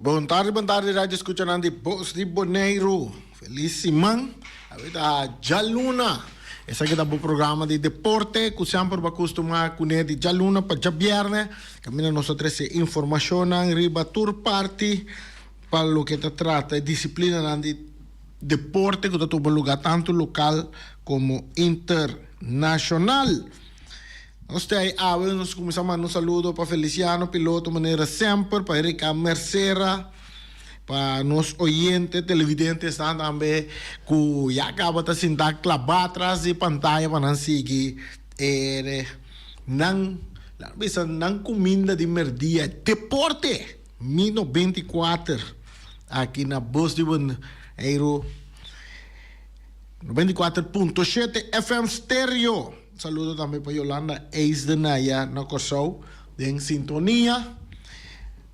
Bon tardi, bon tardi radio escuchanan di Bos di Boneiru. Feliz siman. Awe ta djaluna. Esaki ta bo programa di deporte ku semper bo a kustumá kuné di djaluna pa djabièrnè. Kaminda nos ta trese informashonnan riba tur parti pa loke ta trata e disiplinanan di deporte ku ta tuma lugá tantu lokal komo internashonal. Nos ta ei awe, nos kuminsá manda un saludo pa Feliciano Piloto manera semper, pa Erika Mercera, pa nos oyente, televidente esnan tambe ku ya kaba ta sintá klabá tras di pantaya pa nan sigui e nan, laga bisa nan kuminda di merdia, deporte! Mi 94 aki na Bos di Boneiru 94.7 FM Stereo. Saludo tambe pa Yolanda Eisden aya na Kòrsou den sintonia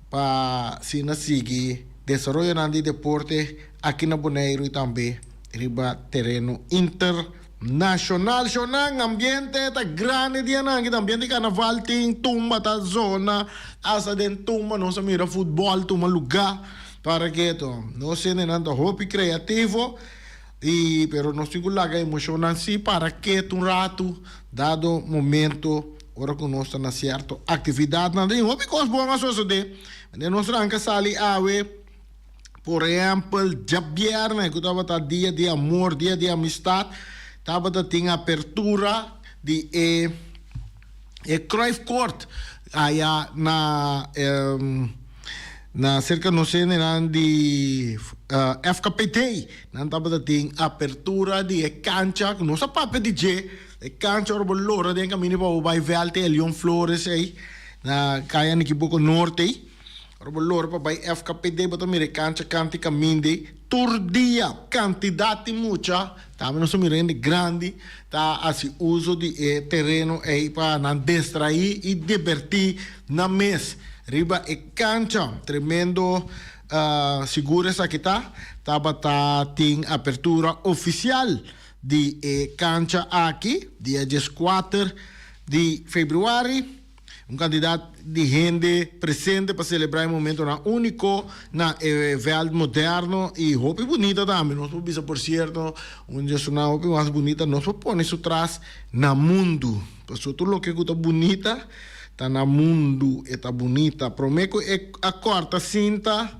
pa asina sigui desaroyonan di deporte aki na Boneiru i tambe riba tereno internashonal. Shownan ambiente ta grandi dianan aki ta ambiente di karnaval tin tumba ta zona asta den tumba nos a mira futbòl tuma lugá para keto nos hendenan ta hopi kreativo. I pero nos tin ku laga emoshonnan sí para ketu un ratu, dado momento ora ku nos ta na sierto aktividatnan. Tin hopi kos bon a sosodé. Wanneer nos ranka sali awe, por ehèmpel djabièrnè ku tabata dia di amor, dia di amistat, tabata tin apertura di e E Cruyff Court aya na na serka nos hendenan di FKPT. Nan tabata tin apertura di e kancha ku nos a papia di dje. E kancha ora bo lora den kaminda pa bo bai vèlt e Leon Flores ei na Kaya Nikiboko Norte ei. Ora bo lora pa bai FKPD bo ta mira e kancha kanta i kaminda ei tur dia kantidat di mucha. Tambe nos ta mira hende grandi ta hasi uso di e tereno ei pa nan destraí i dibertí nan mes riba e kancha. Tremendo sigur esaki ta. Tabata tin apertura ofisial di e kancha aki dia 14 di februari. Un kantidat di hende presente pa selebrá e momentonan úniko na e vèlt moderno i hopi bunita tambe. Nos por bisa por sierto, un di esunnan hopi mas bunita nos por pone su tras na mundu. Pasobra tur loke ku ta bunita ta na mundu e ta bunita. Promé ku e a kòrta sinta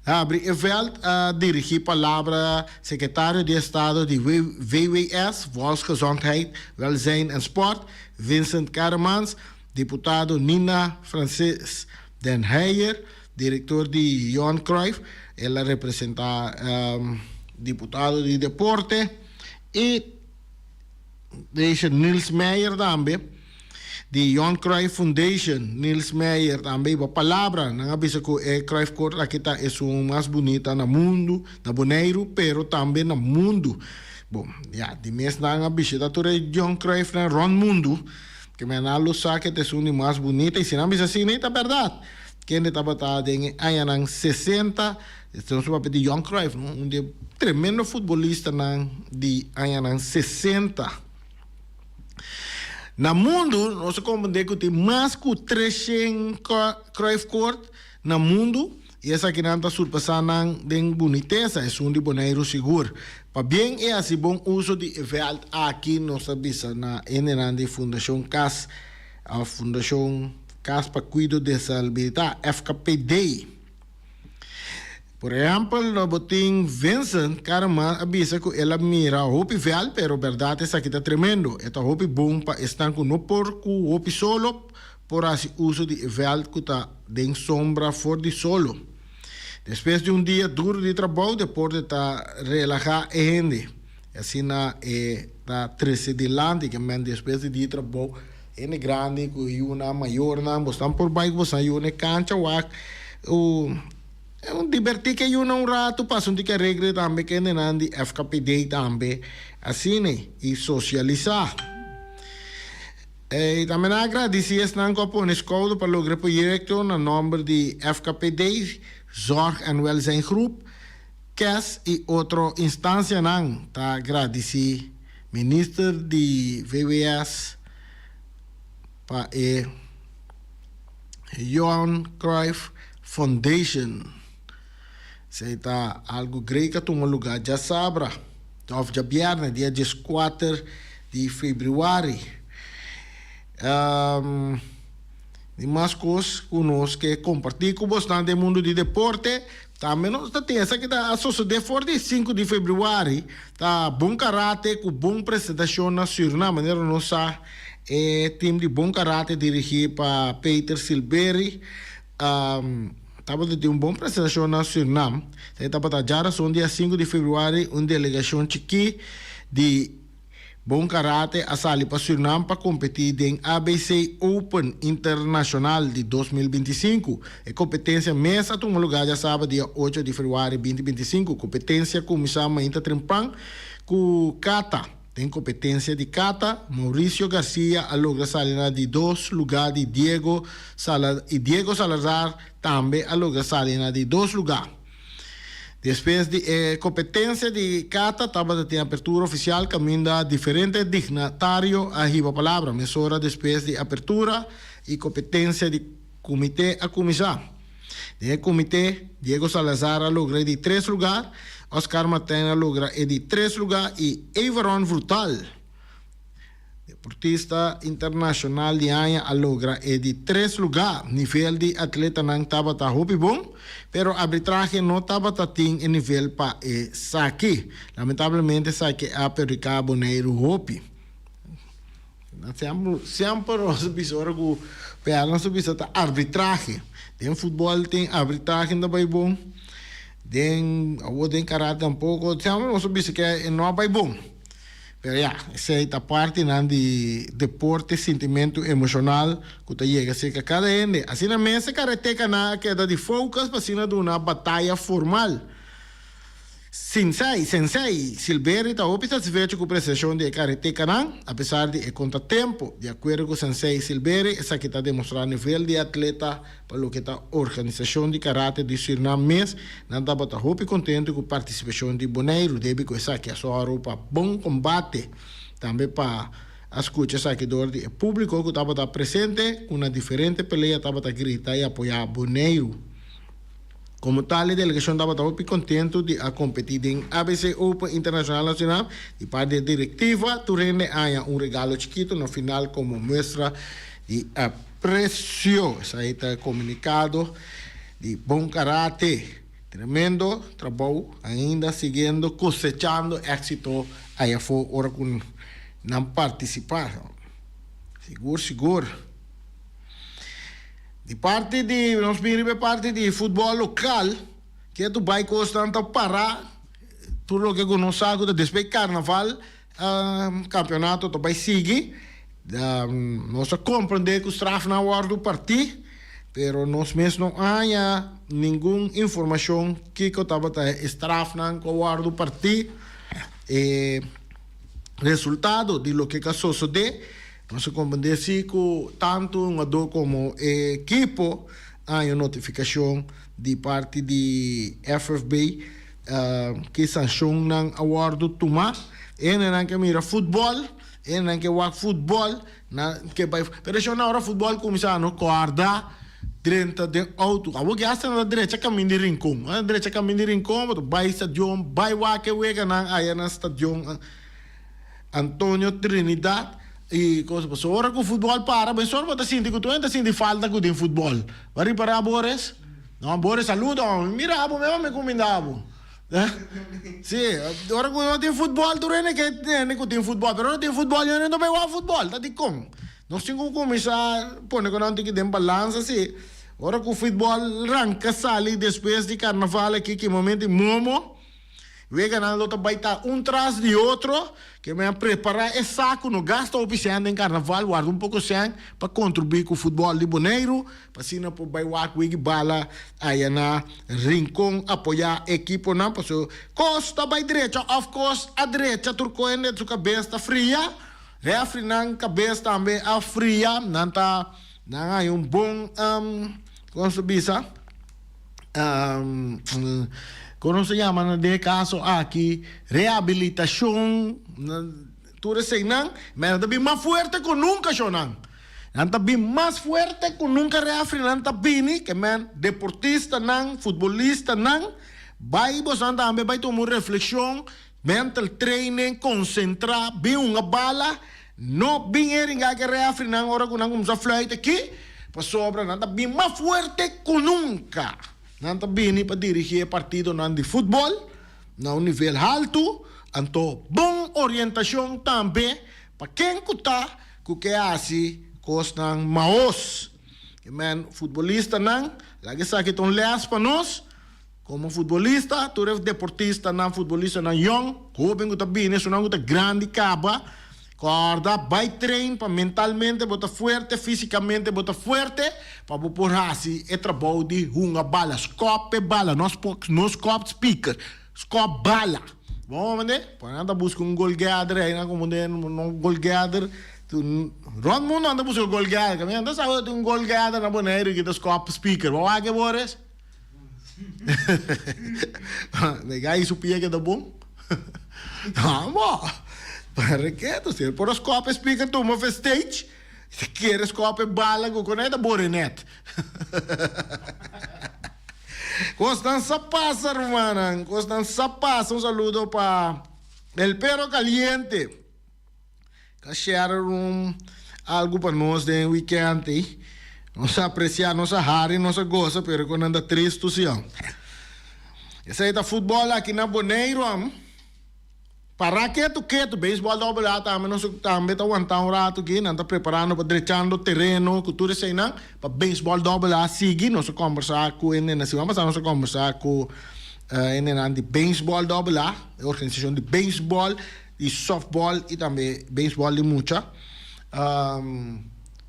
habri e vèlt a dirigí palabra sekretario di estado di VWS, Volksgezondheid, Welzijn en Sport, Vincent Karremans, diputado Nina Francis den Heyer, direktor di Johan Cruyff, el a representá diputado di deporte i deze Niels Meijer tambe di Johan Cruyff Foundation. Niels Meijer tambe iba palabra. Nan a bisa ku e Cruyff Court aki ta esun mas bunita na mundu, na Boneiru, pero tambe na mundu. Bon, ya, di mes nan a bishita tur e Johan Cruyffnan rond mundu, ke men a lo sa ke ta esun di mas bunita, i si nan bisa asina i ta bèrdat. Kende tabata den e añanan 60, nos ta papia di Johan Cruyff, no? Un di e tremendo futbolistanan di añanan 60. Na mundu, nos a komprendé ku tin mas ku 300 Cruyff Court na mundu, I esakinan ta surpasá nan den bunitesa, esun di Boneiru sigur. Pabien e hasi bon uso di e vèlt aki, nos ta bisa na hendenan di Fundashon Kas òf Fundashon Kas pa Kuido Deshabilitá, FKPD. Por ehèmpel, lo bo tin Vincent Karreman a bisa ku el a mira hopi vèlt, pero bèrdat esaki ta tremendo. E ta hopi bon pa esnan ku no por ku hopi solo por hasi uso di e vèlt ku ta den sombra for di solo. Despues di un dia duru di trabou, deporte ta relahá e hende. I asina e ta trese dilanti ke men despues di dia trabou, hende grandi ku e yunan, mayornan, bosnan por bai ku bosnan yu na e kancha wak un dibertí ku e yunan un ratu, pasa un tiki aregre tambe ku hendenan di FKPD tambe asina i sosialisá. I tambe nan a gradisí esnan ku a pone skouder pa logra e proyekto na nòmber di FKPD, Zorg en Welzijngroep, kes i otro instansianan. Ta gradisí Minister di VWS pa e Johan Cruyff Foundation. Esei ta algu grei ku a tuma lugá djasabra òf djabièrnè dia dieskuater di febrüari. Di mas kos ku nos ke kompartí ku bosnan den mundu di deporte, tambe nos ta tin esaki ta a sosodé for di sinku di febrüari, ta Bon Karate ku bon presentashon na Surinam. Manera nos sa e tim di Bon Karate dirigí pa Peter Silberie tabata tin un bon presentashon na Surinam. Esaki tabata djarason dia sinku di febrüari un delegashon chikí di Bon Karate a sali pa Surinam pa kompetí den ABC Open Internashonal di 2025. E kompetensia mes a tuma lugá djasaba dia ocho di febrüari 2025. Kompetensia kuminsá mainta trempan ku kata. Den kompetensia di kata, Mauricio Garcia a logra sali na di dos lugá di Diego Sala i Diego Salazar tambe a logra sali na di dos lugá. Despues di e kompetensia di kata tabata tin apertura ofisial kaminda diferente dignatario a hiba palabra. Mesora despues di apertura i kompetensia di kumité a kuminsá. Den e kumité Diego Salazar a logra e di tres lugar, Oscar Martijn a logra e di tres lugar i Everon Vrutaal, Deportista internashonal di aña a logra e di tres lugá. Nivel di atletanan tabata hopi bon, pero arbitrahe no tabata tin e nivel pa esaki. Lamentablemente esaki a perhudiká Boneiru hopi. Semper semper nos a bisa ora ku pèrdè nos a bisa ta arbitrahe. Den futbòl tin arbitrahe no ta bai bon, den awor den karate tampoko. Semper nos a bisa ke e no a bai bon. Pero ya, esei ta partinan di deporte, sintimentu emoshonal ku ta yega serka kada hende. Asina mes e karatekanan a keda di focus pa asina duna bataya formal. Sinsei, Sensei, Silbery ta hopi satisfecho ku presentashon di e karatekanan, apesar di e kontratempo. Di akuerdo ku Sensei Silbery, esaki ta demostrá nivel di e atleta Pa loke ta organisashon di karate di Surinam mes, nan tabata hopi kontentu ku partisipashon di Boneiru, debi ku esaki a sòru pa bon kombate. Tambe pa a skucha esaki dor di e públiko ku tabata presente, ku na diferente pelea tabata grita i apoyá Boneiru. Komo tal e delegashon tabata hopi kontentu di a kompetí den ABC Open Internashonal na Surinam. Di parti di e direktiva, tur hende a haña un regalo chikitu na final komo muestra di Apresio, esai ta e komunikado di Bon Karate. Tremendo trabou, ainda siguiendo kosechando éksito ayafó ora ku nan partisipá. Sigur sigur. Di parti di, nos bin riba e parti di futbòl lokal, ke tu bai kosnan ta pará, tur loke ku nos sa ku ta despues di karnaval, Campeonato ta bay sigui. Nos a comprende cu strafnan a wordo parti, pero nos mes no haya ningun informacion kico tabata e strafnan cu a wordo parti. E resultado di loke a sosode, nos a comprende si cu tanto hungador como e ekipo a haya notificacion di parti di FFB. Ki sanshonnan a wòrdu tumá? E hendenan ke mira futbòl, e hendenan ke wak futbòl, nan ke bai. Pero esho na ora futbòl kuminsá no kòrda drenta den outo. Awor ke asta nan ta drecha kaminda di Rincon. Nan ta drecha kaminda di Rincon, bo ta bai stadion, bai wak e weganan aya na stadion Antonio Trinidad i kos. Pasobra ora ku futbòl para, bo esor bo ta sinti ku tur hende ta sinti falta ku den futbòl. Bo a ripará Boris? No, Boris, saludo. Mi mira bo mema mi cuminda bo. Sí, ora cu no tin futbol tur hende ke hende cu tin futbol, pero ora tin futbol hende no bay wak futbol, ta dicon? Nos tin cu cuminsa pone cu nan tiki den balansa si. Ora cu futbol ranca sali despues di carnaval aki ki momento di momo. Weganan lo ta bai ta un tras di otro, ke men a prepará e saku, no gasta hopi sèn den karnaval, warda un poko sèn pa kontribuí ku futbòl di Boneiru, pa asina por bai wak wegi bala aya na Rincon apoyá ekiponan, pasobra kos ta bai drecha òf kos a drecha tur ku hende su kabes ta fria, rèfrinan kabes tambe a fria, nan ta nan haña un bon, kon se bisa? Kon nos ta yama na den e kaso aki rehabilitashon tur eseinan ma nan ta bin mas fuerte ku nunka shownan nan ta bin mas fuerte ku nunka refrinan ta bini ke men deportistanan futbolistanan. Bai bosan tambe bai tuma un reflexion, mental training, concentra, bin hunga bala, no bin heringa ke refrinan ora ku nan kumsa fluit aki, pasobra nan ta bin mas fuerte ku nunka. Nan ta bini pa dirigi e partidonan di futbol na un nivel haltu, anto bon orientacion tambe pa ken ku ta ku ke hasi kosnan maos. E men futbolistanan, laga esaki ta un les pa nos, komo futbolista, tur e deportistanan, futbolistanan yòn, hóben ku ta bini, esunnan ku ta grandi kaba, kòrda bai train pa mentalmente bo ta fuerte, físikamente bo ta fuerte, pa bo por hasi e trabou di hunga bala, skòp e bala, no no skòp spiker, skòp bala. Bo mende? Por nan ta buska un golgeader ei nan komo den no golgeader rond mundo nan ta buska golgeader kaminda nan ta sa tin un golgeader na Boneiru ki ta skòp speaker bo wak e Boris? De gai su pia keda bon Amo para ke si el por a skòp e speaker tuma off e stage si kere skòp e bala ku konei ta bore nèt. Kosnan sa pasa rumannan, kosnan sa pasa. Un saludo pa El Perro Caliente ka share un algu pa nos den weekend ei. Nos a aprecia, nos a hari, nos a gosa, pero ku nan ta tristu si. Esei ta futbol aki na Boneiru. Para ketu ketu, beisbòl dòbel A tambe nos tambe ta wantá un ratu aki, nan ta preparando pa drechando tereno ku tur eseinan pa beisbòl dòbel A sigui. Nos a kòmbersá ku e nena siman pasá nos a kòmbersá ku e nenan di beisbòl dòbel A, e organisashon di beisbòl, di sòftbòl i tambe beisbòl di mucha.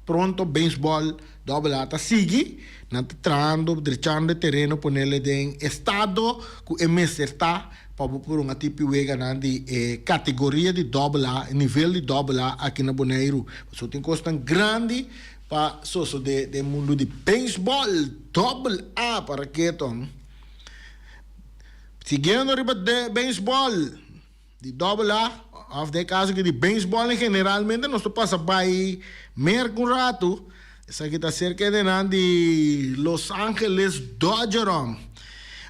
Pronto beisbòl dòbel A ta sigui, nan ta trahando, drechando e tereno ponele den estado ku e mester ta. Pa bo por un a tipi weganan di e kategoria di dòbel A, e nivel di dòbel A aki na Boneiru. Pasobra tin kosnan grandi pa sosodé den mundu di beisbòl dòbel A pa raketon. Siguiendo riba de beisbòl di dòbel A, òf den e kaso aki di beisbòl en generalmente nos ta pasa bai Merka un ratu. Esaki ta serka e nan di Los Angeles Dodgerom.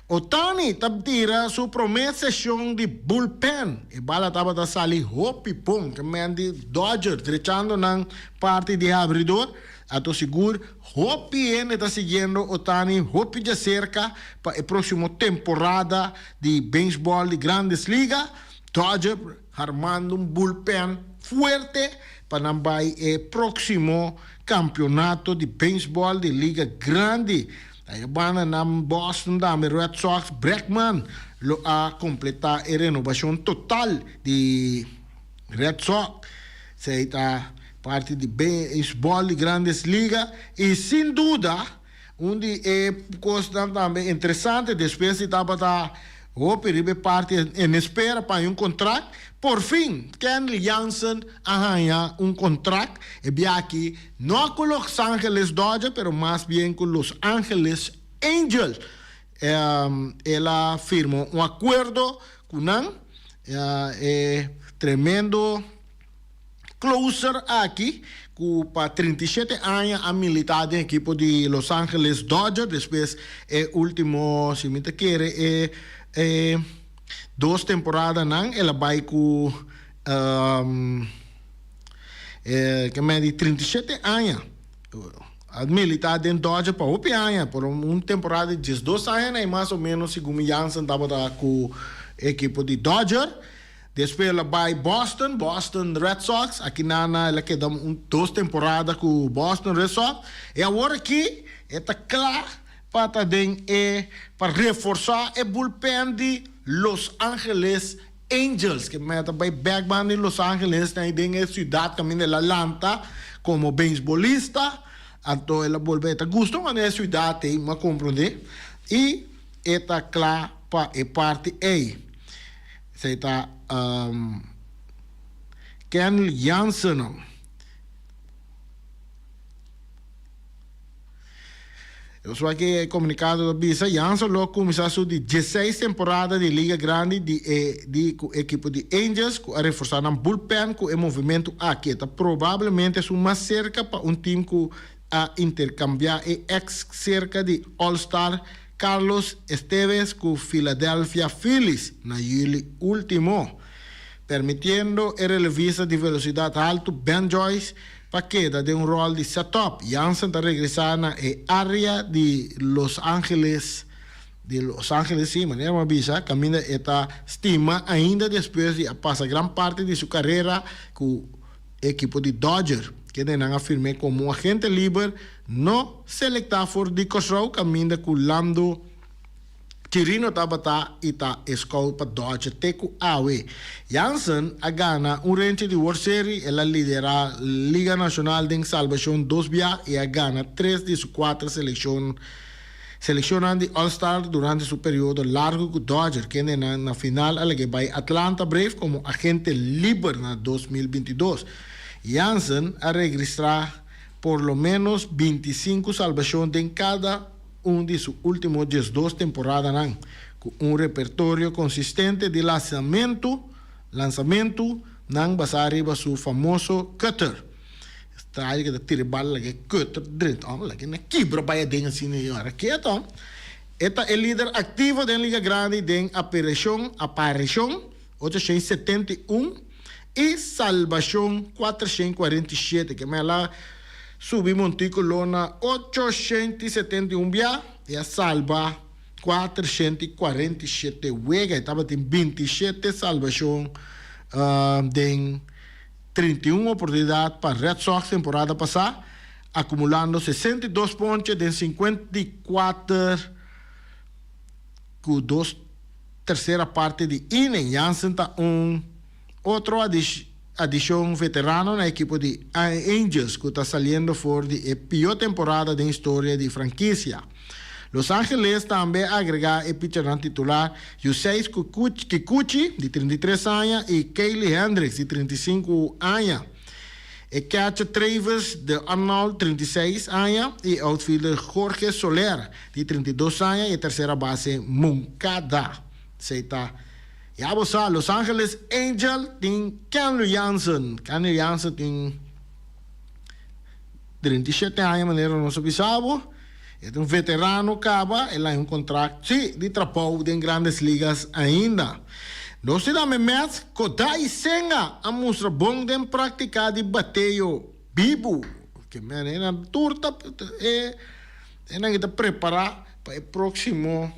Ohtani ta tira su prome sesion di bullpen. E bala tabata sali hopi bon ke men di Dodger drechando nan parti di habridor. Ato sigur hopi hende ta siguiendo Ohtani hopi djaserka pa e proximo temporada di beisbol di Grandes Liga. Dodger harmando un bullpen fuerte pa nan bai e próksimo kampionato di beisbòl di Liga Grandi. Aya banda nan Boston tambe Red Sox Bregman lo a kompletá e renobashon total di Red Sox. Esei ta parti di beisbòl di Grandes Liga i sin duda Un di e kosnan tambe interesante despues di tabata hopi riba e parti en espera pa haña un kontrakt, porfin Kenley Jansen a haña un kontrakt, e bia aki no ku Los Angeles Dodgers pero mas bien ku Los Angeles Angels. El a firma un akuerdo ku nan, e tremendo. Closer aki, ku pa 37 aña a militá den ekipo di Los Angeles Dodgers, despues e último, si mi ta kere, e e dos temporadanan el a bai ku e ke men di 37 aña a militá den Dodgers pa hopi aña, por un temporada di diesdos aña na e mas o ménos segun mi Jansen tabata ku ekipo di Dodgers. Despues el a bai Boston, Boston Red Sox. Aki nana el a keda un dos temporada ku Boston Red Sox. E awor aki e ta kla pa ta den e pa reforsá e bullpen di Los Angeles Angels. Ke meta bai bèk banda di Los Angeles na den e siudat kaminda el a lanta komo beisbolista. Anto el a bolbe e ta gusta manera e siudat ei, mi a komprondé. I e ta kla pa e parti ei. Esei ta Kenley Jansen. Nos wak e komunikado ta bisa, Jansen lo kuminsá su di dieseis temporada di Liga Grandi di e di ku ekipo di Angels ku a reforsá nan bullpen ku e movimentu aki. E ta probablemente esun mas serka pa un tim ku a interkambiá e eks serka di All-Star. Carlos Esteves ku Philadelphia Phillies na yüli último, permitiendo e relevista di velosidat haltu Ben Joyce pa keda den un ròl di setup. Jansen ta regresá na e área di Los Angeles di Los Angeles, sí, manera mi a bisa, kaminda e ta stima ainda despues di a pasa gran parti di su karera ku e ekipo di Dodger, kendenan a firm'é komo un agente liber no selektá for di Kòrsou kaminda ku Lando Chirino tabata i ta e scout pa Dodger te ku awe. Jansen a gana un renchi di World Series, el a liderá Liga Nashonal den salbashon dos bia i a gana tres di su kuater selekshon Selekshonnan di All Star durante su periodo largu ku Dodger, kendenan na final a lag'é bai Atlanta Brave komo agente liber na 2022. Jansen a registrá por lo ménos 25 salbashon den kada un di su último 12 temporadanan, ku un repertorio konsistente di lanzamentu lansamentunan basá riba su famoso cutter. Style ku ta tira e bal laga e cutter drenta ò laga na kibra bai aden asina i ora keto e ta e lider aktivo den Liga Grandi den apereshon aparishon 871 i salbashon 447 ke mel a subi montíkulo na 871 bia i a salba 447 wega e tabatin 27 salbashon den 31 oportunidat pa Red Sox temporada pasá, akumulando 62 ponche den 54 ku dos tersera parti di inning. Jansen ta un otro adishon veterano na ekipo di Angels ku ta saliendo for di e pió temporada den historia di frankisia. Los Angeles tambe a agregá e pichernan titular Yusei Kikuchi, di 33 aña, i Kaylee Hendricks, di 35 aña. E catcher Travis d'Arnaud, 36 aña, i e outfielder Jorge Soler, di 32 aña, i e tersera base Moncada. Esei ta ya bo sa, Los Angeles Angel tin Kenley Jansen. Kenley Jansen tin 37 aña manera nos a bisa bo. E ta un veterano caba, el a haña un contract, sí, di trabou den Grandes Ligas ainda. Nos tin tambe Mets, Kodai Senga a mustra bon den practica di bateo bibu. Ke manera nan tur ta e nan ta prepara pa e proximo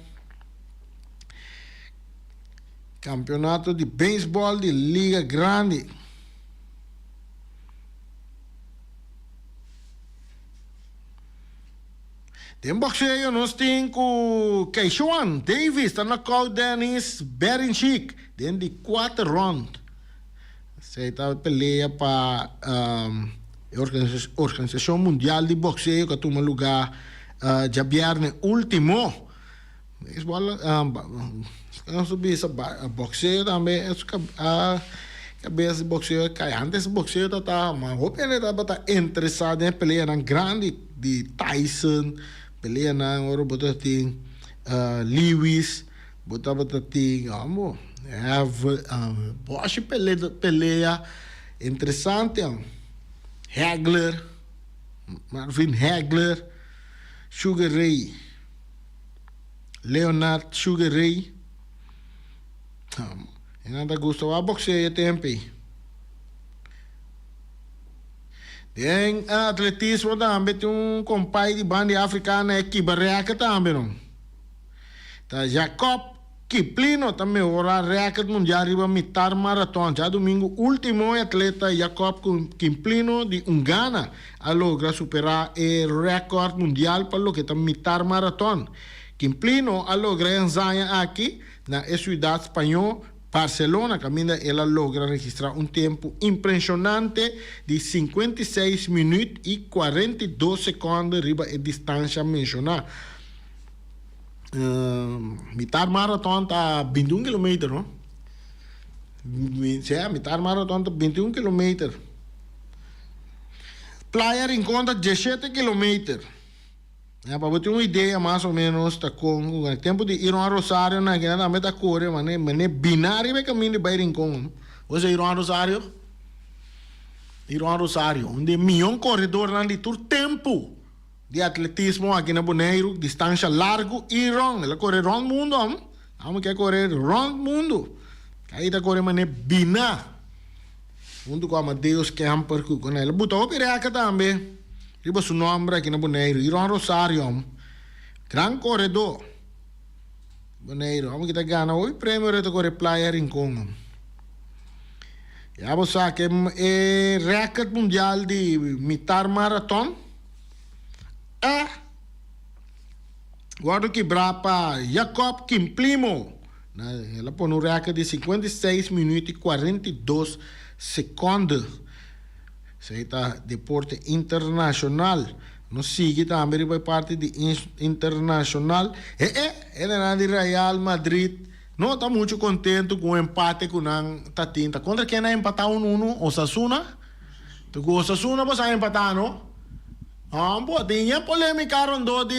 campeonato di baseball di Liga Grandi. Den boxeo nos tin ku Keyshawn Davis ta knockout Dennis Berinchyk den di kuater rond. Esei ta pelea pa e Organisashon Mundial di Boxeo ku a tuma lugá djabièrnè último. Beisbòl nos ta bisa boxeo tambe a kabes di boxeo a kai. Antes boxeo ta ta mas hopi hende tabata interesá den e peleanan grandi di Tyson, peleanan ora bo ta tin Lewis, bo tabata tin amo boshi pelea interesante Hagler, Marvin Hagler, Sugar Ray. Leonard Sugar Ray. E nan ta gusta wak boxeo e tempo ei. Den atletismo tambe tin un compay di banda di Africa na e kiba record tambe no. Ta Jacob Kiplino ta mehora record mundial riba mitar maraton. Djadumingu ultimo e atleta Jacob Kiplino di Ungana a logra supera e record mundial pa loke ta mitar maraton. Kiplino a logra e hazaña aki na e ciudad spañó Barcelona caminda el a logra registra un tempo impresionante di 56 minuut y 42 seconde riba e distancia menciona. Mitar maraton ta 21 kilometer, no? Sí, mitar maraton ta 21 kilometer. Playa Rincon ta 17 kilometer. Ya, pa bo tin un idea mas o menos ta con e tempo di Iron Rosario na kina tambe ta core mane mane bina riba e caminda di bay Rincon. Bo sa Iron Rosario? Iron Rosario, un di e miyon corredornan di tur tempo. di atletismo aki na Boneiru, distansha largu i rònt. El a kore rònt mundu am. Amo ke a kore rònt mundu. Kai ta kore manera bina. Huntu ku Amadeus Kemper ku el a buta hopi rèka tambe riba su nòmber aki na Boneiru. Iron Rosario am. Gran koredó. Boneiru. Amo ke ta gana hopi premio ora e ta kore Playa Rincon am. Ya bo sa ke e rèkòrt mundial di mitar maraton a wòrdu kibrá pa Jacob Kimplimo. El a pone un rèkòrt di 56 minüt i 42 sekònde. Esei ta deporte internashonal. Nos sigui tambe riba e parti di internashonal. E e, e nenan di Real Madrid no ta muchu kontentu ku un empate ku nan ta tin. Ta kontra ken a empatá unu unu? Osasuna? Ta ku Osasuna boso a empatá no? Bo tin yen polémika rondó di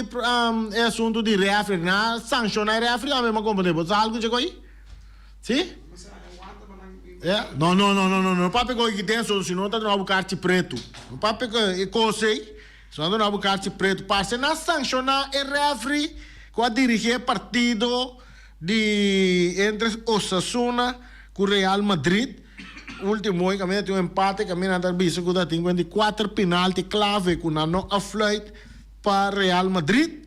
e asuntu di rèfri. Nan a sanshoná e rèfri tambe mi a komprendé. Bo sa algu dje ko'i? Si? No, no, no, no, no, no papia ko'i ki den so, si no ta duna bo karchi pretu. No papia e kos ei, si no ta duna bo karchi pretu. Parse nan a sanshoná e rèfri ku a dirigí e partido di entre Osasuna ku Real Madrid. Ultimo e kaminda tin un empate kaminda nan ta bisa ku ta tin kuenta di kuater penalti klave ku nan no a fluit pa Real Madrid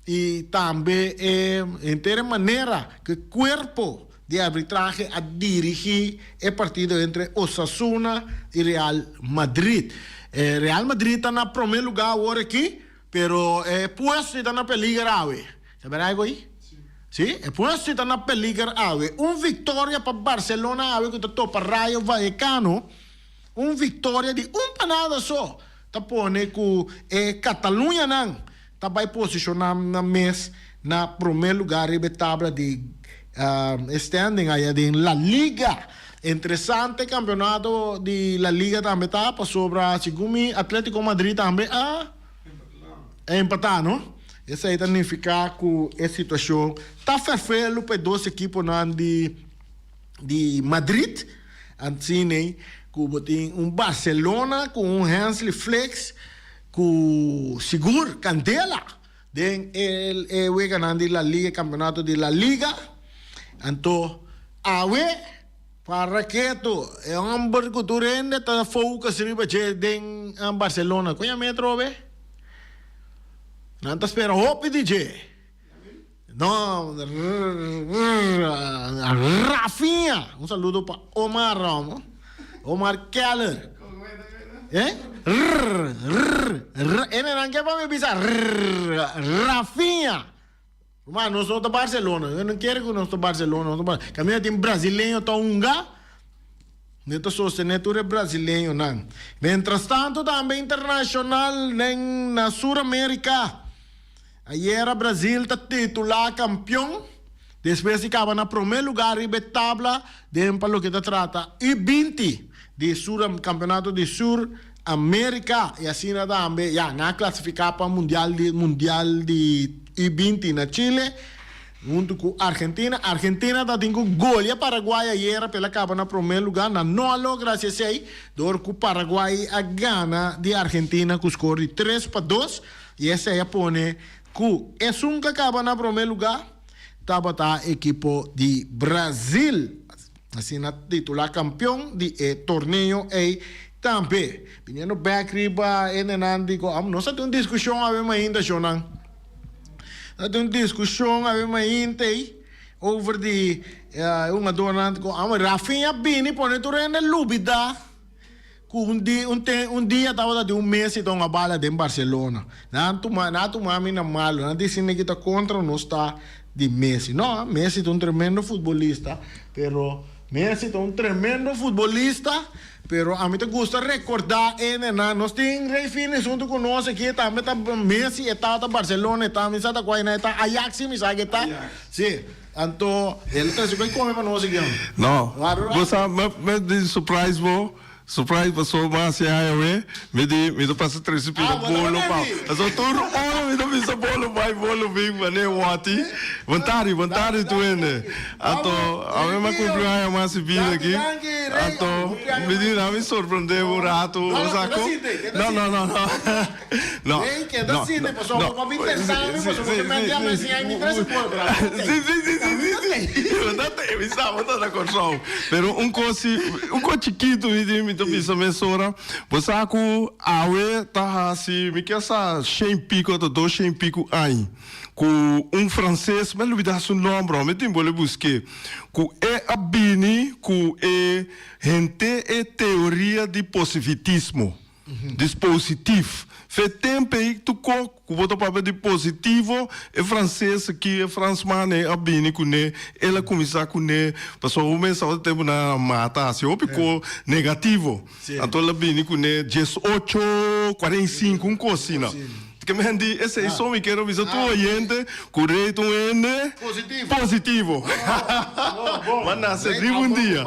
i tambe e henter e manera ku e kuerpo di arbitrahe a dirigi e partido entre Osasuna i Real Madrid. Real Madrid ta na prome luga awor aki pero e puesto ta na peliger awe. Ta berdad algo ayi? Sí, e puesto ta na peliger awe. Un victoria pa Barcelona awe cu ta topa Rayo Vallecano. Un victoria di un pa nada so ta pone cu e Cataluñanan ta bay posiciona nan mes na prome lugar riba e tabla di standing aya den La Liga. Interesante campeonato di La Liga tambe ta pasobra segun mi Atletico Madrid tambe a empata no. Esei ta nifiká ku e situashon ta ferfelu pa e dos ekiponan di di Madrid. Ansinei ku bo tin un Barcelona ku un Hansi Flick ku sigur kandela den e e weganan di La Liga, e kampeonato di La Liga. Anto awe para ketu e hòmber ku tur hende ta focus riba dje den Barcelona. Kon yam'é atrobe? Nan ta spera hopi di dje. No, Rafinha. Un saludo pa Omar Romo. Omar Keller. Eh? Rrr, rrr, rrr. E nan ke pa mi bisa rrr, Rafinha. Ma nos no ta Barcelona. Yo no kere ku nos ta Barcelona. Nos ta Bar Kaminda tin brasileño ta hunga. Mi ta sostené tur e brasileñonan. Mientrastanto tambe internashonal den na Sur Amerika. Ayera Brazil ta titulá kampion despues di kaba na promé lugá riba e tabla den pa loke ta trata U 20 di Sur Kampeonato di Sur Amerika i asina tambe ya nan a klasifiká pa mundial di mundial di U 20 na Chile. Huntu ku Argentina. Argentina ta tin ku golia Paraguay ayera pa el a kaba na promé lugá. Nan no a logra hasi esei dor ku Paraguay a gana di Argentina ku skor di 3-2 i esei a pone ku esun ku a kaba na promé lugá tabata ekipo di Brazil. Asina titulá kampion di e torneo ei tambe. Biniendo bèk riba e nenan di ku nos a tin un diskushon awe mainta shownan. Ta tin un diskushon awe mainta ei over di e hungadornan ku amo Rafinha bini pone tur hende lubida ku un di un te un dia tabata tin un Messi ta hunga bala den Barcelona. Nan tuma nan a tuma mi na malo nan disi mi kita kontra nos ta di Messi. No, Messi ta un tremendo futbolista pero Messi ta un tremendo futbolista Pero ami ta gusta recorda e nenan. Nos tin Rey Finis hunto cu nos aki, e tambe ta Messi, e ta ta Barcelona, e ta mi sa ta cual e ta Ajax si mi sa ke ta. Si, anto el ta trece cu e come pa nos aki. No, bo sa mi di surprise bo, surprise paso bo haci awe, mi di mi ta pasa trece pida bolo pa bo. Paso tur ora mi ta bisa bolo bai bolo bin mane woti. Bon tardi, bon tardi tur hende. Anto awe mi a cumpli un aña mas di bida aki. Danki, danki. Anto mi di nan mi sorprende un rato bo sa ko? No no no no. No. No. Si si si si si. Bo ta te mi sa bo ta na Kòrsou. Pero un kos si un kos chikitu mi di mi ta bisa mesora bo sa ku awe ta hasi mi ke sa shen piko ta dos shen piko aña. Ku un franses, mi a lubida su nomber, mi tin bole busk'é, ku e a bini ku e henter e teoria di posivitismo, dispositif. Fe temp ei tu ko ku bo ta papia di positivo, e franses aki, e fransman ei a bini kuné, el a kuminsá kuné, pasobra bo mester tabata tempu nan a mata hasi hopi ko negativo. Anto el a bini kuné diesocho kuarenta i sinku, un kos asina. Ke men di esei so mi kero bisa tur oyente ku Rey ta un hende positivo. Bo a nase riba un dia.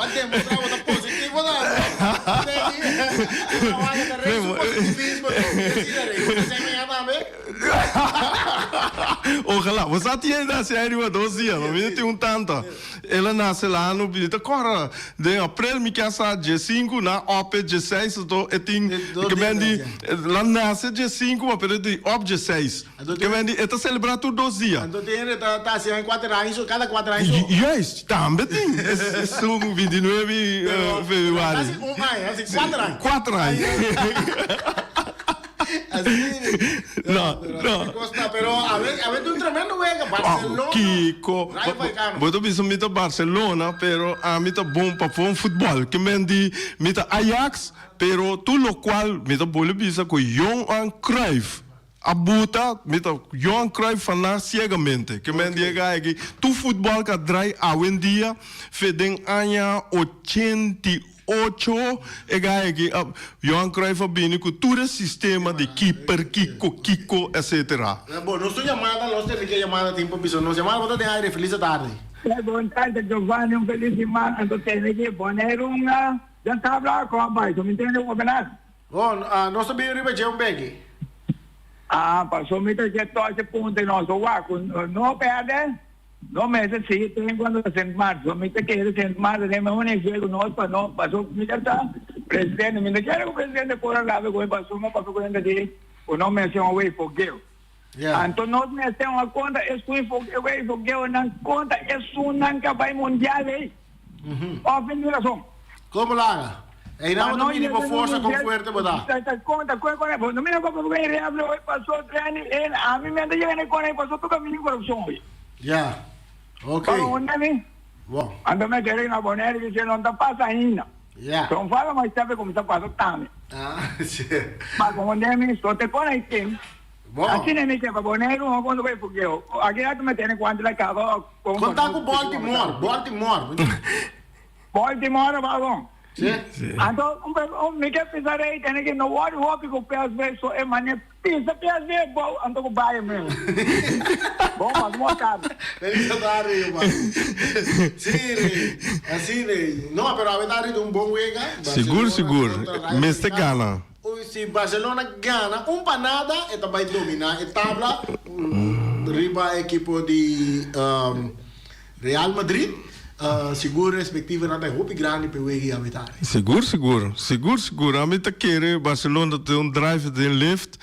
Ojalá. Bo sa tin hende nase ai riba dos dia no. Mi tin un tanta. El a nase la ano mi ta kòrda den aprel mi ke a sa diesinku na ope dieseis anto e tin ke men di la nase diesinku ma pero e tin op dieseis ke men di e ta selebrá tur dos dia. Anto tin hende ta ta hasi kuater aña so kada kuater aña so. Juist tambe tin esun bintinuebe februari. Hasi un aña hasi kuater aña. Kuater aña. Así. No, no. Costa, pero a ver, a ver, un tremendo wega. Barcelona. Kiko. Rayo Vallecano. Bo ta bisa mi ta Barcelona, pero ami ta bon pa bon futbol. Ke men di mi ta Ajax, pero tur lokual mi ta bolbe bisa ku Johan Cruijff a buta, mi ta Johan Cruijff fana ciegamente. Ke men di e guy aki, tur futbol ka drai awendia fe den aña 88 E guy aki a Johan Cruijff a bini ku tur e sistema di keeper, kiko, kiko, etcetera. Bo, nos tur yamada, nos tene ke yamada tin pa bisa nos yamada bo ta den aire. Feliz tardi. Hey, bon tarde Giovanni, un feliz siman. Anto tene ki Boneiru un den tabla con a bai, so mi ntende un apenas. Bon, nos ta bin riba dje un beki. Ah, paso mi ta dje toche punto y nos a wak cu no perde. No mester sigui ten cuando ta Sint Maarten. So mi ta kere Sint Maarten den mehor nivel cu nos pa no paso mi ta ta presidente. Mi ta kere cu presidente por a rabia cu mi paso mi a papia cu nan ta di cu no mester un way for geo. Anto nos mester un contra esun way for geo nan contra esunnan ca bay mundial ey. Of mi tin razon? Como laga? Eynan bo ta midi bo forsa con fuerte bo ta. Ta conta con con bo no mira como bo reable hoy paso treni en ami mi anda yega na con ahí paso tu camino corrupción hoy. Ya. Ok. Pa unda mi? Bo. Anto me kere na Bonaire dice no ta pasa ainda. Ya. Son fala mas sabe como ta pasa tambe. Ah, si. Pa como de mi so te con ahí tem. Bo. Asina mi ke pa Bonaire no cuando voy porque aquí ya me tiene cuanto la cabo con Conta cu Baltimore, Baltimore. Baltimore a bon. Sí. Anto un un mi ke pisa rei tene ke no wòrdu hopi ku PSV so e mane pisa PSV bou anto ku Bayern Munich. Bon mas bon tardi. Feliz tardi Yuma. Sí rei. Así rei. No pero awe ta rita un bon wega. Sigur Barcelona sigur. kontra Rayo Mester Vallecano. gana. Uy si Barcelona gana un pa nada e ta bai domina e tabla riba ekipo di Real Madrid. Sigur respektivonan ta hopi grandi p'e wega i awe tardi. Sigur sigur, sigur sigur. Ami ta kere Barcelona ta den un drive den lift.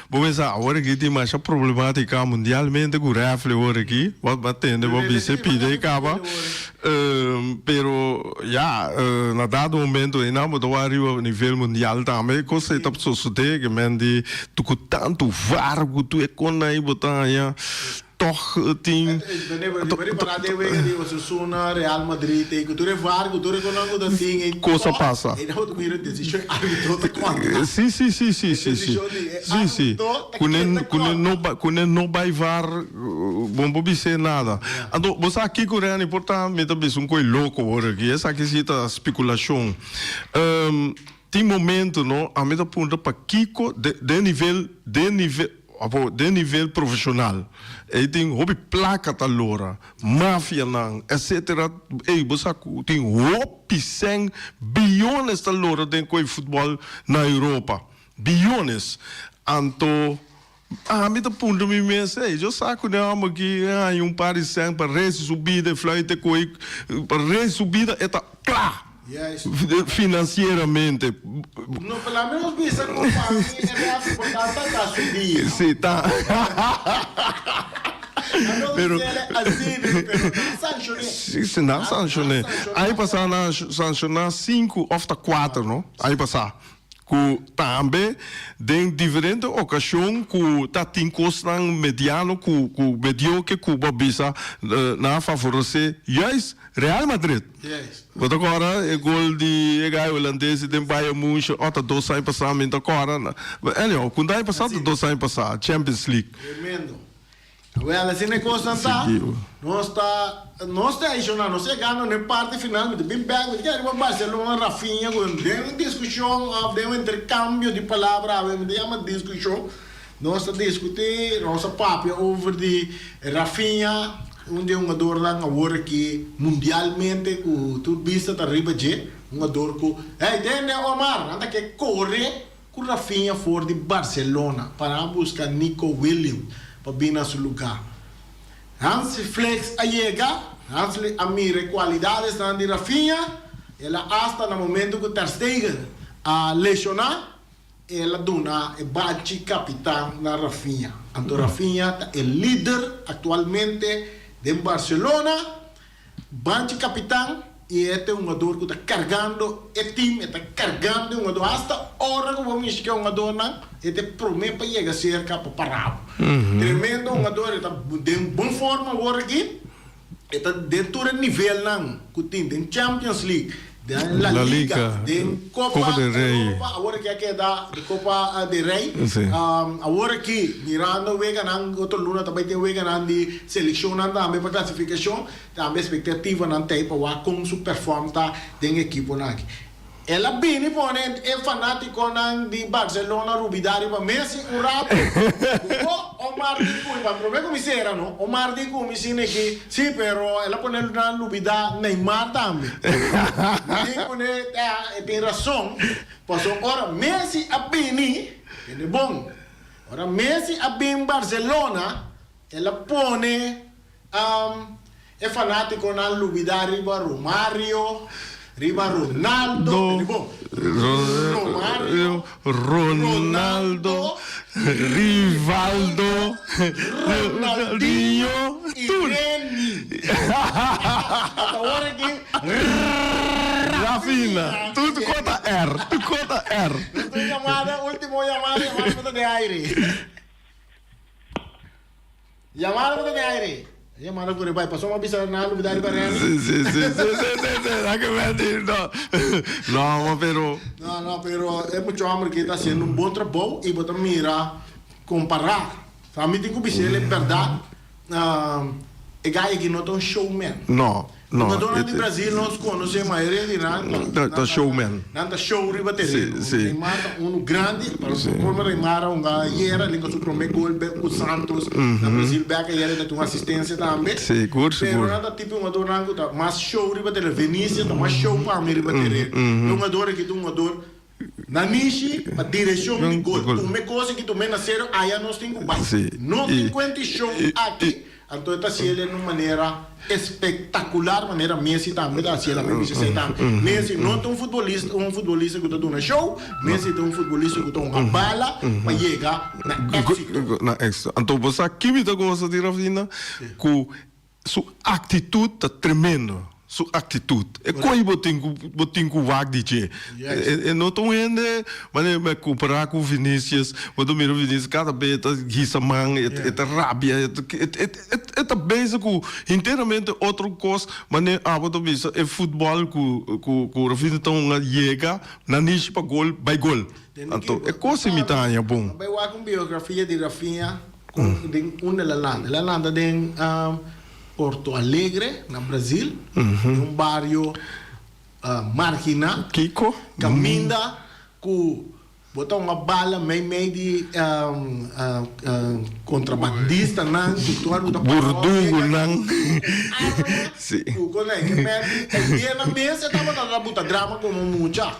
Bo mester awor aki tin masha problematica mundialmente ku refli awor aki. Bo a tende bo bisa e pide e kaba. Pero ya, na dado momento einan bo ta wak riba nivel mundial tambe kos ei ta sosode ke men di ku tantu var ku tur e konai bo ta haña. Tog tin. Cosa pasa. Si si si si si si si si kuné kuné no bai kuné no bai var bo no por bis'é nada. Anto bo sa kiko Renny por ta mi ta bisa un koi loko awor aki esaki si ta spekulashon. Tin momento no ami ta puntra pakiko den nivel den nivel. Apo den nivel profesional ey tin hopi placa ta lora, mafianan etc. Ey bo sa cu tin hopi cen billones ta lora den cu e futbol na Europa. Billones. Anto ami ta puntra mi mes ey yo sa cu den homber aki e haña un par di cen pa resi su bida e fluit e coy pa resi su bida e ta cla. Financieramente. No, por lo menos bisa cu pa mi e mas importante ta su dia. Si, ta. Pero así, pero nan sancione. Si, si, nan sancione. Aña pasá nan sanciona sinku of ta kuater, no? Aña pasá. Ku tambe den diferente okashon ku ta tin kosnan mediano ku ku medioke ku bo a bisa nan a favoresé juist Real Madrid. Bo ta kòrda e gol di e gai holandes den Bayern Munchen ò ta dos aña pasá mi no ta kòrda. Anyhow, ku un aña pasá ta dos aña pasá Champions League. Tremendo. Awel, asina e kosnan ta. Nos ta nos ta aishoná, nos ta yegando na e parti final, mi ta bin bèk, mi ta keda riba Barcelona, Rafinha ku den un diskushon òf den un interkambio di palabra awe, mi ta yama diskushon, nos ta diskutí, nos a papia over di Rafinha, un di e hungadornan awor aki mundialmente ku tur bista ta riba dje, un hungador ku, hey, tende Omar, nan ta ke kore Ku Rafinha for di Barcelona para a buska Nico Williams pa bin na su lugá. Hansi Flick a yega, Hansi a mira e kualidadesnan di Rafinha, el a asta na momento ku Ter Stegen a leshoná, el a duna e banchi kapitan na Rafinha. Anto Rafinha ta e lider aktualmente den Barcelona. Banchi kapitan i e ta e hungador ku ta kargando e tim, e ta kargando e hungador hasta ora ku bo mishi ku e hungadornan e ta e promé pa yega serka pa para bo. Tremendo hungador, e ta den bon forma awor aki, e ta den tur e nivelnan ku tin den Champions League, den La Liga, den Copa Europa, awor aki a keda di Copa del Rey. Awor aki mirando weganan, otro luna ta bay tin weganan di seleccionnan tambe pa clasificacion, tambe expectativanan ta ey pa wak con su perform ta den equiponan aki. El a bini pone e fanaticonan di Barcelona rubida riba Messi un rato. Bo Omar di cumi, pa prome cu mi cera no, Omar di cumi sine ki, si pero el a pone nan lubida Neymar tambe. Mi tin cune e tin razon, paso ora Messi a bini, tende bon, ora Messi a bin Barcelona, el a pone E fanaticonan lubida riba Romario, riba Ronaldo, tende bon, Romario, Ronaldo, Rivaldo, Ronaldinho y Remy. Hasta awor aki Rafinha. Tur cota R, tur cota R. Nos tin yamada, ultimo yamada, yamada cu ta den aire. Yamada ku ta den aire. Yamada ku riba paso m'a bisa nan lubida riba Remy. Si si si si si si si nan ke menti no no ma pero. No no pero e mucho homber aki ta haciendo un bon trabou y bo ta mira compara sa mi tin ku bisel e berdad e guy aki no ta un showman. No. No, Jugadornan di Brasil nos conoce mayoria di nan ta showman. Nan ta show riba tereno. Neymar ta unu grandi, pero forma Neymar a hunga ayera, el hinca su prome gol cu Santos na Brasil bek ayera el ta tin un asistencia tambe. Sigur, sigur. Pero nan ta tipo jugadornan cu ta mas show riba tereno. Vinicius ta mas show pa mi riba tereno. E jugador aki ta un jugador nanishi pa direccion di gol. Tume cos aki, tume na serio, aya nos tin cu bay. No tin cuenta y show aki. Anto e ta haciel en un manera espectacular, manera Messi tambe ta haciel, ami bisa esey tambe. Messi no ta un futbolista, un futbolista cu ta duna show, Messi ta un futbolista cu ta hunga bala pa yega na exito. Na exito. Anto bo sa ki mi ta goza di Rafinha? Cu su actitud ta tremendo. Su actitud. E koe bo tin cu bo tin cu wak di dje. E no ta un hende manera mi a compara cu Vinicius, bo ta mira Vinicius cada be e ta hisa man, e ta rabia, e ta bezig cu hinteramente otro cos manera abo ta bisa e futbol cu cu Rafinha ta hunga yega na nishi pa gol bay gol. Anto e cos si mi ta haña bon. A bay wak un biografia di Rafinha den unda el a landa. El a landa den. Porto Alegre, na Brazil, den un bario marginá. Kiko? Kaminda ku bo ta un a bala meimei di kontrabandistanan ku tur algu ta pasa. Burdugunan. Si. Ku kon ei. Ke men e dia nan mes e tabata ta buta drama komo mucha.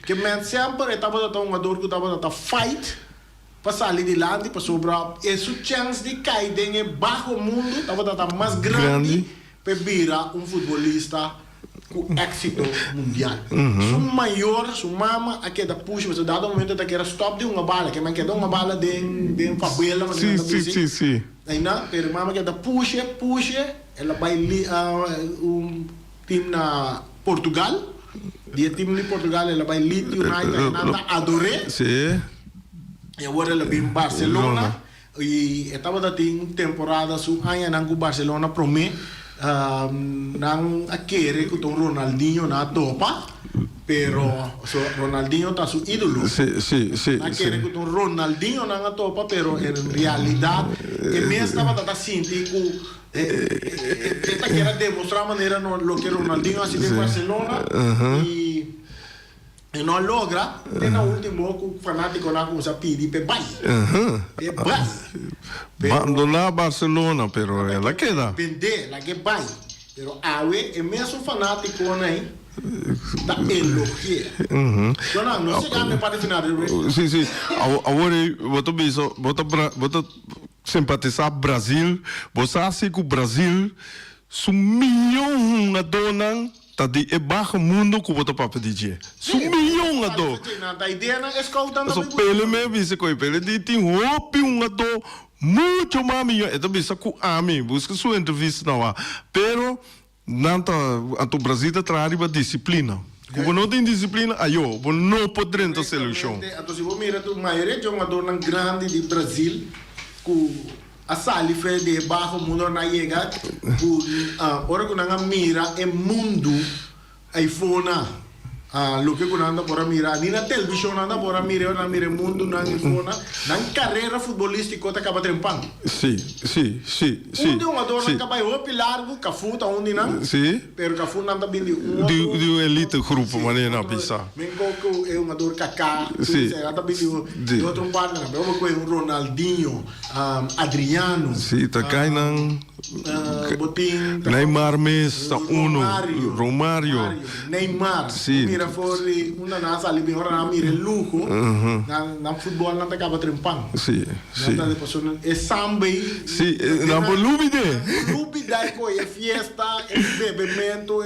Ke men semper e tabata ta un hungador ku tabata ta fight. Pa sali dilanti pasobra e su chèns di kai den e baho mundu tabata ta mas grandi pa e bira un futbolista Ku éksito mundial. Su mayor, su mama a keda push pasobra dado momento ta kere stop di hunga bala, ke men keda hunga bala den den favela manera nan ta bisa. Einan, pero e mama keda push'e, push'e, el a bai li un team na Portugal, di e team di Portugal el a bai Leeds United, einan ta ador'é. I awor el a bin Barcelona. I e tabata tin un temporada su añanan ku Barcelona promé nan a kere ku ta un Ronaldinho nan a topa, pero so Ronaldinho ta su ídolo. Nan a kere ku ta un Ronaldinho nan a topa, pero en realidat e mes tabata ta sinti ku e ta kere a demostrá manera loke Ronaldinho a hasi den Barcelona i. E no a logra te na ultimo cu fanaticonan a cuminsa pidi p'e bay. P'e bay. Pero Bandona Barcelona, pero el a keda. Bendé, lag'e bay. Pero awe e mesun fanaticonan ey ta elogi'e. Jonan, no sega mi parti final di Rui. Si, si. Awor ey bo ta bisa, bo ta bo ta simpatisa Brazil. Bo sa si cu Brazil su miyon hungadónan Ta di e baho mundo ku bo ta papia di dje. Su miyon adó. Paso Pele me bisa ku e Pele di tin hopi un adó mucho mas miyon. E ta bisa ku ami. Buska su entrevista na wak. Pero nan ta anto Brazil ta traha riba disiplina. Ku bo no tin disiplina ayo bo no por drenta selekshon. Anto si bo mira tur mayoria dje hungadornan grandi di Brazil ku. A sali fe di e baho mundo nan a yega ku ora ku nan a mira e mundu eifona loke ku nan ta por a mira ni na televishon nan ta por a mira ora nan mira e mundu nan eifona nan karera futbolistiko ta kaba trempan. Si, si, si, si. Un di hungadornan ka bai hopi largu, Cafu ta un di nan. Si. Pero Cafu nan ta bin di un otro. Di un elite grupo manera nan a bisa. Men ko ku e hungador Kaká, Si. nan ta bin di otro parte nan. Pero bo kohe un Ronaldinho. Adriano. Sí, ta kai nan. Bo tin. Neymar mes ta uno. Romario. Neymar. Sí. Bo mira for di unda nan a sali bin ora nan a mira e luho. Nan futbol nan ta kaba trempan. Sí, sí. Nan ta di pasobra e samba ei. Sí, nan por lubid'é. Nan por lubidá e koe e fiesta, e bebemento,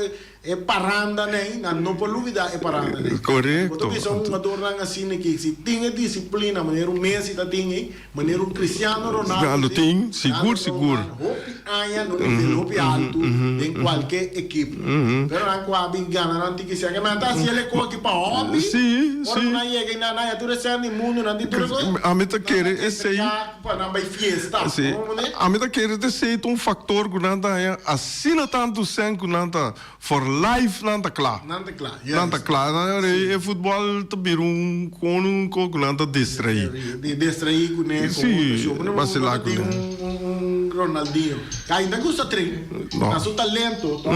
E paranda nei, nan no por lubida e paranda nei. Korekto. Bo ta bisa un hungadornan asina ki si tin e disiplina manera un Messi ta tin ei, manera un Cristiano Ronaldo tin, sigur sigur. Hopi aña na un nivel hopi altu den kualke ekipo. Pero nan ku a bin gana nan tin ki siña ke nan ta hasi el e koki pa hòbi, ora ku nan yega ei nan nan ya tur e sèn di mundu, nan tin tur e kos. Ami ta kere esei. Pa nan bai fiesta. Sí. Ami ta kere ta esei ta un factor ku nan ta haña asina tantu sèn ku nan ta for life nan ta kla. Nan ta kla, yes. Nan ta kla. Nan ora e futbòl ta bira un kon un kos ku nan ta distraí. Di distraí kuné Sí, vasilá kuné. Un un Ronaldinho. Ka ainda gusta trin. No. Na su talento, to.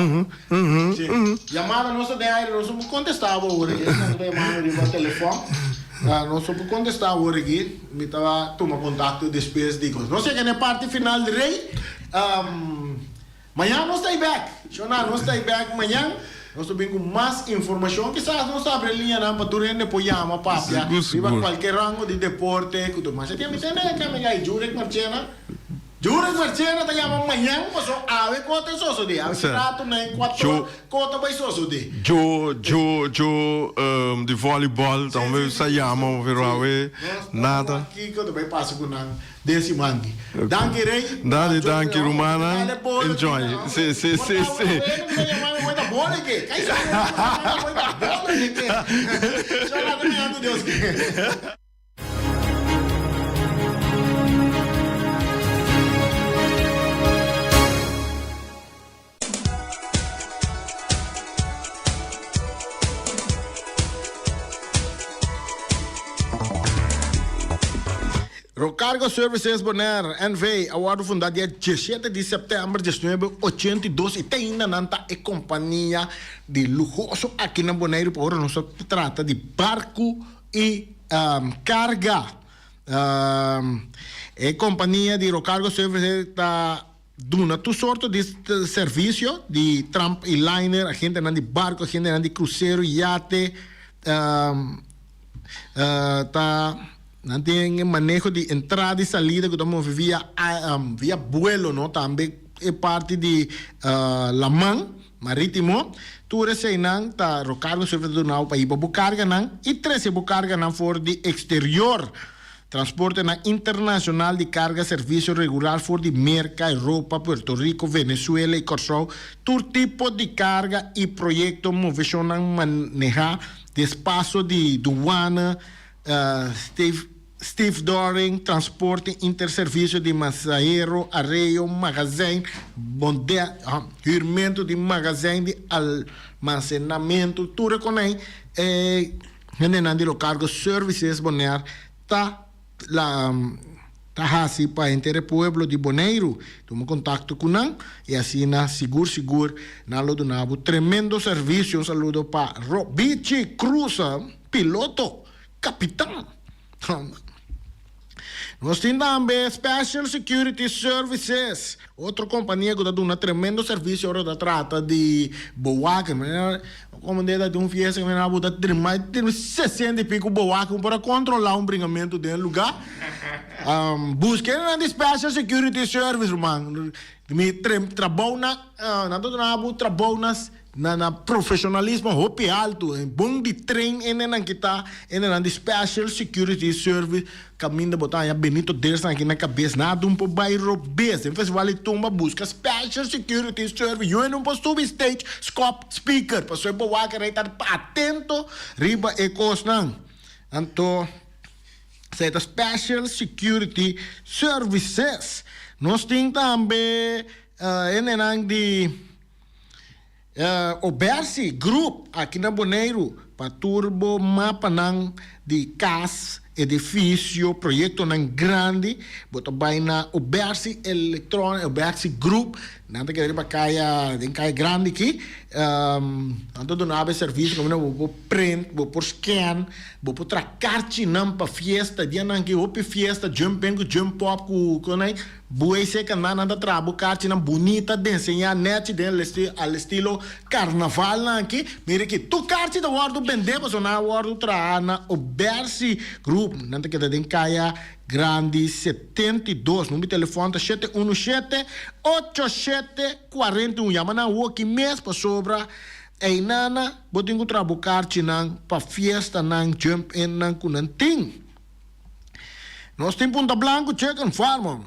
Sí. Yamada nos ta den aire, nos no por kontestá bo awor aki. Nos ta yamando riba telefòn. Nos no por kontestá awor aki. Mi ta tuma kontakto despues di kos. Nos yega na e parti final di Rey. Mañan nos ta ei bek. Shona, nos ta ei bek mañan. Nos ta bin ku mas informashon. Kisas nos ta abri e liñanan pa tur hende por yama, papia riba kualke rango di deporte ku tur. Masha tiempo mi tende e kami gai Jurek Marchena. Jurek Marchena ta yama mañan paso awe kota e sosode. Awe ki rato na e kuator kota bai sosode. Jo, jo, jo di volleyball tambe sa yama pero awe nada. Kiko ta bai pasa ku nan den siman ki. Danki Rey. Dale danki rumannan. Enjoy. Si si si si. Rocargo Services Bonaire NV a wòrdu fundá dia diesshete di sèptèmber diesnuebe ochenta i dos i te ainda nan ta e kompania di luhoso aki na Boneiru pa ora nos ta trata di barku i karga. E kompania di Rocargo Services ta duna tur sorto di servisio di tramp i liner, agentenan di barko, agentenan di krusero, yate, ta nan tin e maneho di entrada i salida ku ta move via via buelo no tambe. e parti di laman maritimo, tur eseinan ta Rocargo Service ta duna bo pa hiba bo carganan y trece bo carganan for di exterior. Transportenan internacional di carga servicio regular for di Merca, Europa, Puerto Rico, Venezuela y Corsou, tur tipo di carga y proyecto movecionnan maneha despaso di duana, Stevedoring, transporte interservisio di masahero, areo, magazijn, bondea, huurmento di magazijn di almacenamento, tur e konai e hendenan di lo Cargo Services Bonaire ta la ta hasi pa henter e pueblo di Boneiru. Tuma kontakto ku nan i asina sigur sigur nan lo duna bo tremendo servisio. Un saludo pa Robichi Cruz, piloto. Kapitan. Nos tin tambe Special Security Services, otro kompania ku ta duna tremendo servisio ora ta trata di bowaker. Manera komo ta di un fiesta ku mi a buta tin sesenta i piko bowaker ku por a kontrolá un bringamentu den e lugá. Buska nan di Special Security Service ruman. Mi trabou nan ta duna bo trabou na. Na na profesionalismo hopi haltu, e bon di train enenan ki ta enenan di Special Security Service kaminda bo ta haña Benito Dersnan aki na kabes nada un por bai robes den festival di tumba buska Special Security Service yu e no por subi stage skop speaker pasobra e bo wak rei ta atento riba e kosnan anto esei ta Special Security Services nos tin tambe enenan di. Obersi Group aki na Boneiru pa tur bo mapanan di kas, edifisio, proyektonan grandi bo ta bai na Obersi Electronic, Obersi Group, nan ta keda riba kaya den kaya grandi aki, nan ta duna bo e servisio kaminda bo por print, bo por scan, bo por traha karchinan pa fiesta, dianan aki hopi fiesta, jump in ku jump up ku konai. Buey seca nan nan ta traha bo karchinan bunita denseñá nechi den al estilo carnaval nan aki. Mira aki tur karchi ta wòrdu bendé pasobra nan a wòrdu traha na Obersi Group. Nan ta keda den Kaya Grandi 72. Number di telefòn ta shete unu shete, ocho shete, kuarenta i un. Yama nan awoki mes pasobra eynana bo tin ku traha bo karchinan pa fiestanan jump in nan ku nan tin. Nos tin Punta Blanco Chicken Farm.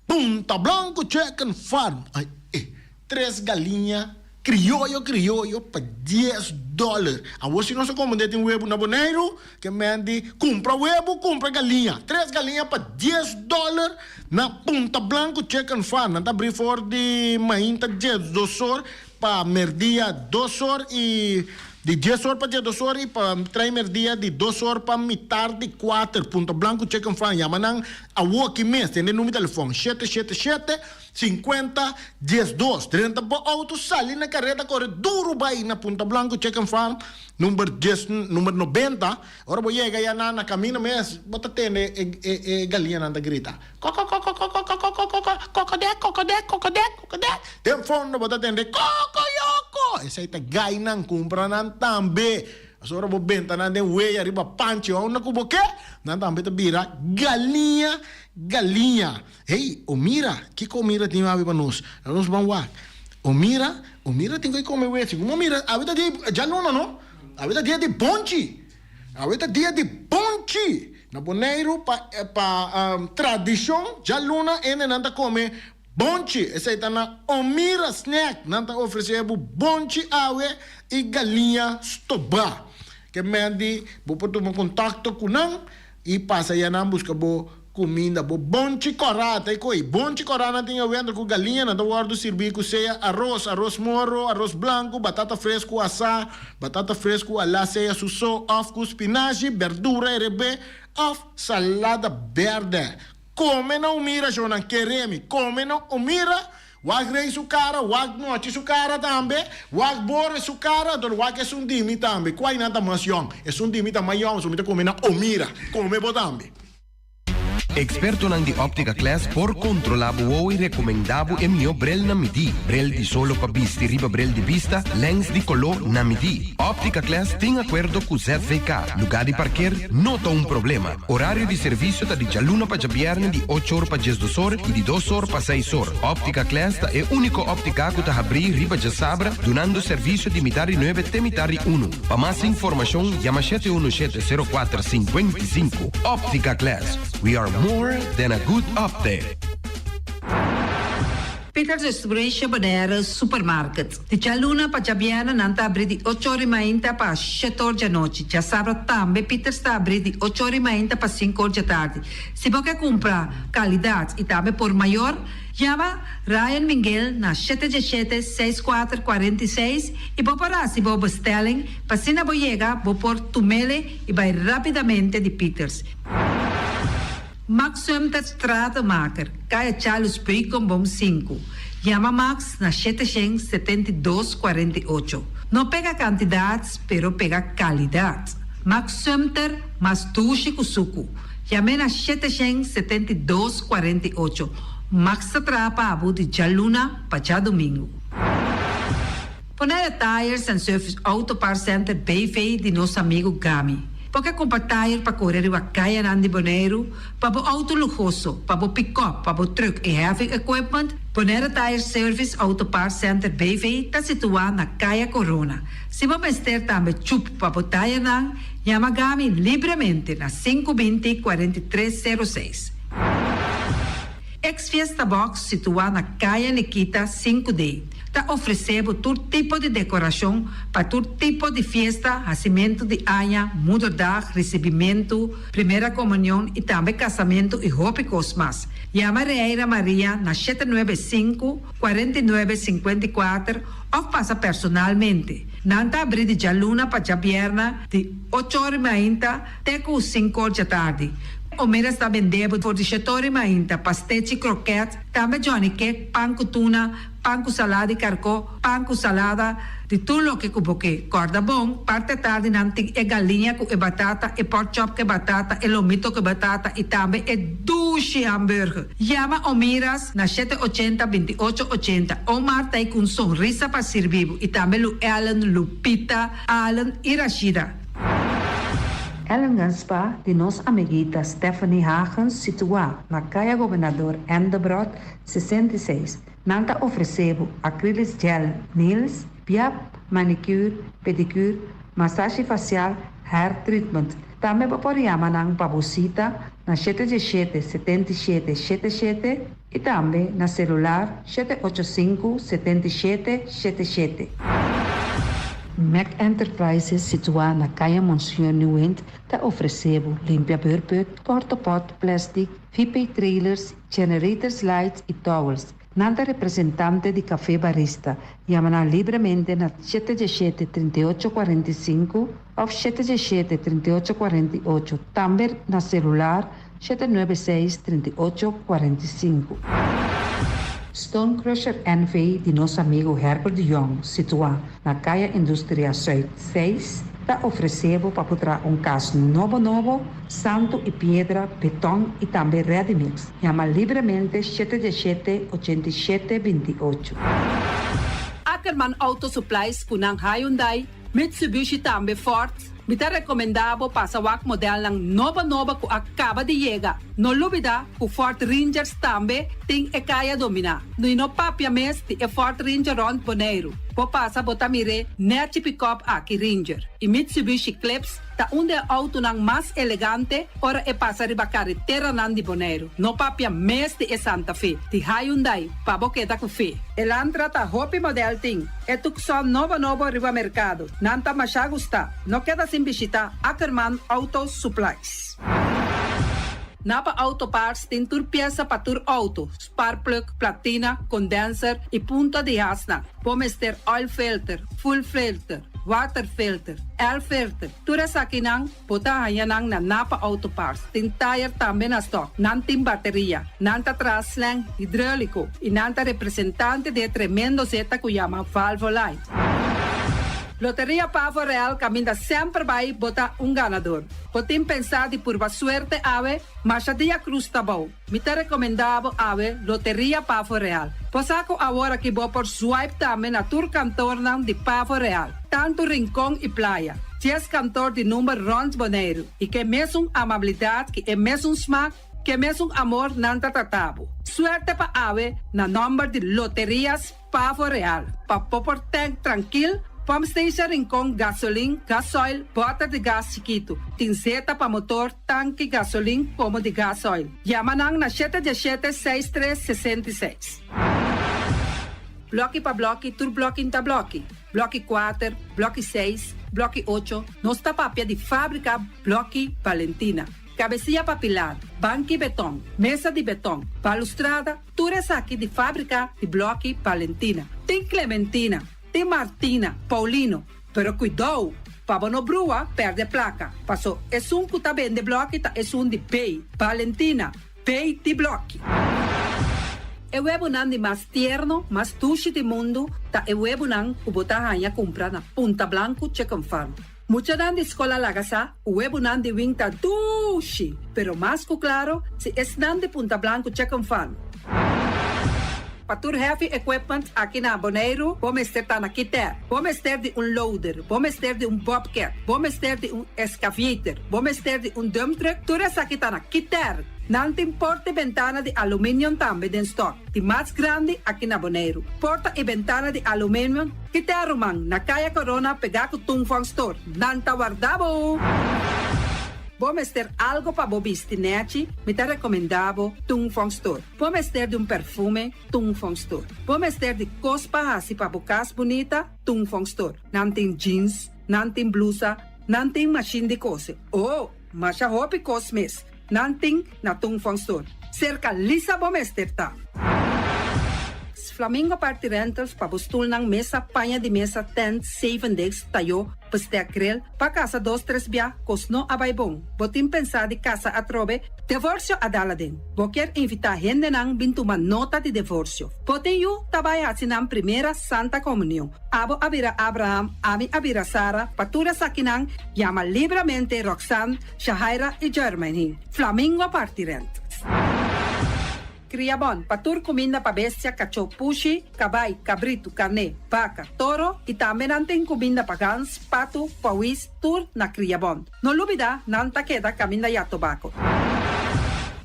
Punta Blanco Chicken Farm. Ay, eh, tres galiña crioyo crioyo pa dies dollar. Awor si nos a come tin webu na Boneiru, ke men di cumpra webu, cumpra galiña. Tres galiña pa dies dollar na Punta Blanco Chicken Farm. Nan ta abri for di mainta diesdos or pa merdia dos or y di dies or pa diesdos or y pa trai merdia di dos or pa mitar di kuater. Punta Blanco Chicken Farm yama nan awoki mes tende numero di telefon shete shete shete sinkuenta diesdos. Drenta bo auto sali na kareda kore duru bai na Punta Blanco Chicken Farm number dies number nobenta. Ora bo yega ya na na camino mes bo ta tende e e galiñanan ta grita Kokokokokokokokokokokokodek kokodek kokodek kokodek. Den fondo bo ta tende kokoyoko. Esei ta gainan kumpra nan tambe. Pasobra ora bo benta nan den wea riba panchi o unda ku bo ke, nan tambe ta bira galiña galiña. Hey, Omira, kiko Omira tin awe pa nos? Laga nos ban wak. Omira, Omira tin ku e kome wetsi. Komo Omira, awe ta dia djaluna no? Awe ta dia di bonchi. Awe ta dia di bonchi. Na Boneiru pa pa tradishon djaluna hendenan ta kome bonchi. Esei ta na Omira Snack. Nan ta ofresé bo bonchi awe i galiña stobá. Ke men di bo por tuma kontakto ku nan i pasa ya nan buska bo Kuminda bo bonchi kòrá ta e koi. Bonchi kòrá nan tin awendra ku galiña nan ta wòrdu sirbí ku sea aros, aros moro, aros blanku, batata fresku asá, batata fresku alá sea su so òf ku spinashi, bèrdura erebé òf salada bèrdè. Kome na Omira shownan kere mi kome na Omira. Wak Rey su cara, wak Mochi su cara tambe, wak Boris su cara, anto wak esun di mi tambe. Cuai nan ta mas yong? Esun di mi ta mas yong, so mi ta come na Omira. Come bo tambe. Ekspertonan di Optica Class por kontrolá bo wowo i rekomendá bo e mihó brel na midí. Brel di solo pa bisti riba brel di bista, lèns di koló na midí. Optica Class tin akuerdo ku ZVK. Lugá di parker no ta un problema. Orario di servisio ta di djaluna pa djabièrnè di ocho or pa diesdos or i di dos or pa seis or. Optica Class ta e úniko óptika ku ta habrí riba djasabra dunando servisio di mitar di nuebe te mitar di unu. Pa mas informashon yama shete unu shete sero kuater sinkuenta i sinku. Optica Class, we are more than a good optic. Peters Distribution Bonaire Supermarket. Di djaluna pa djabièrnè nan ta abrí di ocho or i mainta pa shete or djanochi. Djasabra tambe Peters ta abrí di ocho or i mainta pa sinku or djatardi. Si bo ke kumpra kalidat i tambe por mayor, yama Ryan Minguel na shete djeshete seis kuater 46 i bo por hasi bo bestelling pa asina bo yega bo por tumele i bai rapidamente di Peters. Max Sumter Stratenmaker, Kaya Charles Beukenboom sinku. Yama Max na 772 48. No pega kantidat, pero pega kalidat. Max Sumter mas dushi ku suku. Yam'é na 772 48. Max ta traha pa bo di djaluna pa djadumingu. Bonaire Tires and Service Auto Parts Center BV di nos amigu Gami. Bo ke kumpra tire pa kore riba kayanan di Boneiru, pa bo outo luhoso, pa bo pikòp, pa bo trùk i heavy equipment? Bonaire Tire Service Auto Parts Center BV ta situá na Kaya Korona. Si bo mester tambe chup pa bo tayanan, yama Gami libremente na 520 43 06. Ex Fiesta Box situá na Kaya Nikita 5D ta ofresé bo tur tipo di dekorashon pa tur tipo di fiesta, hasimentu di aña, moederdag, risibimentu, primera komunion i tambe kasamentu i hopi kos mas. Yama Reira Maria na 795, 49, 54 òf pasa personalmente. Nan ta abrí di djaluna pa djabièrna di ocho or i mainta te ku sinku or djatardi. Omeras ta bende bo for di shete or i mainta pastechi, krokèt, tambe Johnny cake, pan ku tuna, pan ku salada di karkó, pan ku salada, di tur loke ku bo ke. Kòrda bon, parti atardi nan tin e galiña ku e batata, e pork chop ku e batata, e lomito ku e batata i tambe e dushi hamburger. Yama Omiras na shete ochenta 28 80. Omar ta ei ku un sonrisa pa sirbi bo i tambe Lu Ellen, Lupita, Allen i Rashida. Ellingham Spa di nos amiguita Stephanie Hagens situá na Kaya Gobernador Endebrot 66. Nan ta ofresé bo acrylic gel nails, piap, manicure, pedicure, masashi fasial, hair treatment. Tambe bo por yama nan pa bo sita na 717 77 77 i tambe na selular 785 77 77. Mac Enterprises situá na Kaya Monseñor Nieuwind ta ofresé bo limpia beurput, portapot, plastic, VP trailers, generators lights i towels. Nan ta representante di Café Barista. Yama nan libremente na 717 38 45 òf 717 38 48. Tambe na selular 796 38 45. Stone Crusher NV di nos amigu Herbert de Jong, situá na Kaya Industria Zuid 6, ta ofresé bo pa traha un kas nobo nobo, santu i piedra, beton i tambe ready mix. Yama libremente 717 87 28. Ackerman Auto Supplies ku nan Hyundai, Mitsubishi tambe Ford. Mi ta rekomendá bo pasa wak modelnan nobo nobo ku a kaba di yega. No lubidá ku Ford Rangers tambe tin e kaya dominá. I no papia mes di e Ford Ranger rònt Boneiru. Bo pasa bo ta mir'é nèchi pick-up aki Ranger. I Mitsubishi Eclipse ta un di e outonan mas elegante ora e pasa riba kareteranan di Boneiru. No papia mes di e Santa Fe, di Hyundai, pa bo keda ku fe. Elantra ta hopi model tin. E Tucson nobo nobo riba merkado. Nan ta masha gustá. No keda sin bishitá Ackerman Auto Supplies. Napa Auto Parts tin tur piesa pa tur outo, spark plug, platina, condenser i punta di hasnan. Bo mester oil filter, fuel filter, water filter, air filter. Tur esakinan bo ta haña nan na Napa Auto Parts. Tin tire tambe na stock. Nan tin bateria. Nan ta traha slang hidráuliko i nan ta representante di e tremendo zeta ku yama Valvoline. Loteria Pavo Real kaminda semper bai bo ta un ganador. Bo tin pensá di purba suerte awe? Masha dia krus ta bou. Mi ta rekomendá bo awe Loteria Pavo Real. Bo sa ku awor aki bo por swipe tambe na tur kantornan di Pavo Real, tantu Rincon i Playa. Dies kantor di number rònt Boneiru i ke mesun amabilidat ki e mesun smak, ke mesun amor nan ta trata bo. Suerte pa awe na nòmber di Loterias Pavo Real, pa bo por tank trankil, pump station Rincon, gasolin, gasoil, bòter di gas chikitu, tin zeta pa motor, tanki gasolin komo di gasoil. Yama nan na shete diesshete seis tres 66. Blòki pa blòki, tur blòki n'ta blòki. Blòki kuater, blòki seis, blòki ocho, nos ta papia di fábrika Blòki Valentina. Kabesia pa pilar, banki beton, mesa di beton, balustrada, Tur esaki di fábrika di blòki Valentina. Tin Clementina, tin Martina, Paulino. Pero kuidou, pa bo no brua pèrdè plaka, paso esun ku ta bende blòki ta esun di B, Valentina, B di blòki. E webunan di mas tierno, mas dushi di mundu ta e webunan ku bo ta haña kumpra na Punta Blanku Chicken Farm. Muchanan di skol a laga sa ku webunan di wing ta dushi, pero mas ku klaro si esnan di Punta Blanku Chicken Farm. Pa tur heavy equipment aki na Boneiru bo mester ta na Kiter. Bo mester di un loader, bo mester di un bobcat, bo mester di un excavator, bo mester di un dump truck, tur esaki ta na Kiter. Nan tin porta i bentana di aluminium tambe den stock. Di mas grandi aki na Boneiru. Porta i bentana di aluminium Kita ruman, na Kaya Corona pegá ku Tung Fong Store. Nan ta warda bo! Bo mester algo pa bo bisti nèchi? Mi ta rekomendá bo Tung Fong Store. Bo mester di un perfume? Tung Fong Store. Bo mester di kos pa hasi pa bo kas bunita? Tung Fong Store. Nan tin jeans, nan tin blusa, nan tin mashin di kose. Oh! Masha hopi kos mes. Nan tin na Tung Fong Store. Serka Lisa bo mester ta. Flamingo Party Rentals pa bo stulnan, mesa, paña di mesa, tent, zeven desk, tayó, bestek, grill, pa kasa dos tres bia, kos no a bai bon. Bo tin pensá di kasa atrobe? Devorsio a dal aden. Bo kier invitá hendenan bin tuma nota di devorsio. Bo tin yu ta bai hasi nan primera Santa Komunion. Abo a bira Abraham, ami a bira Sara, pa tur esakinan yama libramente Roxanne, Shahaira i Jermaine, Flamingo parti rent. Kria bon pa tur kuminda pa bestia, kachó, pushi, kabai, kabritu, karné, baka, toro i tambe nan tin kuminda pa gans, patu, pawis, tur na Kria Bon. No lubida nan ta keda kaminda ya tobako.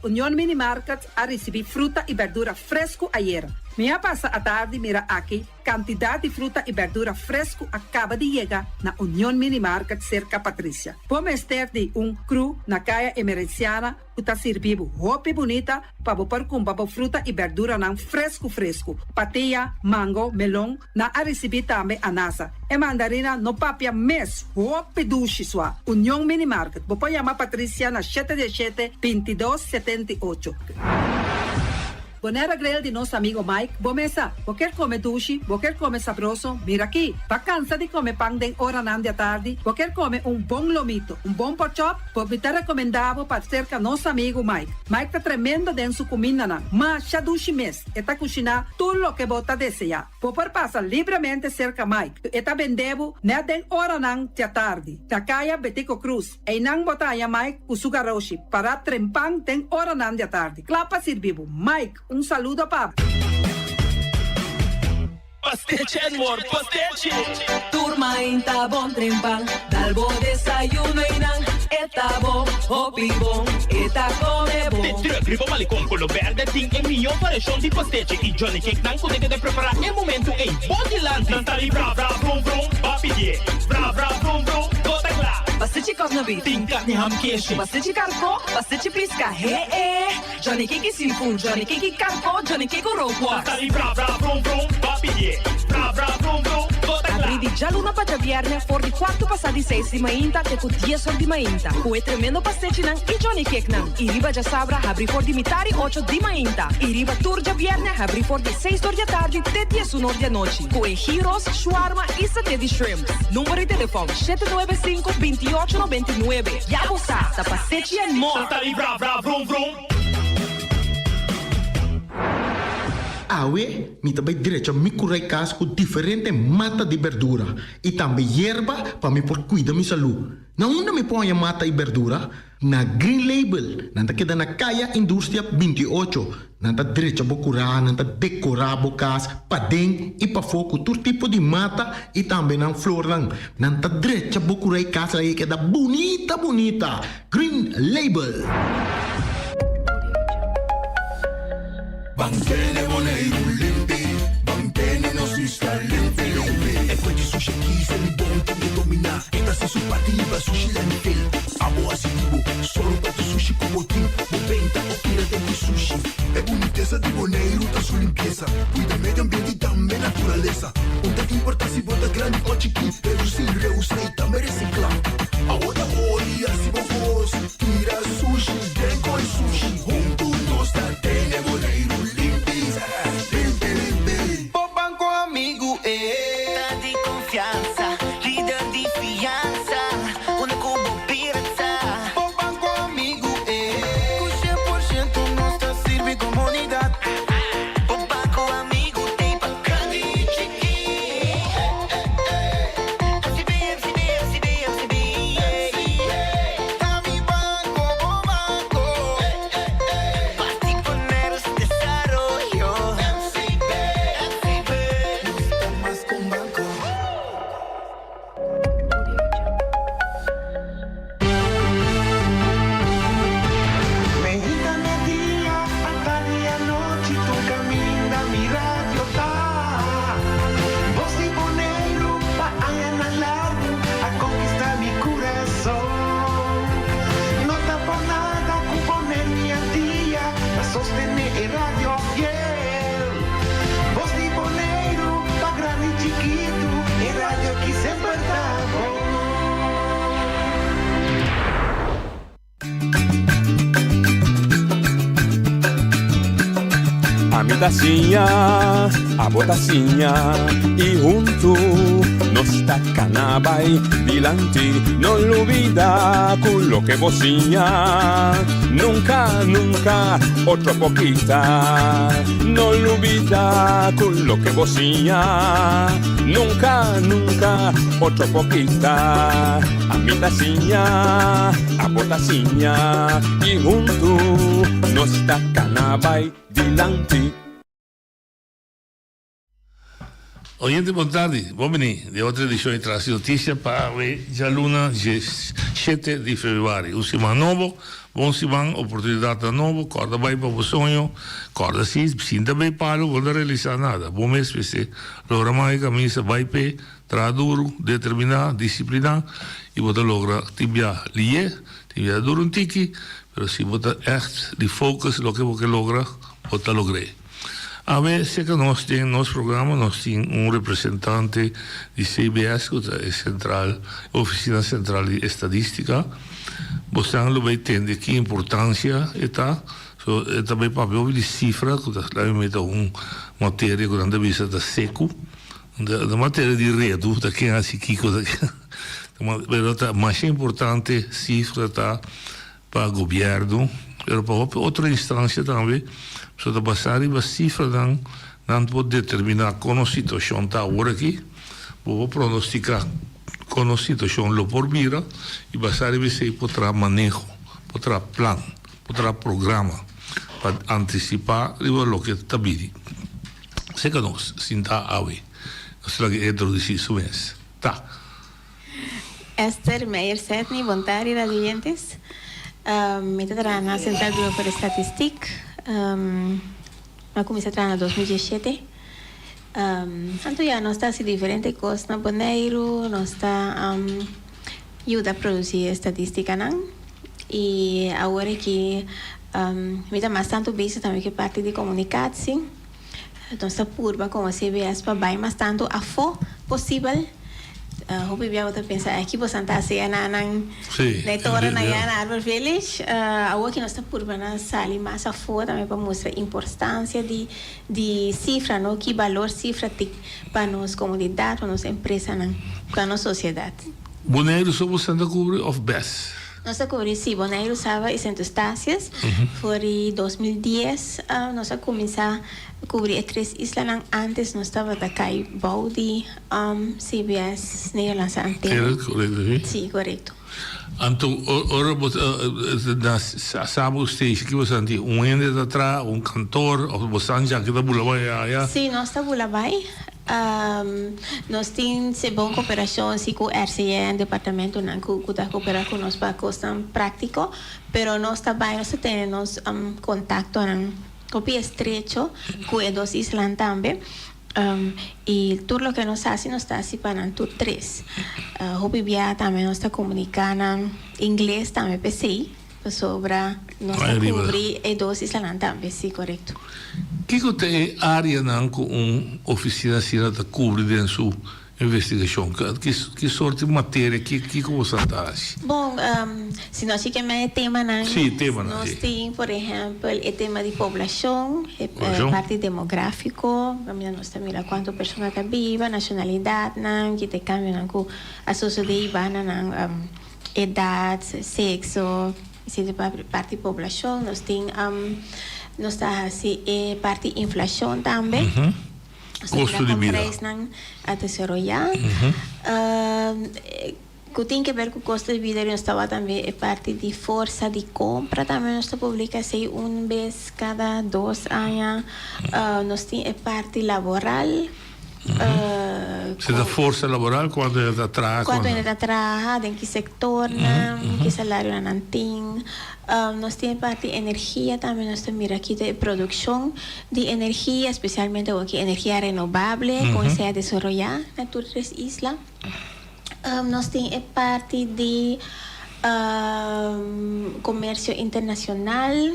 Union Mini Market a risibí fruta i berdura fresku ayera. Mi a pasa atardi mira aki Kantidat di fruta i bèrdura fresku a kaba di yega na Union Mini Market serka Patricia. Bo mester di un kru na Kaya Emerenciana ku ta sirbi bo hopi bunita pa bo por kumpra bo fruta i bèrduranan fresku fresku. Patia, mango, melon, nan a risibí tambe anasa. E mandarina no papia mes, hopi dushi sua. Union Mini Market, bo por yama Patricia na shete diesshete, 22, 78. Bonaire Grill di nos amigo Mike, bo mesa, bo kier come dushi, bo kier come sabroso, mira aki! Ba cansa di come pan den oranan di atardi, bo kier come un bon lomito, un bon porkchop, bo mi ta recomenda bo pa cerca nos amigo Mike. Mike ta tremendo den su cumindanan, masha dushi mes, e ta cushina tur loke bo ta desea. Bo por pasa libremente cerca Mike, e ta bende bo net den oranan di atardi, na caya Betico Cruz. Einan bo ta haña Mike ku su garoshi pará trempan den oranan di atardi, kla pa sirbi bo. Mike, un saludo pa bo. Pastechi and more pastechi! Tur mainta bon trempan, dal bo desayuno einan, e ta bon, hopi bon, e ta come bon. De truck riba Malecon Colo Berde tin e mihó variashon di pastechi i Johnny Cake nan ku ta keda prepará e momentu ei bo dilanti. Nan ta di bra bra brum brum, ba pidié bra bra brum brum, bo ta kla. Pastechi kòp na bif. Tin karni ham keshi. Pastechi karkó, pastechi piska, he e. Johnny Cake i seafood, Johnny Cake i karkó, Johnny Cake ku rookworst. Nan ta di bra bra brum brum, ba pidié bra bra brum brum, bo ta kla. Abrí di djaluna pa djabièrnè for di kuartu pasá di seis di mainta te ku dies or di mainta ku e tremendo pastechinan i Johnny Cakenan. I riba djasabra habrí for di mitar i ocho di mainta i riba tur djabièrnè habrí for di seis or di atardi te diesun or di anochi ku e gyros, shawarma i saté di shrimps. Number di telefòn, shete nuebe sinku, 28 99. Ya bo sa, ta pastechi and more! Santa di bra bra vrum vrum. Awe mi ta bai drecha mi kurai kas ku diferente mata di berdura i tambe yerba pa mi por kuida mi salú. Na unda mi por haña mata i berdura? Na Green Label. Nan ta keda na Kaya Industria 28. Nan ta drecha bo kurá, nan ta dekorá bo kas paden i pafó ku tur tipo di mata i tambe nan flornan. Nan ta drecha bo kurá i kas laga e keda bunita bunita. Green Label. Ban tene Boneiru limpi, ban tene nos isla limpi limpi. E kue di sushi aki se mi bon tin e dominá. E ta hasi su parti riba sushi landfill. Abo hasi di bo, solo pa tu sushi ku bo tin. Bo benta o tira den di sushi. E bunitesa di Boneiru ta su limpiesa. Kuida medio ambiente i tambe naturalesa. Un ta importá si bo ta grandi o chikí, redusí, reusá i tambe resiklá. Awo ta ora di hasi bo kos, tira sushi den koi sushi. Huntu nos ta tene Boneiru limpi, limpi, limpi. Bo banco amigu e ta di confiansa, lider di fiansa, unda cu bo bira ta. Bo banco amigu e cu 100% nos ta sirbi comunidad. Bo banco amigu t'ey pa grandi y chikí. MCB, MCB, MCB, MCB, yeah. Ta mi banco, bo banco. Parti Boneiru su desaroyo. MCB, MCB. Nos ta mas cu un banco. Meinta media, atardi anochi tur caminda mi radio ta. Bos di Boneiru pa añanan largu a conquista mi curason. No ta por nada cu Bonaire mi Antia ta sostene e radio fiel. Bos di Boneiru pa grandi y chikitu e radio ki semper ta bon. Ami ta siña, abo ta siña y huntu nos ta cana bay dilanti. No lubida cu loke bo siña nunca, nunca otro por kita. No lubida cu loke bo siña nunca, nunca otro por kita. Ami ta siña, abo ta siña y huntu nos ta cana bay dilanti. Oyente bon tardi, bon bini den otro edicion di Tras di Noticia pa awe djaluna 7 di februari. Un siman nobo, bon siman, oportunidadnan nobo, corda bay pa bo soño, corda si sinta bay palo bo no ta realisa nada, bo mes mester logra manga e camisa bay p'e. Traha duru, determiná, disipliná i bo ta logra tin bia lié, tin bia duru un tiki, pero si bo ta ègt di focus loke bo ke logra, bo ta logr'é. Awe serka nos den nos programa nos tin un representante di CBS ku ta e sentral, e ofisina sentral di estadistika. Bosnan lo bai tende ki importansia e ta, so e ta bai papia hopi di sifra ku ta laga mi meta un materia ku nan ta bisa ta seku. Ta materia di redu ta ken hasi kiko ta ken pero ta masha importante sifra ta pa gobierno pero pa hopi otro instancia tambe pasobra ta basa riba sifranan nan por determina kon nos situacion ta awor aki bo por pronostica kon nos situacion lo por bira y basa riba esey por traha maneho por traha plan por traha programa pa anticipa riba loke ta bini. Seka nos sinta awe. Nos ta laga e introduci su mes. Ta. Esther Meijer Sedney, bon tardi radio oyentes. Mi ta traha na Centraal Bureau voor de Statistiek. Mi a cuminsa traha na 2017. Anto ya nos ta haci diferente cos na Boneiru, nos ta yuda produci estadisticanan y awor aki mi ta mas tanto bezig tambe cu e parti di comunicatie. Nos ta purba komo CBS pa bai mas tantu afó posibel. Hopi bia bo ta pensa aki bosan ta hasi na nan na e toren aya na Arbor Village. Awor ki nos ta purba na sali mas afó tambe pa mustra importansia di di sifra no, ki balor sifra tin pa nos komunidat, pa nos empresanan, pa nos sosiedat. Boneiru so bosan ta kubri òf bes? Nos a kubri, sí, Boneiru, Saba i Sint Eustatius. For di 2010 nos a kuminsá kubri e tres islanan. Ántes nos tabata kai bou di CBS Nederlandse Antenne. Korekto, sí? Sí, korekto. Anto ora bo ta na Saba Eustatius, ki bo santi? Un hende ta traha, un kantor, òf bo san dja ki ta bula bai aya? Sí, nos ta bula bai. Nos tin si bon koperashon si ku RCN, departamentonan ku ku ta koperá ku nos pa kosnan práktiko, pero nos ta bai nos ta tene nos kontaktonan hopi estrecho ku e dos islan tambe i tur loke nos hasi nos ta hasi pa nan tur tres. Hopi bia tambe nos ta komuniká nan ingles tambe p'esei. Pasobra nos ta cubri e dos islanan tambe, si corecto. Kico ta e areanan cu un oficina asina ta cubri den su investigacion? Ki soort di materia, kico boso ta haci? Bon, si nos cheke mei e temanan, Si, temanan, nos si. tin por ehempel e tema di poblacion, e parti demografico, caminda nos ta mira cuanto persona ta biba, nacionalidadnan, ki ta e cambionan cu a sosode y banda nan. Edat, sekso, esei ta parti poblashon. Nos tin nos ta hasi e parti inflashon tambe. Nos ta mira kon preisnan a desaroyá. Ku tin ke ber ku kosto di bida nos ta wak tambe e parti di forsa di kompra tambe nos ta publika esei un bes kada dos aña. Nos tin e parti laboral. Si ta forsa laboral cuanto hende ta traha. Cuanto hende ta traha, den ki sectornan, ki salarionan nan tin. Nos tin e parti energia tambe, nos ta mira aki ta e produccion di energia, especialmente awor ki energia renovable con esei a desaroya na tur tres isla. Nos tin e parti di comercio internacional.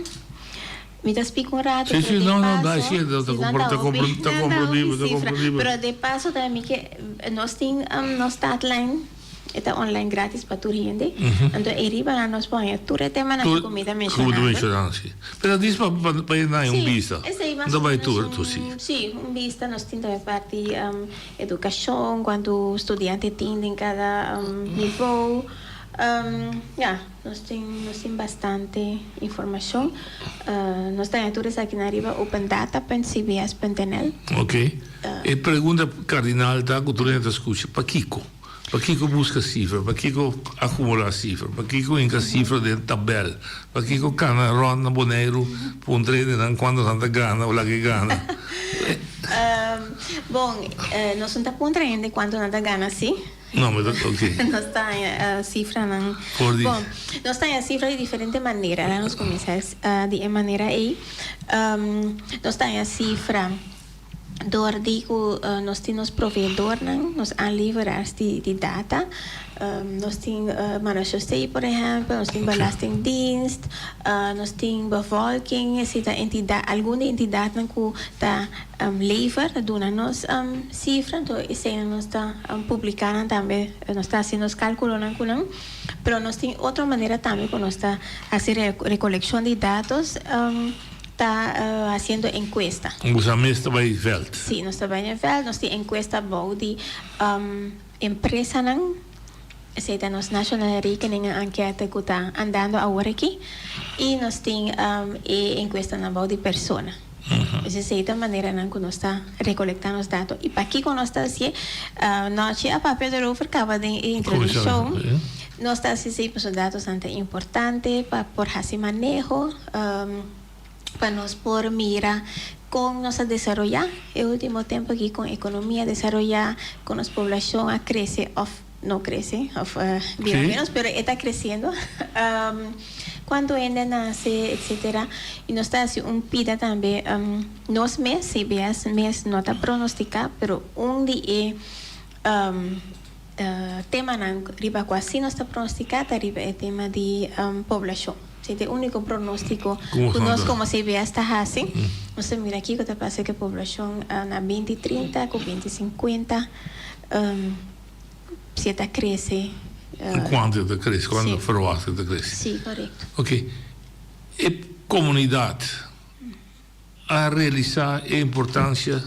Mi ta spika un rato, Sí, pero sí, de no, no, paso, sí, ta si no compro, ta ta hopi, compro, ta no ta hopi comprendibel, ta cifra. comprendibel. Pero de paso tambe mi ke, nos tin nos startlijn, e ta online gratis pa tur hende. Anto e riba nan nos por haña tur e temanan Tur, ku mi ta ku bo ta menshonando. menshonando, sí. Pero dis pa, pa, pa e nan un Sí, bista. esei mas No o bai menos tur, tur, sí. un, sí, un bista. Nos tin tambe parti edukashon, kuantu studiante tin den kada nivou. Ya. Nos tin nos tin bastante informacion. Nos ta haña tur esakinan riba opendata.cbs.nl. Ok. E pregunta cardinal ta cu tur hende ta scucha, pakico? Pakico busca cifra? Pakico acumula cifra? Pakico hinca cifra den tabel? Pakico cana rond na Boneiru puntra hendenan cuanto nan ta gana o laga e gana? Bon, nos no ta puntra hende cuanto nan ta gana si. No, mi ta ok. Nos ta haña sifranan. For di. Bon, nos ta haña sifra di diferente manera. Laga nos kuminsá di e manera ei. Nos ta haña sifra dor di ku nos tin nos proveedornan, nos aanleveraars di di data. Nos tin Marechaussee por ehèmpel, nos tin Belastingdienst, nos tin Bevolking, esei ta entidat, algun di entidatnan ku ta Lever ta duna nos sifra, anto eseinan nos ta publiká nan tambe, nos ta hasi nos kálkulonan ku nan. Pero nos tin otro manera tambe ku nos ta hasi rekolekshon di datos, ta hasiendo enkuesta. Boso mes ta bai vèlt? Sí, nos ta bai den vèlt, nos tin enkuesta bou di empresanan, esei ta nos Nationale Rekeningen Enquête ku ta andando awor aki, i nos tin e enkuestanan bou di persona. Pues esei ta maneranan ku nos ta rekolektá nos dato. I pakiko nos ta hasié? Nochi a papia derover kaba den e introdukshon. Nos ta hasi esei pasobra datonan ta importante pa por hasi maneho, pa nos por mira kon nos a desaroyá e último tempu aki, kon ekonomia a desaroyá, kon nos poblashon a krese òf no krese òf bira ménos, pero e ta kresiendo. Kuantu hende a nase, etsetera. I nos ta hasi un pida tambe nos mes, CBS mes no ta pronostiká, pero un di e temanan riba kua si nos ta pronostiká ta riba e tema di poblashon. Esei ta e úniko pronóstiko ku nos komo CBS ta hasi. Nos ta mira kiko ta pasa ku e poblashon na binti trinta ku binti sinkuenta, si e ta krese. Kuantu e ta krese, kuantu ta ferwagt e ta krese. Si, korekto. Ok. E komunidat a realisá e importansia.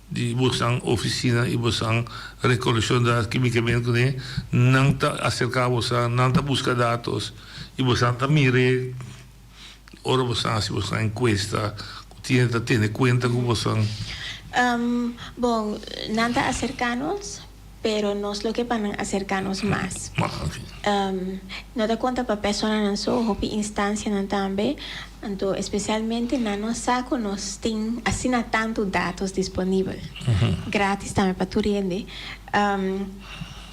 Di bosan oficina y bosan recoleccion datos ki mi ke men cune, nan ta acerca bosan, nan ta busca datos y bosan ta mire ora bosan haci bosan encuesta cu tiene ta tene cuenta cu bosan. Bon, nan ta acerca nos, pero nos lo ke pa nan acerca nos mas. No ta conta pa personanan so, hopi instancianan tambe. Anto especialmente nan no sa cu nos tin asina tanto datos disponibel, gratis tambe pa tur hende.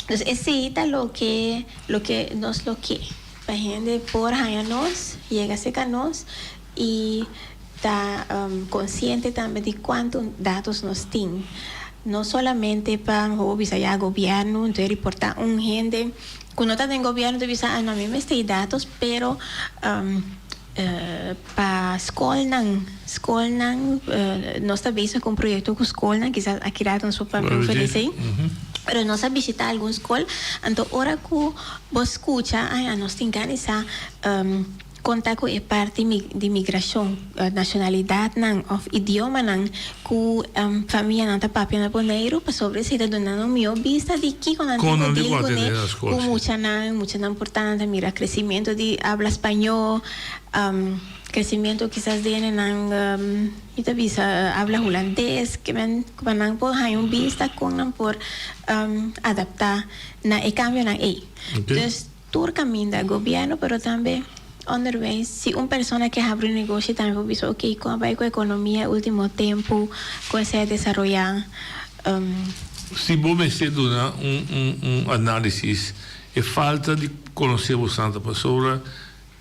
Dus esey ta loke loke nos lo ke, pa hende por haña nos, yega cerca nos y ta consciente tambe di cuanto datos nos tin. No solamente pa bo bisa ya gobierno, entonces reporta un hende cu no ta den gobierno ta bisa ah no mi mester e datos pero pa scolnan, scolnan nos ta bezig cu un proyecto cu scolnan kisas aki rato nos por papia over esey pero nos a bishita algun scol anto ora cu bo scucha ay nos tin gana sa Kon ta ku e parti di migrashon, nashonalidatnan òf idiomanan ku famianan ta papia na Boneiru? Pasobra esei ta duna nan un mihó bista di kiko nan tin ku dil kuné ku muchanan. Muchanan por ta mira kresimentu di abla spañó, kresimentu kisas den nan mi ta bisa abla hulandes, ke men ku nan por haña un bista kon nan por adaptá na e kambionan ei. Dus. Tur caminda, gobierno pero tambe onderwijs. Si un persona ke habri un negoshi tambe por bisa ok con a bay cu economia e ultimo tempo, con esey a desaroya. Si bo mester duna un un analisis e falta di conoce bo santa pasobra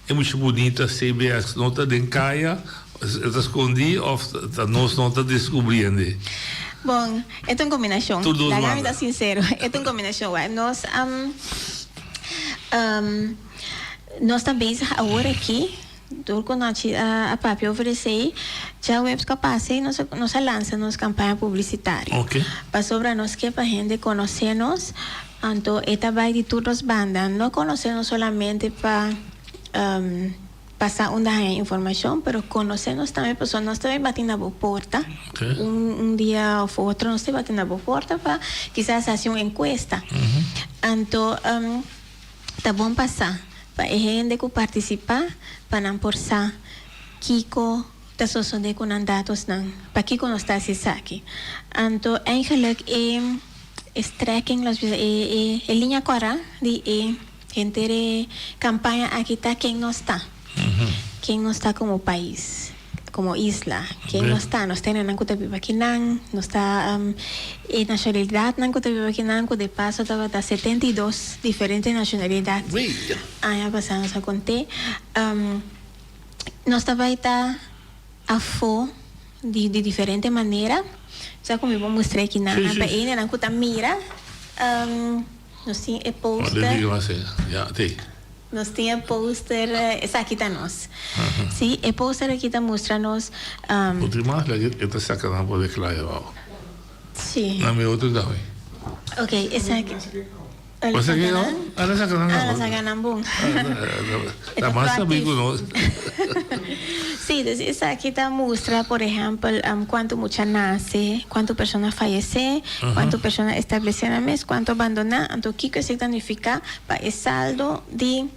e mucha bunita CBS no ta den caya e ta scondi of ta nos no ta descubriende. Bon, e ta un combinacion. Tur dos Laga mi banda. ta sincero, e ta un combinacion. Wak nos Nos ta bezig awor aki, tur ku nochi a papia over esei, djaweps ku a pasa ei nos a lansa nos kampaña publisitario. Pasobra nos ke pa hende konosé nos, anto e ta bai di tur nos banda. No konosé nos solamente pa Pasa unda haña informashon, pero konosé nos tambe pasobra nos ta bai bati na bo porta un un dia òf otro nos ta bai bati na bo porta pa kisas hasi un enkuesta. Anto ta bon pa sa pa e hende ku partisipá pa nan por sa kiko ta sosodé ku nan datosnan, pakiko nos ta hasi esaki. Anto eigenlik e e strekking los bisa e e e liña kòrá di e. Henter e campaña aki ta ken nos ta. Ken nos ta como pais, como isla. Ken nos ta. Nos ta hendenan cu ta biba akinan, nos ta e nacionalidadnan cu ta biba akinan cu de paso tabata 72 diferente nacionalidad aña pasa nos a conte. Nos ta bay ta afo di diferente manera. Sa cu mi por mustra akinan pa e hendenan cu ta mira. Nos tin e poster. Nos tin e poster, esaki ta nos. Si, e poster aki ta mustra nos. Otro mas la e ta saca nan por declara abao. Si. Na mi otro tambe. Ok, esaki. Bo saca nan? Ala saca nan. Ala saca nan bon. Ta mas sabi cu nos. Si, dus esaki ta mustra por ehempel cuanto mucha nace, cuanto persona fayece. Kuantu persona establesé nan mes, kuantu a bandoná, anto kiko esei ta nifiká pa e saldo di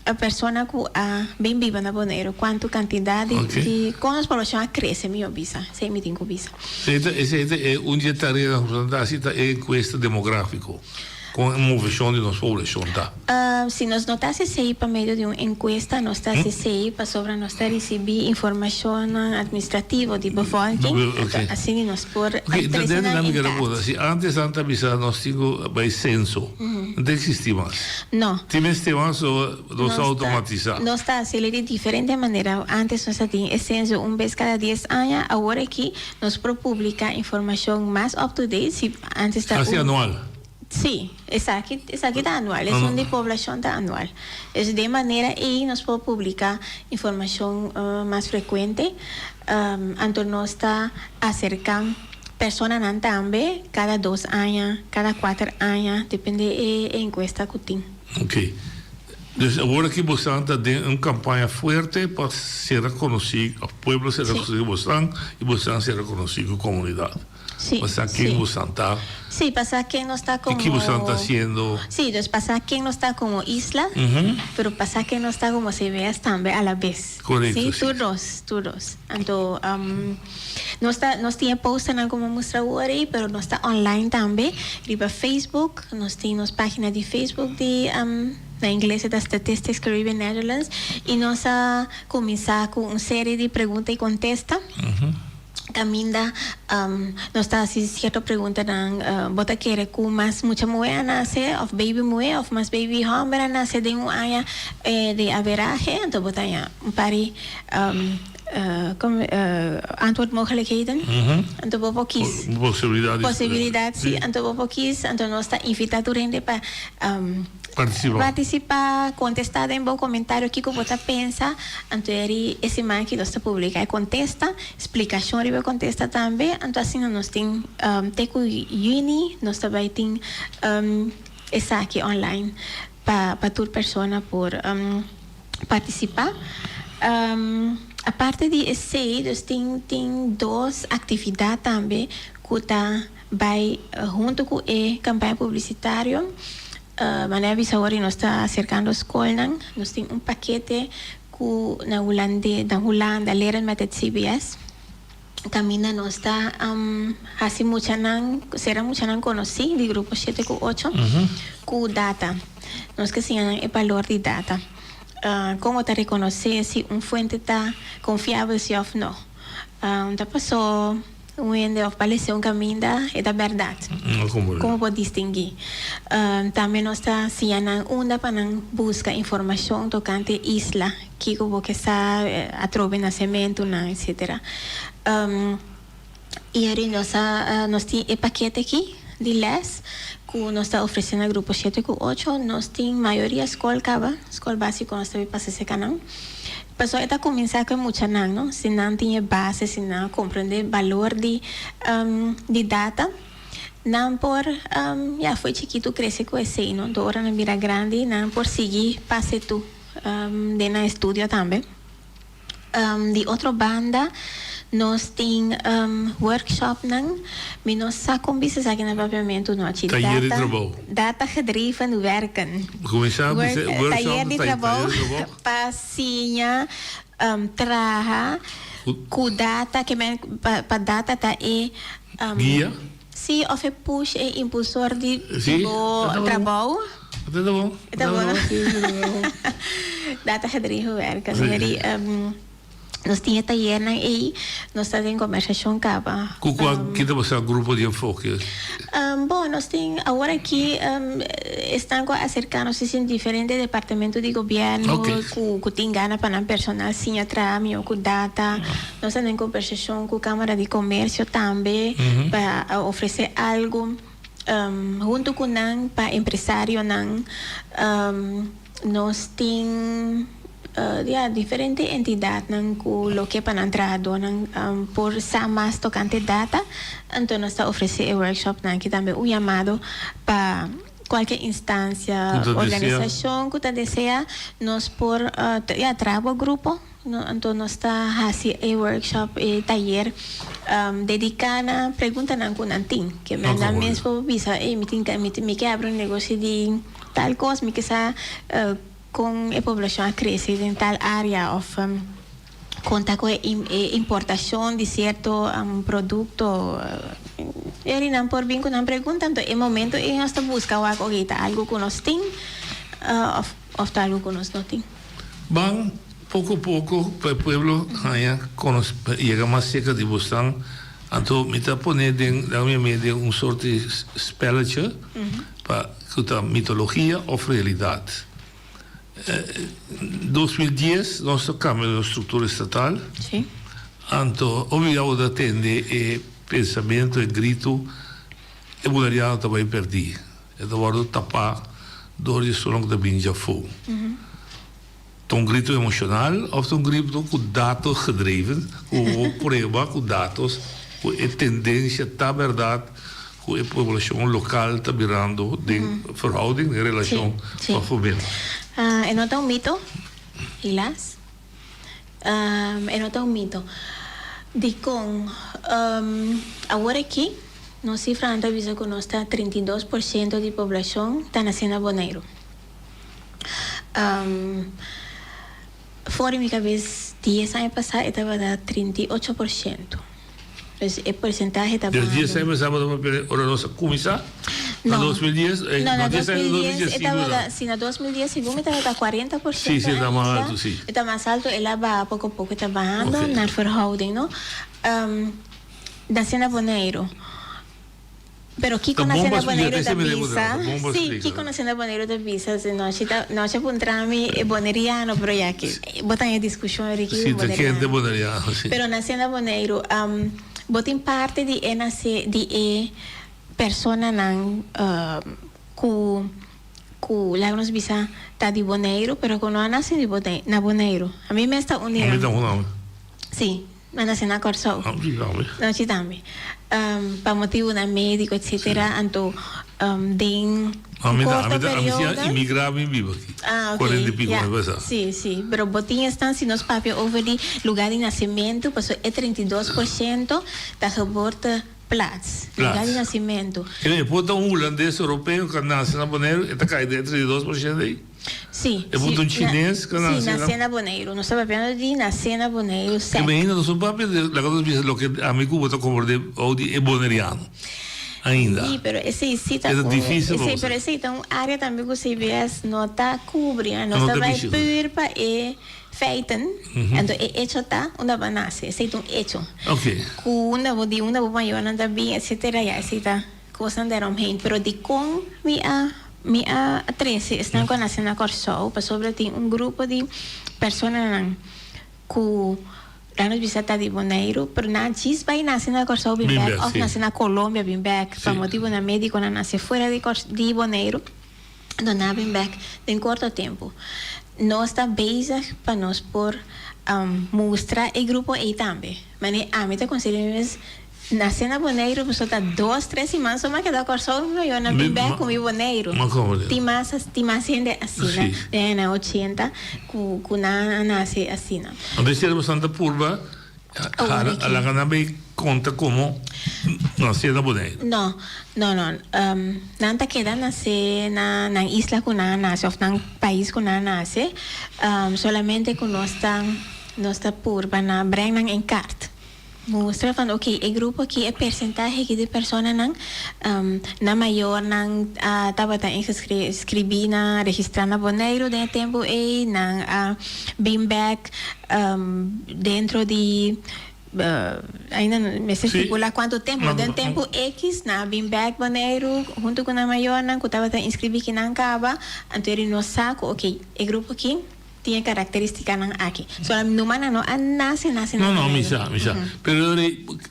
e persona ku a bin biba na Boneiru? Kuantu kantidat di di kon nos poblashon a krese mihó bisa, esei mi tin ku bisa. Esei ta e un di e tareanan ku nos ta hasi ta e enkuesta demográfiko. Kon e moveshon di nos poblashon ta? Si nos no ta hasi esei pa medio di un enkuesta, nos ta hasi esei pasobra nos ta risibí informashonnan administrativo di bevolking, anto asina nos por trese nan en kaart. Si antes nan ta bisa nos tin ku bai senso, no ta eksistí mas? No. Tin mester mas o nos ta outomatisá? Nos ta hasiel di diferente manera. Antes nos ta tin e senso un bes kada dies aña, awor aki Nos por publica informacion mas up to date si antes ta Casi anual. Si, esaki esaki ta anual, esun di poblacion ta anual. Dus den manera ey nos por publica informacion mas frecuente. Anto nos ta acerca personanan tambe cada dos aña, cada cuater aña, depende e encuesta cu tin. Ok. Dus awor aki bosan ta den un campaña fuerte pa ser reconoci, of pueblo ser reconoci cu bosan y bosan ser reconoci cu comunidad. Sí, Pa sa ken sí. bosan ta. Sí, pa sa ken nos ta I ki bosan komo ta hasiendo. Sí, dus pa sa ken nos ta komo isla, pero pa sa ken nos ta komo CBS tambe a la bes. Korekto, Sí, sí. tur dos, tur dos. Anto nos ta nos tin e posternan komo mustra awor ei, pero nos ta online tambe riba Facebook, nos tin nos pagina di Facebook di na ingles e ta Statistics Caribbean Netherlands i nos a kuminsá ku un serie di pregunta i kontesta. Kaminda nos ta hasi sierto preguntanan, bo ta kere ku mas mucha muhé a nase òf baby muhé òf mas baby hòmber a nase den un aña di averahe? Anto bo ta haña un par di antwoordmogelijkheden. Anto bo por kis. Posibilidat. Posibilidat, si. Anto bo por kis. Anto nos ta invitá tur hende pa. Partisipá. Partisipá, kontestá den bo komentario kiko bo ta pensa. Anto eri e siman aki nos ta publiká e kontesta, splikashon riba e kontesta tambe. Anto asina nos tin te ku yüni nos ta bai tin esaki online pa pa tur persona por partisipá. Aparte di esei dus tin tin dos aktividat tambe ku ta Bai hunto ku e kampaña publisitario, manera bisa awor nos ta aserkando skolnan, nos tin un pakete ku na hulande na Hulanda Leren met het CBS, kaminda nos ta hasi muchanan sera muchanan konosí di grupo shete ku ocho ku data. Nos ke siña nan e balor di data, kon bo ta rekonosé si un fuente ta konfiabel si òf no. Ta pasó. Un hende of palece un caminda e ta berdad. Como por distingui? Tambe nos ta siña nan unda pa nan busca informacion tocante isla, kico bo ke sa atrobe nacementonan, etcetera. Y eri nos a nos tin e pakete aki di les cu nos ta ofrece na grupo shete cu ocho. Nos tin mayoria scol caba, scol basico nos ta bay pasa cerca nan. Pasobra e ta kuminsá ku e muchanan, no? Si nan tin e base, si nan a komprendé balor di di data, nan por, ya, fo'i chikitu krese ku esei, no? Anto ora nan bira grandi, nan por sigui pasa tu den nan estudio tambe. Di otro banda, nos tin workshopnan. Mi no sa kon bisa esaki na papiamentu no, achi. Tayer di trabou. Data gedreven werken. Kuminsá bisa workshop, Tayer di trabou. Pa siña traha ku data ke men pa data ta e Guia? Si of e push e impulsor di bo trabou. Ta bon. Ta bon. Data gedreven werken. Nos tin e tayernan ei, nos ta den kombersashon kaba. Ku kua ki ta basa grupo di enfoke? Bo, nos tin awor aki esnan ku a aserká nos tin diferente departamento di gobièrnu ku ku tin gana pa nan personal siña traha mihó ku data. Nos ta den kombersashon ku Kámara di Komersio tambe pa ofresé algu huntu ku nan pa empresarionan. Nos tin ya diferente entidadnan ku loke pa nan trahadónan por sa mas tokante data, anto nos ta ofresé e workshopnan aki tambe un yamado pa kualke instansia, organisashon ku ta desea nos por ya traha bo grupo, anto nos ta hasi e workshop, e tayer dediká na preguntanan ku nan tin, ke nan mes por bisa ey mi tin mi ke abri un negoshi di. Tal kos mi ke sa kon e poblashon a krese den tal área òf kon ta ku e importashon di sierto produkto. Eri nan por bin ku nan pregunta, anto e momento ei nos ta buska wak oke ta algu ku nos tin òf ta algu ku nos no tin. Ban poko poko pa e pueblo haña konos yega mas serka di bosnan, anto mi ta pone den mi a mete un sort di spelletje pa ku ta mitologia òf realidat. 2010 nos a kambia nos struktura estatal, anto hopi ya bo ta tende e pensamentu, e gritu, e boneriano ta bai pèrdí. E ta wòrdu tapá dor di esunnan ku ta bini djafó. Ta un gritu emoshonal òf ta un gritu ku dato gedreven, ku bo prueba ku datos ku e tendensia ta bèrdat ku e poblashon lokal ta birando den verhouding, den relashon pa gobierno? E no ta un mito, helaas. E no ta un mito. Dikon? Awor aki. Nos sifranan ta bisa ku nos ta 32% di poblashon ta nase na Boneiru. For di mi kabes dies aña pasá e tabata 38%. Dus e porsentahe ta Dus bahando. dies aña pasá bo ta papia ora nos a kuminsá? Na No. 2010? No, na No, dies aña 2010 e 2015 tabata, si na 2010 segun mi tabata 40% Sí, sí, e ta mas ainda. altu, sí. E ta mas altu, el a baha poko poko, e ta bahando Ok. naar verhouding, no? Nase na Boneiru. Pero kiko Ta bon nase pa na splika, Boneiru te ta esei mi bisa? ta bon pa Sí, splika. kiko nase na Boneiru ta bisa? Si nochi ta nochi a puntra mi e boneriano, pero ya ke bo ta haña diskushon riba Sí, ta kende boneriano. boneriano, sí. Pero nase na Boneiru, bo tin parti di e nase di e personanan ku ku laga nos bisa ta di Boneiru, pero ku no a nase di Bonei na Boneiru. Ami mes ta un di Ami nan. ta un nan. Sí. Mi a nase na Kòrsou. Nochi tambe. Nochi tambe. Pa motibunan médiko etsetera, anto den Un un korto ami ta, ami si a periodo. imigrá mi biba aki. Ah, ok. Kuarenta i piko Ya. aña pasá. Sí, sí. Pero bo tin esnan si nos papia over di lugá di nasementu, pasobra e 32% ta geboorteplaats, lugá di Plaats. nasementu. E por ta un hulandes europeo ku a nase na Boneiru, e ta kai den e 32% ei? Sí, E punto sí, un chines na, que nace sí, na- nace na Boneiru. Nos ta papiando di nace na Boneiru, Que sec. me ainda nos papia de la cosa bisa loke ami cu bo ta comprende ou di e boneriano. Ainda. Sí, pero esey sí ta Es un, difícil pa esey, bo pero sa. esey ta un área tambe cu CBS no ta cubri, ah. Nos No ta ta bay bishi. puur pa e feiten, anto e hecho ta unda bo a nace, esey ta un hecho. Ok. Cu unda bo di unda bo mayornan ta bin, etcetera, ya esey ta Kosnan deromheen, pero dikon mi a mi a trese esnan ku a nase na Kòrsou? Pasobra tin un grupo di personanan ku nan nos bisa ta di Boneiru, pero nan djis bai nase na Kòrsou bin bèk òf nase na Colombia bin bèk pa motibunan médiko nan nase fuera di di Boneiru, anto nan a bin bèk den korto tempu. Nos ta bezig pa nos por mustra e grupo ei tambe. Manera ami ta konsiderá mi mes Nase na Boneiru pasobra ta dos tres siman so m'a keda Kòrsou mi mayor nan bin bèk ku mi Boneiru. Tin mas tin mas hende asina den añanan ochenta ku ku nan a nase asina. Anto esei ta bastante purba a laga nan bay konta komo nase na Boneiru. No, no no nan ta keda nase na nan isla ku nan a nase òf nan pais ku nan a nase solamente ku nos ta nos ta purba na breng nan en kart. Mustra van oké e grupo aki e persentahe aki di personanan nan mayornan a tabata inskribí na registrá na Boneiru den e tempu ei nan a bin bèk dentro di ainda mester stipulá kuantu tempu pero den tempu ekis nan a bin bèk Boneiru huntu ku nan mayornan ku tabata inskribí kinan kaba anto eri nos sa ku oké e grupo aki. Tin e karakteristikanan aki. Solamente numa nan no a nase nase na No, no, Boneiru. mi sa, mi sa. Pero ora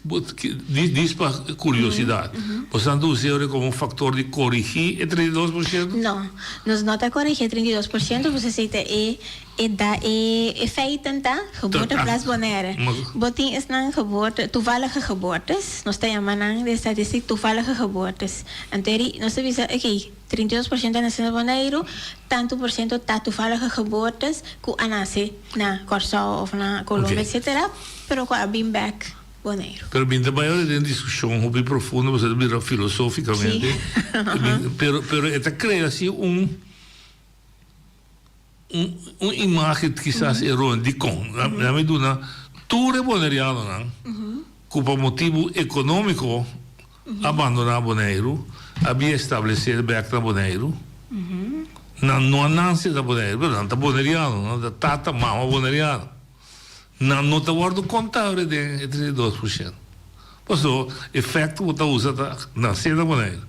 bo dis dis pa kuriosidad. Bo sa usa ora komo un faktor di korigí e 32%? No, nos no ta korigí e 32% pasobra esei ta e e da e e feiten ta geboorteplaats Bonaire. Bo tin esnan geboorte toevallige geboortes, nos ta yama nan den statistik toevallige geboortes. Anto eri nos ta bisa okey. 32% a nase na Boneiru, tantu por siento ta toevallige geboortes ku a nase na Kòrsou òf na Colombia etcetera, pero ku a bin bèk Boneiru. Pero bin ta bai ora den diskushon hopi profundo pasobra ta bira filosofikamente, pero pero e ta krea si un un imagen kisas eroneo dikon? Nan mi duna tur e bonerianonan ku pa motibu ekonómiko a bandoná Boneiru, a bin establesé bèk na Boneiru. Nan no a nanse na Boneiru, pero nan ta boneriano, nan ta tata, mama boneriano. Nan no ta wòrdu kontá ora den e 32%. Pasobra e fèkt ku bo ta usa ta nasé na Boneiru.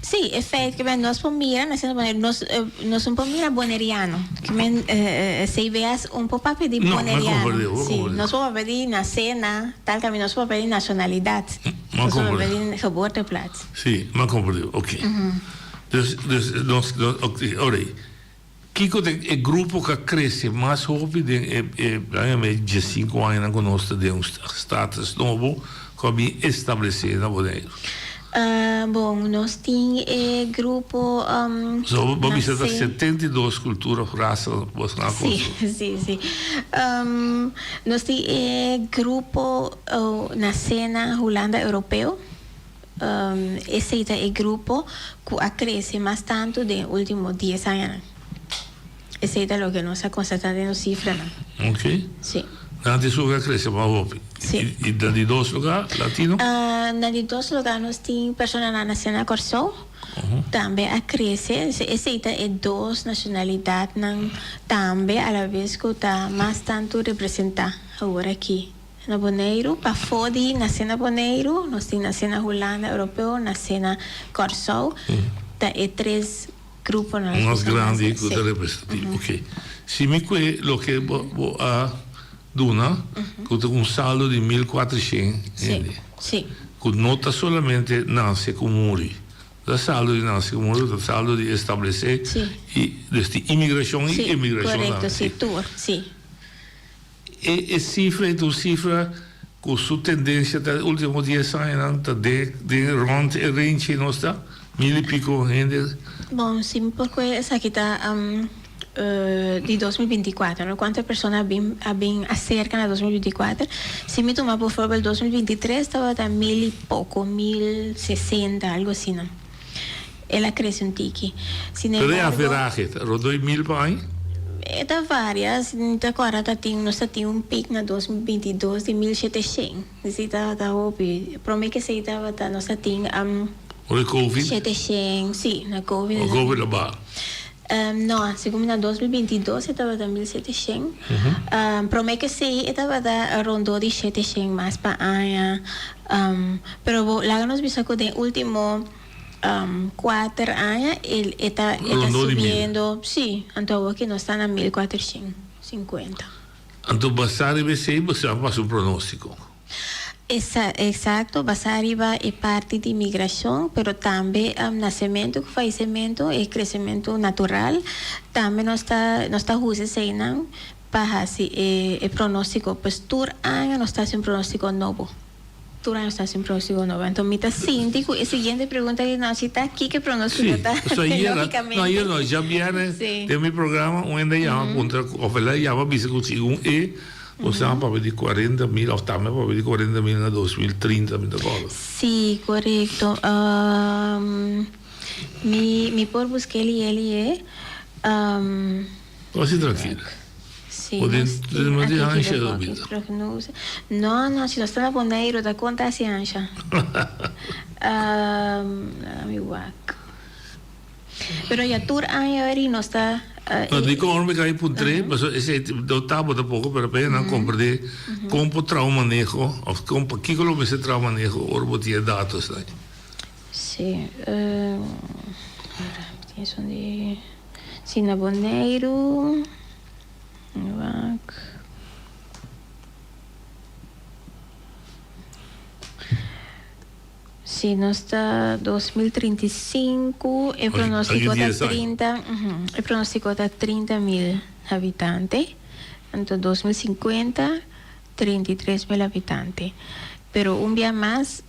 Sí, e feit ke men nos por mira nasé na Boneiru, nos nos un por mira boneriano. Ke men CBS un por papia di No, mi a boneriano. komprendé, bo a Sí, komprendé. nos por papia di nasé na tal kaminda, nos por papia di nashonalidat. Mi a Nos por papia komprendé. di geboorteplaats. Sí, mi a komprendé, oké. Dus, dus nos, nos, oké, ora ei. Kiko ta e grupo ku a krese mas hopi den e e laga mi diesinku añanan ku nos ta den un status nobo ku a bin establesé na Boneiru? Bon, nos tin e grupo So bo bisa ta nase. 72 kultura of rasa bos nan a Sí, konstruí? sí, sí. Nos tin e grupo nase na Hulanda Europeo. Esei ta e grupo ku a krese mas tantu den e último dies añanan. Esei ta loke nos a konstatá den nos sifranan. Ok. Sí. Nan di su a krese mas hopi. Sí. I na di dos lugá, latino? Na di dos lugá nos tin personanan nasé na Kòrsou, tambe a krese. Esei ta e dos nashonalidatnan tambe alabes ku ta mas tantu representá awor aki. Na Boneiru, pafó di nasé na Boneiru, nos tin nasé na Hulanda Europeo, nasé na Kòrsou, ta e tres gruponan ku Mas ta mas grandi ku sí. ta representativo. Oké. Si mi kue loke bo bo a duna, ku ta un saldo di 1400 Sí, hende. sí. Ku no ta solamente nase ku muri. Ta saldo di nase ku muri, ta saldo di establesé Sí. i dus di imigrashon i Sí, emigrashon korekto, tambe. sí, tur, sí. E e sifra ei ta un sifra ku su tendensia ta e ultimo dies añanan ta den den rònt e range ei nos ta, mil i piko hende. Bon, si mi por kohe esaki ta di 2024, no? Kuantu persona a bin a bin aserka na 2024. Si mi tuma bovorbel 2023 tabata mil i poko, 1060, algu asina. El a crece un tiki. Sin Pero e embargo. averahe ta rond doi mil pa aña? E ta varia. Si mi ta corda ta tin, nos ta tin un piek na 2022 di 1700. Esey tabata hopi. Prome ke esey tabata nos ta tin. Ora e covid? 700, si, na covid. O covid a baha? No, segun mi na 2022 e tabata 1700. Prome ke esey e tabata rondó di 700 mas pa aña. Pero bo laga nos bisa ku den ultimo kuater aña e e ta e ta Rondó di mil. subiendo, sí, anto awor ki nos ta na 1450. Anto basá riba esei bo sa pasa un pronóstiko. Esa eksakto, basá riba e parti di migrashon, pero tambe nasementu ku fayesementu, e kresementu natural, tambe nos ta nos ta husa eseinan pa hasi e e pronóstiko. Pues tur aña nos ta hasi un pronóstiko nobo. Tur aña nos ta hasi un pronóstiko nobo. Anto mi ta sinti ku e siguiente pregunta di nochi ta kiko e pronóstiko Sí, ta so ayer, lógicamente. no ayer no, djabièrnè Sí. den mi programa un hende a yama puntra òf el a yama bisa ku segun e bo staba papia di 40 mil òf tambe papia di 40 mil na 2030 mi ta kòrda. Sí, korekto. Mi mi por busk'é lié lié. Wasi trankil. Sí, Bo den nos tin den aki hansha ki lo de bida. prognose. No, no, si nos ta na Boneiru ta konta hasi hansha. Laga mi wak. Pero ya tur aña weri nos ta No, dikon ora mi kai puntr'é, pasobra esei no tabata poko, pero apenas nan komprendé kon por traha un maneho òf kon pakiko lo mester traha un maneho ora bo tin e datosnan. Sí, ora mi tin esun di. Si na Boneiru, wak. Si nos ta 2035, e pronóstiko ta 30, e pronóstiko ta 30 mil habitante. Anto 2050, 33 mil habitante. Pero un bia mas,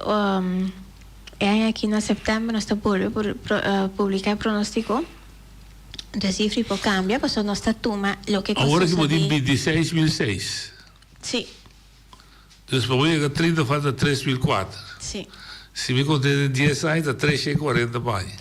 E aña aki na sèptèmber nos ta bolbe publiká e pronóstiko. Entonces e sifra por kambia pasobra nos ta tuma loke ku a Awor aki bo sosodé. tin 26.006. Sí. Dus pa bo yega 30 falta 3.004. Sí. Si mi konta den dies aña ta 340 pa aña.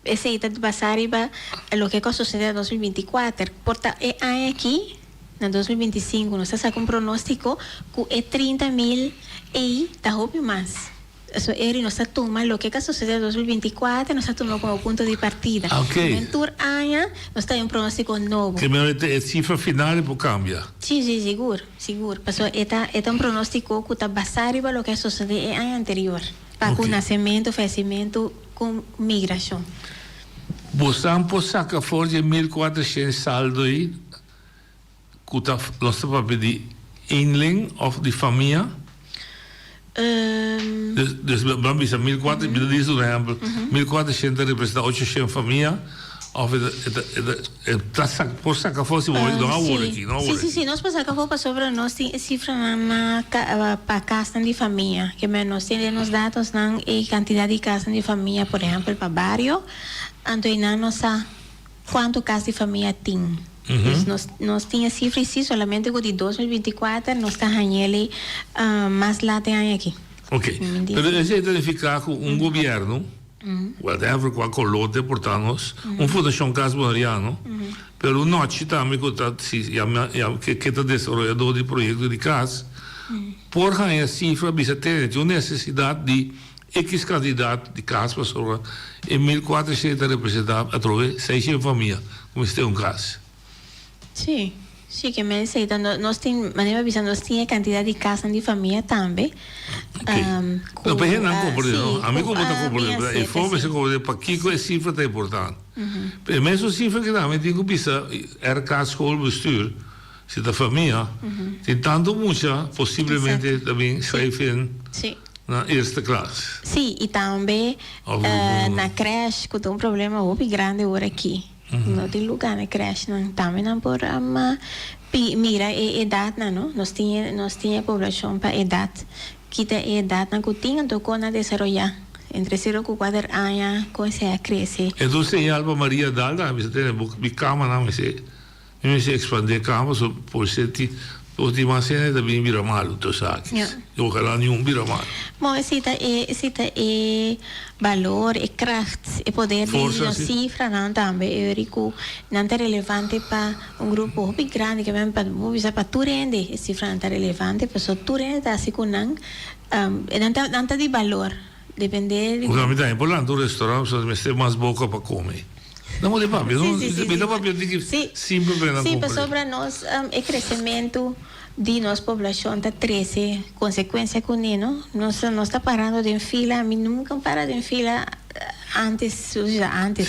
Esei ta basá riba loke ku a sosodé na 2024. Por ta e aña aki, na 2025, nos ta saka un pronóstiko ku e 30 mil ei ta hopi mas. So eri nos ta tuma loke ku a sosodé na 2024, nos ta tuma komo punto di partida. Oké. Den tur aña nos ta haña un pronóstiko nobo. Ke mero e sifra final e por kambia. Sí, sí, sigur, sigur. Pasobra e ta e ta un pronóstiko ku ta basá riba loke a sosodé e aña anterior. Pa ku nasementu, fayesimentu. Ku migrashon. Bosan por saka for di e 1400 saldo ei ku ta nos ta papia di eenling of di famia? Dus dus ban bisa 1400 mi ta disi un ehempel 1400 ta representa 800 famia of e ta e ta e ta e ta saka por saka for si bo no a wor aki no a wor Sí, sí, sí, nos por saka for pasobra nos tin e sifranan na pa kasnan di famia. Ke men nos tin den nos datosnan e kantidat di kasnan di famia, por ehèmpel pa bario, anto einan nos sa kuantu kas di famia tin. Dus nos nos tin e sifra i sí, solamente ku di 2024 nos ta hañ'el mas lat e aña aki. Ok, pero esei ta nifiká ku un gobièrnu, whatever kua koló te por ta nos, un fundashon Cas Boneriano, pero un nochi tambe ku ta si yama ke ta desaroyadó di proyekto di kas, por haña sifra bisa tene tin un nesesidat di ekis kantidat di kas pasobra e 1400 ta representá atrobe seishent famia ku mester un kas. Sí, sí ke men esei ta nos tin manera mi a bisa nos tin e kantidat di kasnan di famia tambe. Ok. No pa hende nan komprende no. Ami ku bo ta komprende pero e forma mester komprende pakiko e sifra ta importante. Pero e mesun sifra ki tambe tin ku bisa RK schoolbestuur si ta famia tin tantu mucha posiblemente ta bin schrijf in na eerste klas. Sí, i tambe na crèche ku ta un problema hopi grandi ora aki. No tin luga na crèshnan. Tambe nan por pi mira e edatnan no. Nos tin e nos tin e poblashon pa edat. Kita e edatnan ku tin anto kon a desaroyá entre sero ku kuater aña kon esei a krese. E ta un señal pa Maria Dal tambe bisa tene bo mi kamanan mester mi mester expande kama so por ser tin por tin mas hende ta bin bira malu tur esaki y ojalá niun bira malu. Bon esei ta e esei ta e Balor, e kracht, e poder di nos sifranan tambe e ori ku nan ta relevante pa un grupo hopi grandi ke men pa bo bisa pa tur hende e sifranan ta relevante pasobra tur hende ta hasi ku nan nan ta nan ta di balor depende di. Porque ami tambe por lanta un restaurant pasobra mester mas boka pa kome. No bo di papia no mi ta papia di ki simpel pa nan Si comprende. pasobra nos e kresementu di nos poblashon ta trese konsekuensia kuné no. Nos nos ta parando den fila, mi nunka para den fila antes, osea antes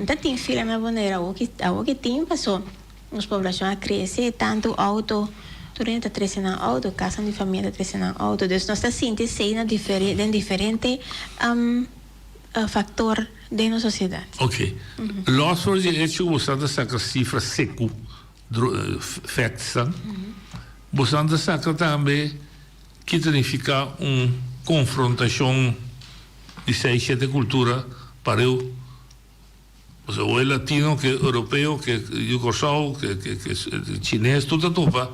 ta tin fila na Bonaire awor ki awor ki tin paso nos poblashon a krese tantu outo tur hende ta trese nan outo kasanan di famia ta trese nan outo dus nos ta sinti esei na difere den diferente factor den nos sociedad. Ok. Los for di hecho cu bosan ta saca cifra secu, facts nan, bosan ta saca tambe ki ta nifica un confrontacion di seis shete cultura pareu. Pasobra o e latino ke europeo ke yu Kòrsou ke chines tur ta topa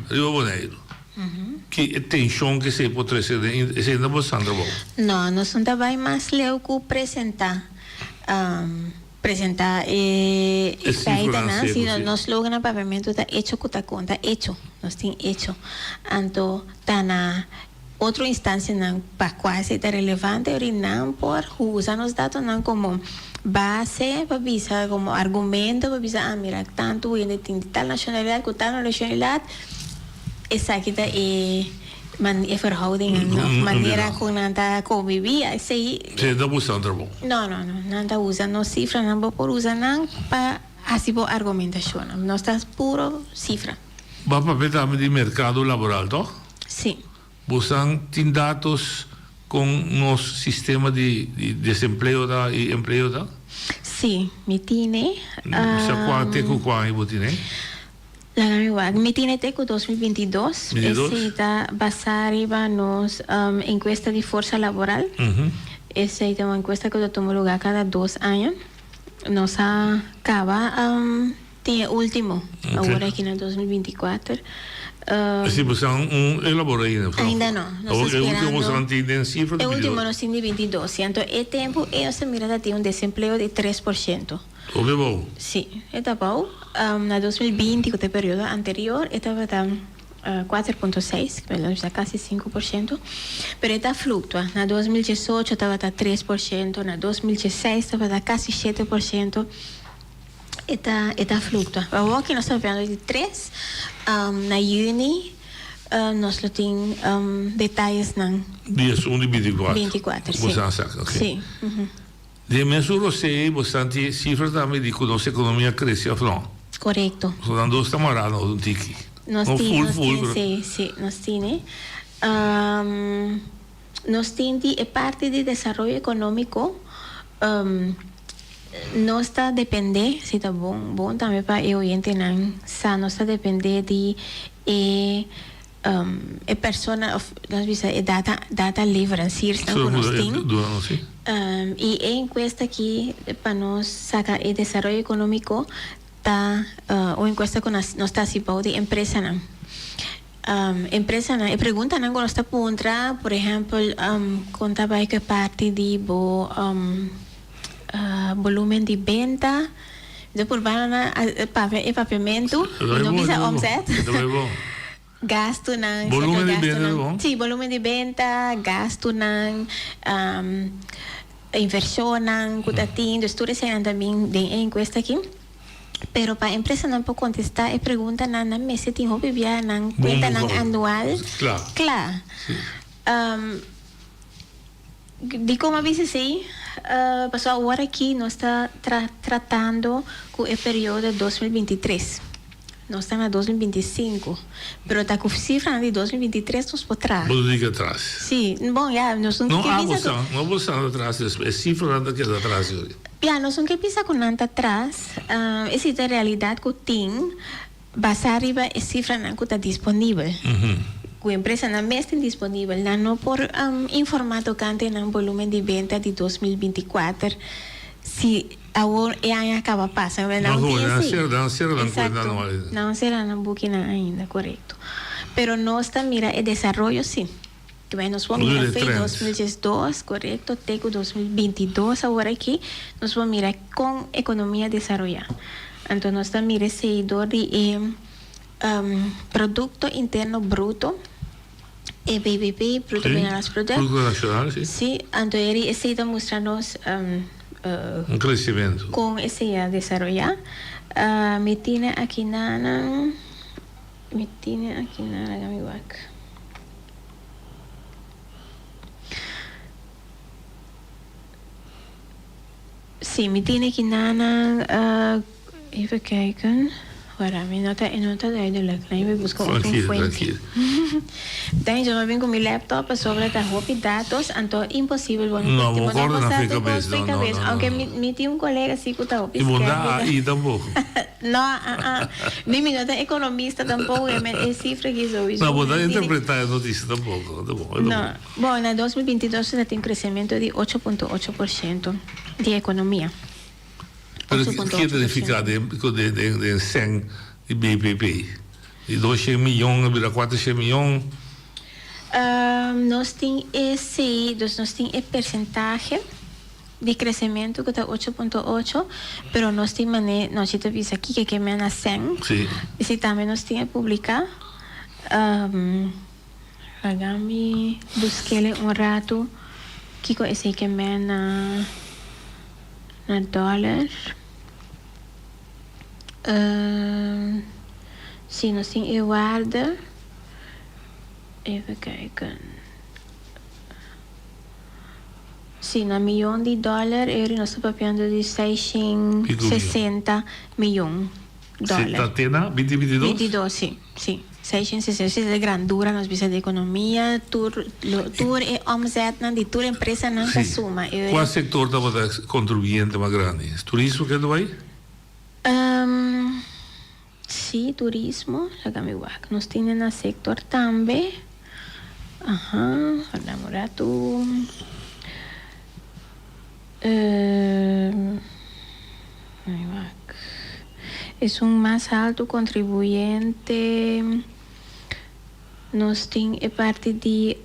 riba Boneiru. Ki e tenshon ke esei por trese den esei no por san trabou. No, nos no ta bai mas leu ku presentá presentá e feitanan, sino nos slogan na Papiamentu ta echo ku ta konta, echo, nos tin echo. Anto ta na Otro instancianan pa cua esey ta relevante ori nan por usa nos datonan como base pa bisa, como argumento pa bisa, ah mira tanto hende tin di tal nacionalidad cu tal nacionalidad, esaki ta e e verhoudingen of manera con nan ta convivi, esey. Esey ta usa nan trabou? No, no, no, nan ta usa nos cifranan, bo por usa nan pa haci bo argumentacionnan, nos ta puro cifra. Bo a papia tambe di mercado laboral, toch? Sí. Bosan tin datos con nos sistema di desempleo ta y empleo ta? Sí, mi tine. Sa cua te cu cua aña bo tine? Laga mi wak. Mi tine te cu 2022. 22? Esey ta basa riba nos encuesta di forsa laboral. Esey ta un encuesta cu ta tuma lugar cada dos aña. Nos a caba. Tin e ultimo, awor aki na 2024. Si boso un elabora ainda? Ainda no. Nos ta E ultimo boso esperando. tin den cifra di E ultimo 22. nos tin di 22, si. Anto e tempu ei nos ta mira ta tin un desempleo di 3%. Hopi abou. Si, e ta abou. Na 2020, ku ta e periodo anterior, e tabata 4.6, ku nos bisa kasi 5%. Pero e ta fluktua. Na 2018 tabata 3%, na 2016 tabata kasi 7%. E ta e ta fluktua. Awor ki nos ta papiando di tres, na yüni nos lo tin detayesnan. Di esun di bintikuater. Bintikuater, si. Boso a saka, ok. Si. Den mesun rosei bo stan tin sifra tambe di ku nos ekonomia a krese òf no? Korekto. Pasobra nan dos ta mará na otro tiki. Nos No tin, ful nos ful, tin, pero. si, si, nos tine. Nos tin di e parti di desaroyo ekonómiko. Nos ta dependé, si ta bon, bon tambe pa e oyentenan sa, nos ta dependé di e e persona of nos bisa e data data leveranciersnan ku nos tin. I e enkuesta aki pa nos saka e desaroyo ekonómiko ta un enkuesta ku nos ta hasi bou di empresanan. Um, empresanan, e preguntanan ku nos ta puntra, por ehèmpel, um, kon ta bai ku e parti di bo um, uh, volumen di benta. Mi ta purba na papia e papiamentu, mi no bisa omzet. Gastunan, Volumen di benta ta bon? Sí, volumen di benta, gastunan, um, invershonnan ku ta tin, dus tur eseinan ta bin den e enkuesta aki. Pero pa empresanan por kontestá e preguntanan nan mester tin hopi bia nan kuentanan anual kla. Dikon a bisa esei? Pasobra awor aki nos ta tratando ku e periodo 2023. Nos ta na 2025, pero ta ku sifranan di 2023 nos por traha. Bo ta di ke atras? Sí, bon ya, nos no ke bisa ku. No abo esnan atras, e sifranan ta keda atras. Ya, nos no ke bisa ku nan ta atras, esei ta e realidat ku tin basá riba e sifranan ku ta disponibel, ku empresanan mes tin disponibel. Nan no por informá tokante nan volumen di benta di 2024 si awor e aña a kaba pasa. Nan no tin esei. Exacto, nan no sera nan bukinan ainda, korekto. Pero nos ta mira e desaroyo si. Kibay nos por mira fe 2012, korekto, te ku 2022 awor aki, nos por mira kon ekonomia desaroyá. Anto nos ta mira esei dor di e Produkto Interno Bruto, e BBP, Bruto Binnenlands Product. Produkto Nashonal, si. Si, anto eri esei ta mustra nos Un kresimentu. Kon esei a desaroyá. Mi tine aki nan, mi tine aki nan, laga mi wak. Sí, mi tine ki nanan, even kijken, wara, mi no ta, e no ta duidelijk, laat mi buska otro Tranquil, fuente. tranquil. Dan yo a bin ku mi laptop pasobra ta hopi datos, anto imposibel bo No, no bo bo no korda por na sa fe tur kos kabes, fe no, no, kabes, no, no, aunke no. mi mi tin un kolega si ku ta hopi I bo no skerp. AI tampoko. No, ah ah, ni mi no ta ekonomista tampoko, e sifra aki souiso. No, bo no ta interpretá e notisia tampoko, ta bon, ta bon. No. Bon, na 2022 ta tin kresementu di 8.8% di ekonomia. Pero ke ta nifiká den sèn di BBP? Di 200 miyon a bira 400 miyon? Nos tin e si, dus nos tin e persentahe di kresementu ku ta 8.8, pero nos tin manera, nos ta bisa kiko ke men na sèn. Si tambe nos tin e publiká. Laga mi busk'el un ratu kiko esei ke men na na dòler. Si nos tin e waarde, even kijken, si na miyon di dòler eri nos ta papiando di seishen sesenta miyon dòler. Ta te na binti bintidos? Bintidos, si, si. 660, esei ta grandura nos bisa di ekonomia, tur lo tur e omzetnan di tur empresanan ta suma. Si. Kua sektor tabata kontribuyente mas grandi? Turismo kende bai? Si, turismo. Laga mi wak. Nos tene na sektor tambe. Aha, wak un ratu. Esun mas haltu kontribuyente nos tin e parti di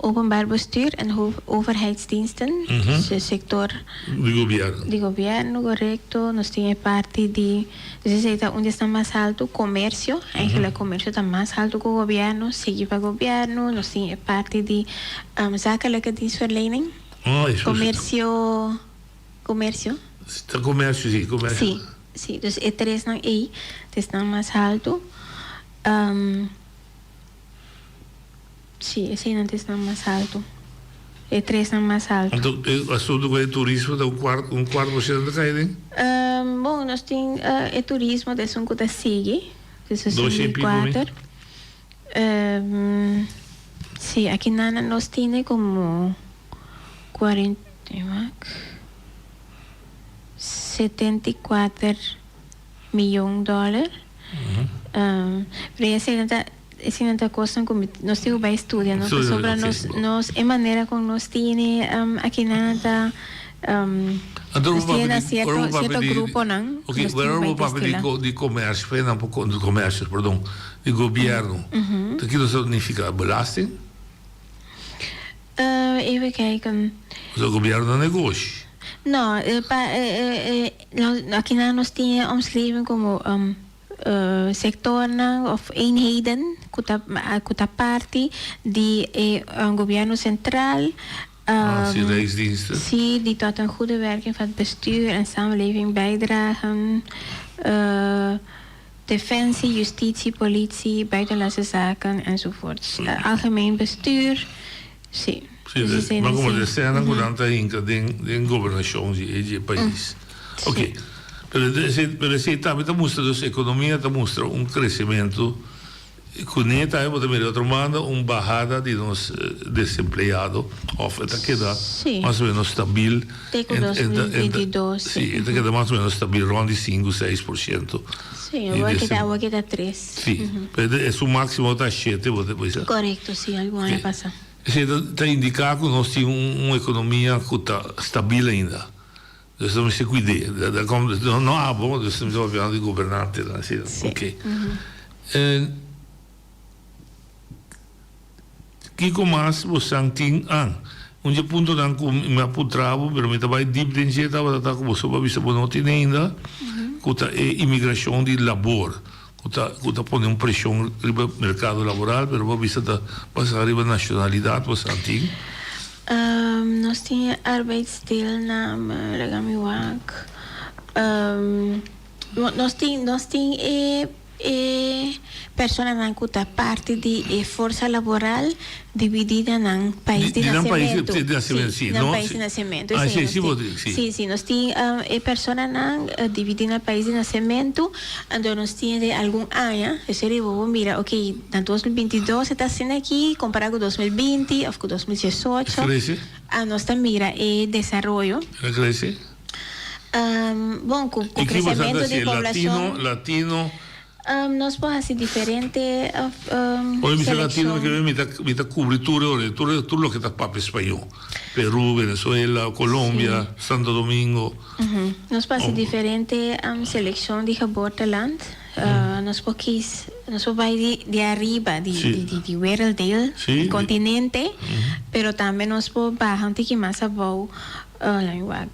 Openbaar Bestuur en Overheidsdiensten, dus e sektor di gobièrnu. Di gobièrnu, korekto. Nos tin e parti di, dus esei ta un di esnan mas haltu, komersio, eigenlijk komersio ta mas haltu ku gobièrnu, sigui pa gobièrnu. Nos tin e parti di zakelijke dienstverlening. Comercio, comercio. Ta comercio, si, comercio. Si, si. Dus e tresnan ei ta esnan mas haltu. Si, eseinan ta esnan mas haltu. E tresnan mas haltu. Anto e asuntu ku e turismo ta un kuart, un kuart por shento ta kai den? Bon, nos tin e turismo ta esun ku ta sigui, ta esun di kuater. Sí, aki nan nos tine como cuarenta, 74 miyon dòler. Pero esei ta, esei ta kosnan ku nos tin ku bai studia, no? Pasobra nos, nos, e manera kon nos tine aki nan ta. Anto Nos bo tin papia na di, cierto, ora bo papia cierto di, gruponan ok, nos tin ora bo bai papia di destila. go, di comercio, fe nan por di comercio, perdon, di gobierno, Mhm. ta kiko ta nifica? Belasting? Uh, even kijken. Pasobra gobierno ta negoshi. No, eh, pa, eh, eh, eh, no, akinan nos tin e omschrijving como um, eh, sectornan of eenheden ku ta, ku ta parti di e um, gobierno central. Ah, sí, Um, Rijksdiensten. Sí, die tot een goede werking van het bestuur en samenleving bijdragen. Eh, defensie, justitie, politie, buitenlandse zaken enzovoorts. Eh, algemeen bestuur, sí. Sí, Dus die maar zijn como sí. de esena ku nan ta hinka den den gobernashon di e di e pais. Ok. Pero esei pero esei tambe ta mustra dus ekonomia ta mustra un kresementu ku ne tambe bo ta mira di otro banda un bahada di nos desempleado òf e ta keda Sí. mas o menos stabil. Te ku En dos en ta mil en ta bintidos, sí, sí. e ta keda mas o menos stabil rònt di sinku seis por shento. Sí, di awor keda desem awor keda tres. Sí, pero e su máksimo ta shete bo ta bisa. Korekto, sí, algun aña Ok. pasa. Esei ta ta indiká ku nos tin un un ekonomia ku ta stabil ainda. Dus nos mester kuid'é. Da kom no no abo, dus mi ta papiando di gobernantenan asina. Sí. Ok. Kiko mas bosan tin? An, un dje puntonan ku mi a puntra bo, pero mi ta bai dip den dje tabata ta ku boso pa bisa bo no tin ainda, ku ta e imigrashon di labor. Ku ta ku ta pone un preshon riba merkado laboral, pero bo a bisa ta basá riba nashonalidat bo sa tin? Nos tin e arbeidsdeelname, laga mi wak. Nos tin nos tin e e personanan ku ta parti di e forsa laboral dividí na nan pais di Di nan pais nasementu. di nasementu, sí. Sí, nan No, pais sí. di nasementu. Ah, Esei sí, nos sí bo tin. tin, sí. Sí, sí, nos tin e personanan dividí na pais di nasementu, anto nos tin den algun aña, esei riba bo mira, ok, na 2022 e ta asina aki kompará ku 2020 òf ku 2018. Krese. A nos ta mira e desaroyo. El a krese? Bon, ku I ki bo sa ta kresementu di hasi? Latino, poblashon. latino. Nos por hasi diferente Ora mi bisa latino selekshon. mi ke mi ta mi ta kubri tur e ora tur tur loke ta papia spañó. Peru, Venezuela, Colombia, Santo Domingo. Nos por hasi diferente selekshon di geboorteland. Nos por kis nos por bai di di ariba di di di werelddeel, di kontinente, pero tambe nos por baha un tiki mas abou.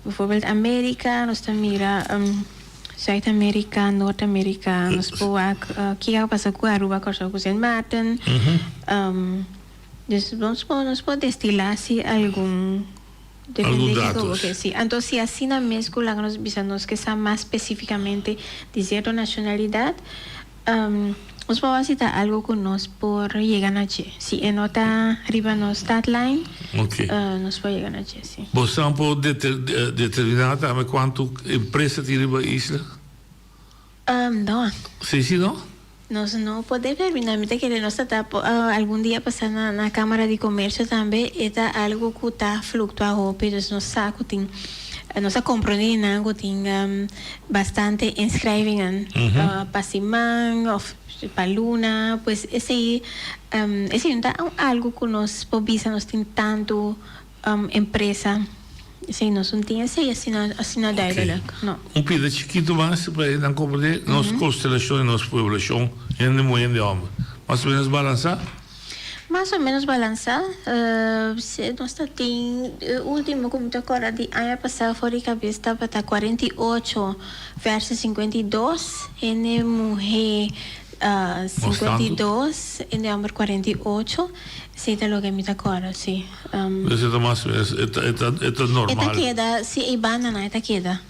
Bijvoorbeeld Amerika, nos ta mira Zuid Amerika, Noord Amerika, nos por wak kiko a pasa ku Aruba, Kòrsou ku Sint Maarten. Dus nos por nos por destilá si algun Algun depende kiko bo datos. ke si. Anto si asina mes ku laga nos bisa nos ke sa mas spesífikamente di sierto nashonalidat, Nos por wak si ta algo ku nos por yega na dje. Si e no ta riba nos startlijn, Ok. nos por yega na dje, si. Bosan por determiná tambe kuantu empresa tin riba e isla? No. Si, si no? Nos no por determiná. Mi ta kere nos ta ta algun dia pasá na na Kámara di Komersio tambe. E ta algo ku ta fluktuá hopi, dus nos sa ku tin, nos a komprondé nan ku tin Bastante inschrijvingen pa siman of pa luna, pues esei esei no ta algo ku nos por bisa nos tin tantu empresa, esei nos no tin esei asina asina duidelijk, no. Un pida chikitu mas pa e nan komprendé nos konstelashon i nos pueblashon, hende muhé hende hòmber, mas o menos balansá? Mas o menos balansá. Nos ta tin e ultimo ku mi ta kòrda di aña pasá for di kabes tabata 48 versus 52, hende muhé 52, hende hòmber 48. Esei ta loke mi ta kòrda, sí. Dus e ta mas o menos, e ta e ta e ta normal. E ta keda, sí, ei bandanan e ta keda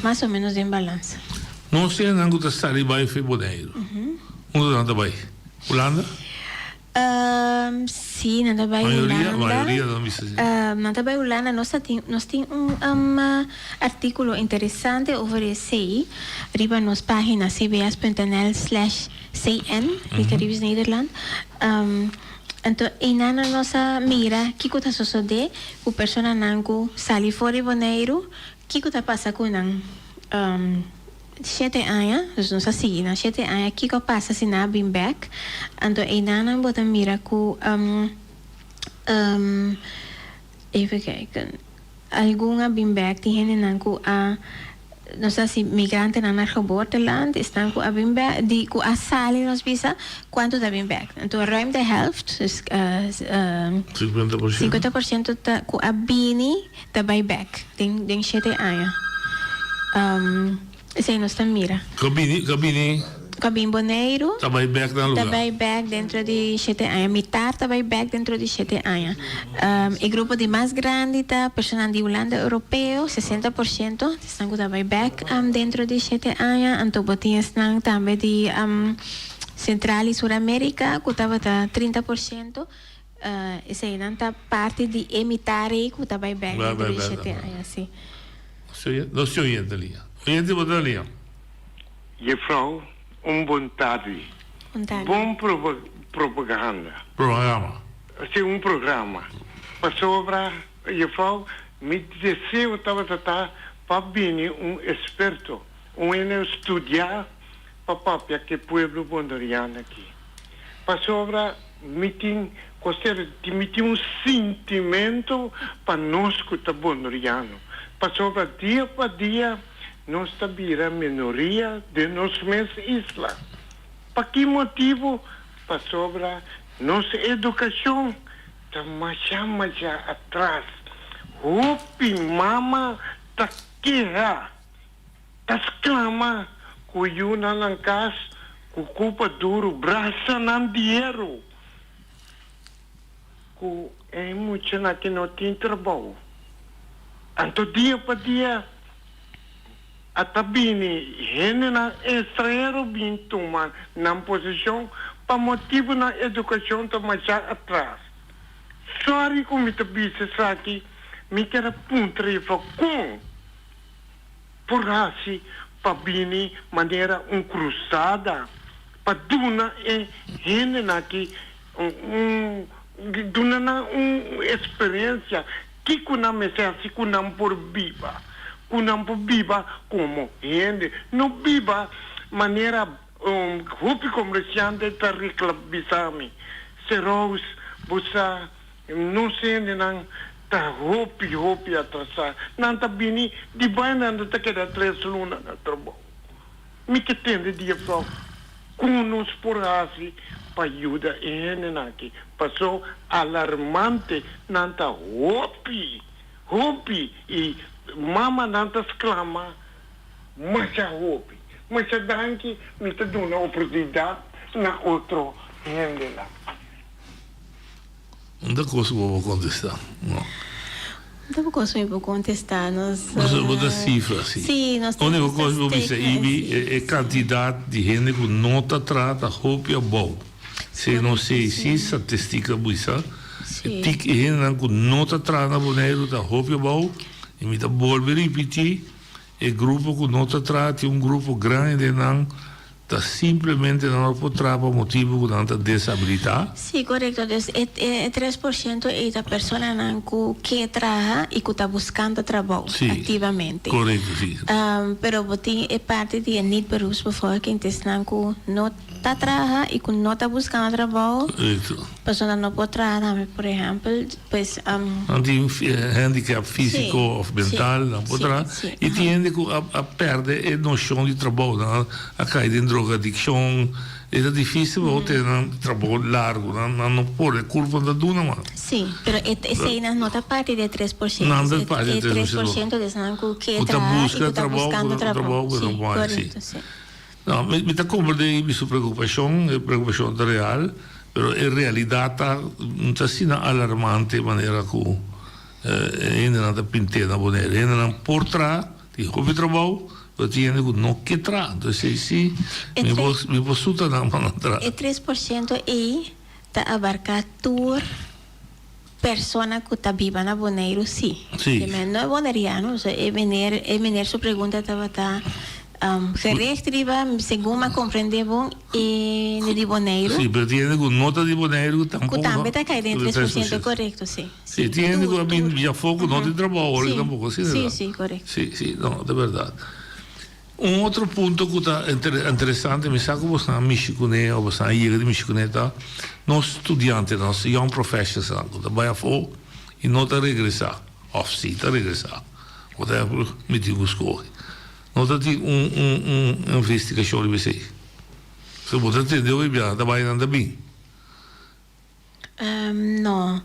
mas o menos den balansa. Nos hendenan ku ta sali bai for Boneiru, unda nan ta bai? Hulanda? Um, sí, nan ta bai Mayoria, Hulanda. mayoria nan bisa sí. Um, nan ta bai Hulanda. Nos ta tin, nos tin un um, artíkulo interesante over esei riba nos página cbs.nl slash cn, di Caribisch Nederland. Um, anto einan nos a mira kiko ta sosodé ku personanan ku sali for di Boneiru, kiko ta pasa ku nan. Um, Shete aña, dus nos a sigui nan shete aña, kiko a pasa si nan a bin bek? Anto einan bo ta mira ku, even kijken. Algun a bin bek, tin hendenan ku a, nos ta hasi migrantenan na geboorteland, esnan ku a bin bek, di ku a sali nos bisa, kuantu ta bin bek. Anto ruim de helft, dus 50%. 50% ta ku a bini ta bai bek den den shete aña. Esei nos ta mira. Ku a bini, ku a bini. Ku a bini Boneiru. Ta bai bek nan lugar. Ta bai bek dentro di shete aña. Mitar ta bai bek dentro di shete aña. E grupo di mas grandi ta personanan di Hulanda Europeo, 60% ta esnan ku ta bai bek dentro di shete aña. Anto bo tin esnan tambe di Sentral i Sur Amerika ku tabata 30%. Eseinan ta parti di e mitar ei ku ta bai bek dentro di shete aña, si. Nos tin oyente liña. Oyente bo ta liña. Jefrouw, un bon tardi. Bon tardi. Bon propaganda. Programa. Si, un programa. Pasobra, jefrouw, mi deseo tabata ta pa bini un experto, un hende studia pa papia ku e pueblo bondoriano aki. Pasobra mi tin, koster, mi tin un sintimento pa nos ku ta bondoriano. Pasobra dia pa dia nos ta bira minoria den nos mes isla. Pa ki motibu? Pasobra nos edukashon ta masha masha atras. Hopi mama ta keha. Ta sklama ku yunan nan kas ku kupa duru, brasanan di heru, ku e muchanan aki no tin trabou. Anto dia pa dia a ta bini hendenan estranhero bin tuma nan posishon pa motibu nan edukashon ta masha atras. Sòri ku mi ta bisa esaki, mi kier a puntra Jefrou kon. Por hasi pa bini manera un cruzada pa duna e hendenan aki un duna nan un experiencia kico nan mester hasi cu nan por biba cu nan por biba como hende no biba manera hopi comerciante ta recla bisa mi Serows bo sa Nos hendenan ta hopi hopi atrasá. Nan ta bini di bai nan ta keda tres luna na trabou. Mi ke tende di jefrouw kon nos por hasi pa yuda e hendenan aki. Paso alarmante nan ta hopi hopi i mamanan ta sklama masha hopi. Masha danki mi ta duna oportunidat na otro hendenan. Un ta kos ku bo por kontestá? No. Un ta kos mi por kontestá. Nos. Nos bo ta sifra si. Sí, nos tin Úniko kos mi por bisa Ibi, e kantidat di hende ku no ta traha ta hopi abou. Si no sei si statistik a bisa, e tik e hendenan ku no ta traha na Boneiru ta hopi abou. I mi ta bolbe ripití, e grupo ku no ta traha tin un grupo grandi den nan. Ta simplemente nan no por traha pa motibu ku nan ta deshabilitá? Sí, korekto. Dus e e 3% ei ta personanan ku ke traha i ku ta buskando trabou aktivamente. Korekto, sí. Pero bo tin e parti di e niet-beroepsbevolking, ta esnan ku no ta traha i ku no ta buskando trabou. Korekto. Pasobra nan no por traha tambe, por ehèmpel, pues. Nan tin handicap físiko òf mental, nan por traha. I tin hende ku a pèrdè e noshon di trabou, nan a kai den drogadikshon. E ta difísil pa bo tene nan trabou largu, nan no por, e kurpa no ta duna mas. Sí, pero eseinan no ta parti di e 3%. Nan ta parti di e 3%. E 3% di esnan ku ke traha i ku ta buskando trabou. Sí, korekto, sí. No, mi ta komprendé mi su preokupashon, e preokupashon ta real, pero e realidat ta no ta asina alarmante manera ku e hendenan ta pint'é na Bonaire. E hendenan por traha, tin hopi trabou, pero tin hende ku no ke traha. Entonces esei sí mi por mi por suta nan pa nan traha. E 3% ei ta abarká tur persona ku ta biba na Boneiru sí. Sí. No e boneriano, so e meneer e meneer su pregunta tabata gericht riba segun mi a comprende bon e di Boneiru. Sí, pero tin hende ku no ta di Boneiru tampoco. Ku tambe ta kai den 3% korekto, sí. Sí, tin hende ku a bin di afó ku no tin trabou awor tampoco, sí, Sí, sí, korekto. Sí, sí, no, ta bèrdat. Un otro punto ku ta interesante, mi sa ku bosnan a mishi kuné òf bosnan a yega di mishi kuné ta nos studiantenan, nos young professionalsnan ku ta bai afó i no ta regresá. Òf si ta regresá. Bo ta mi tin ku skohe. No ta tin un un un investigashon riba esei. So bo ta tende hopi biaha ta bai nan ta bin. No.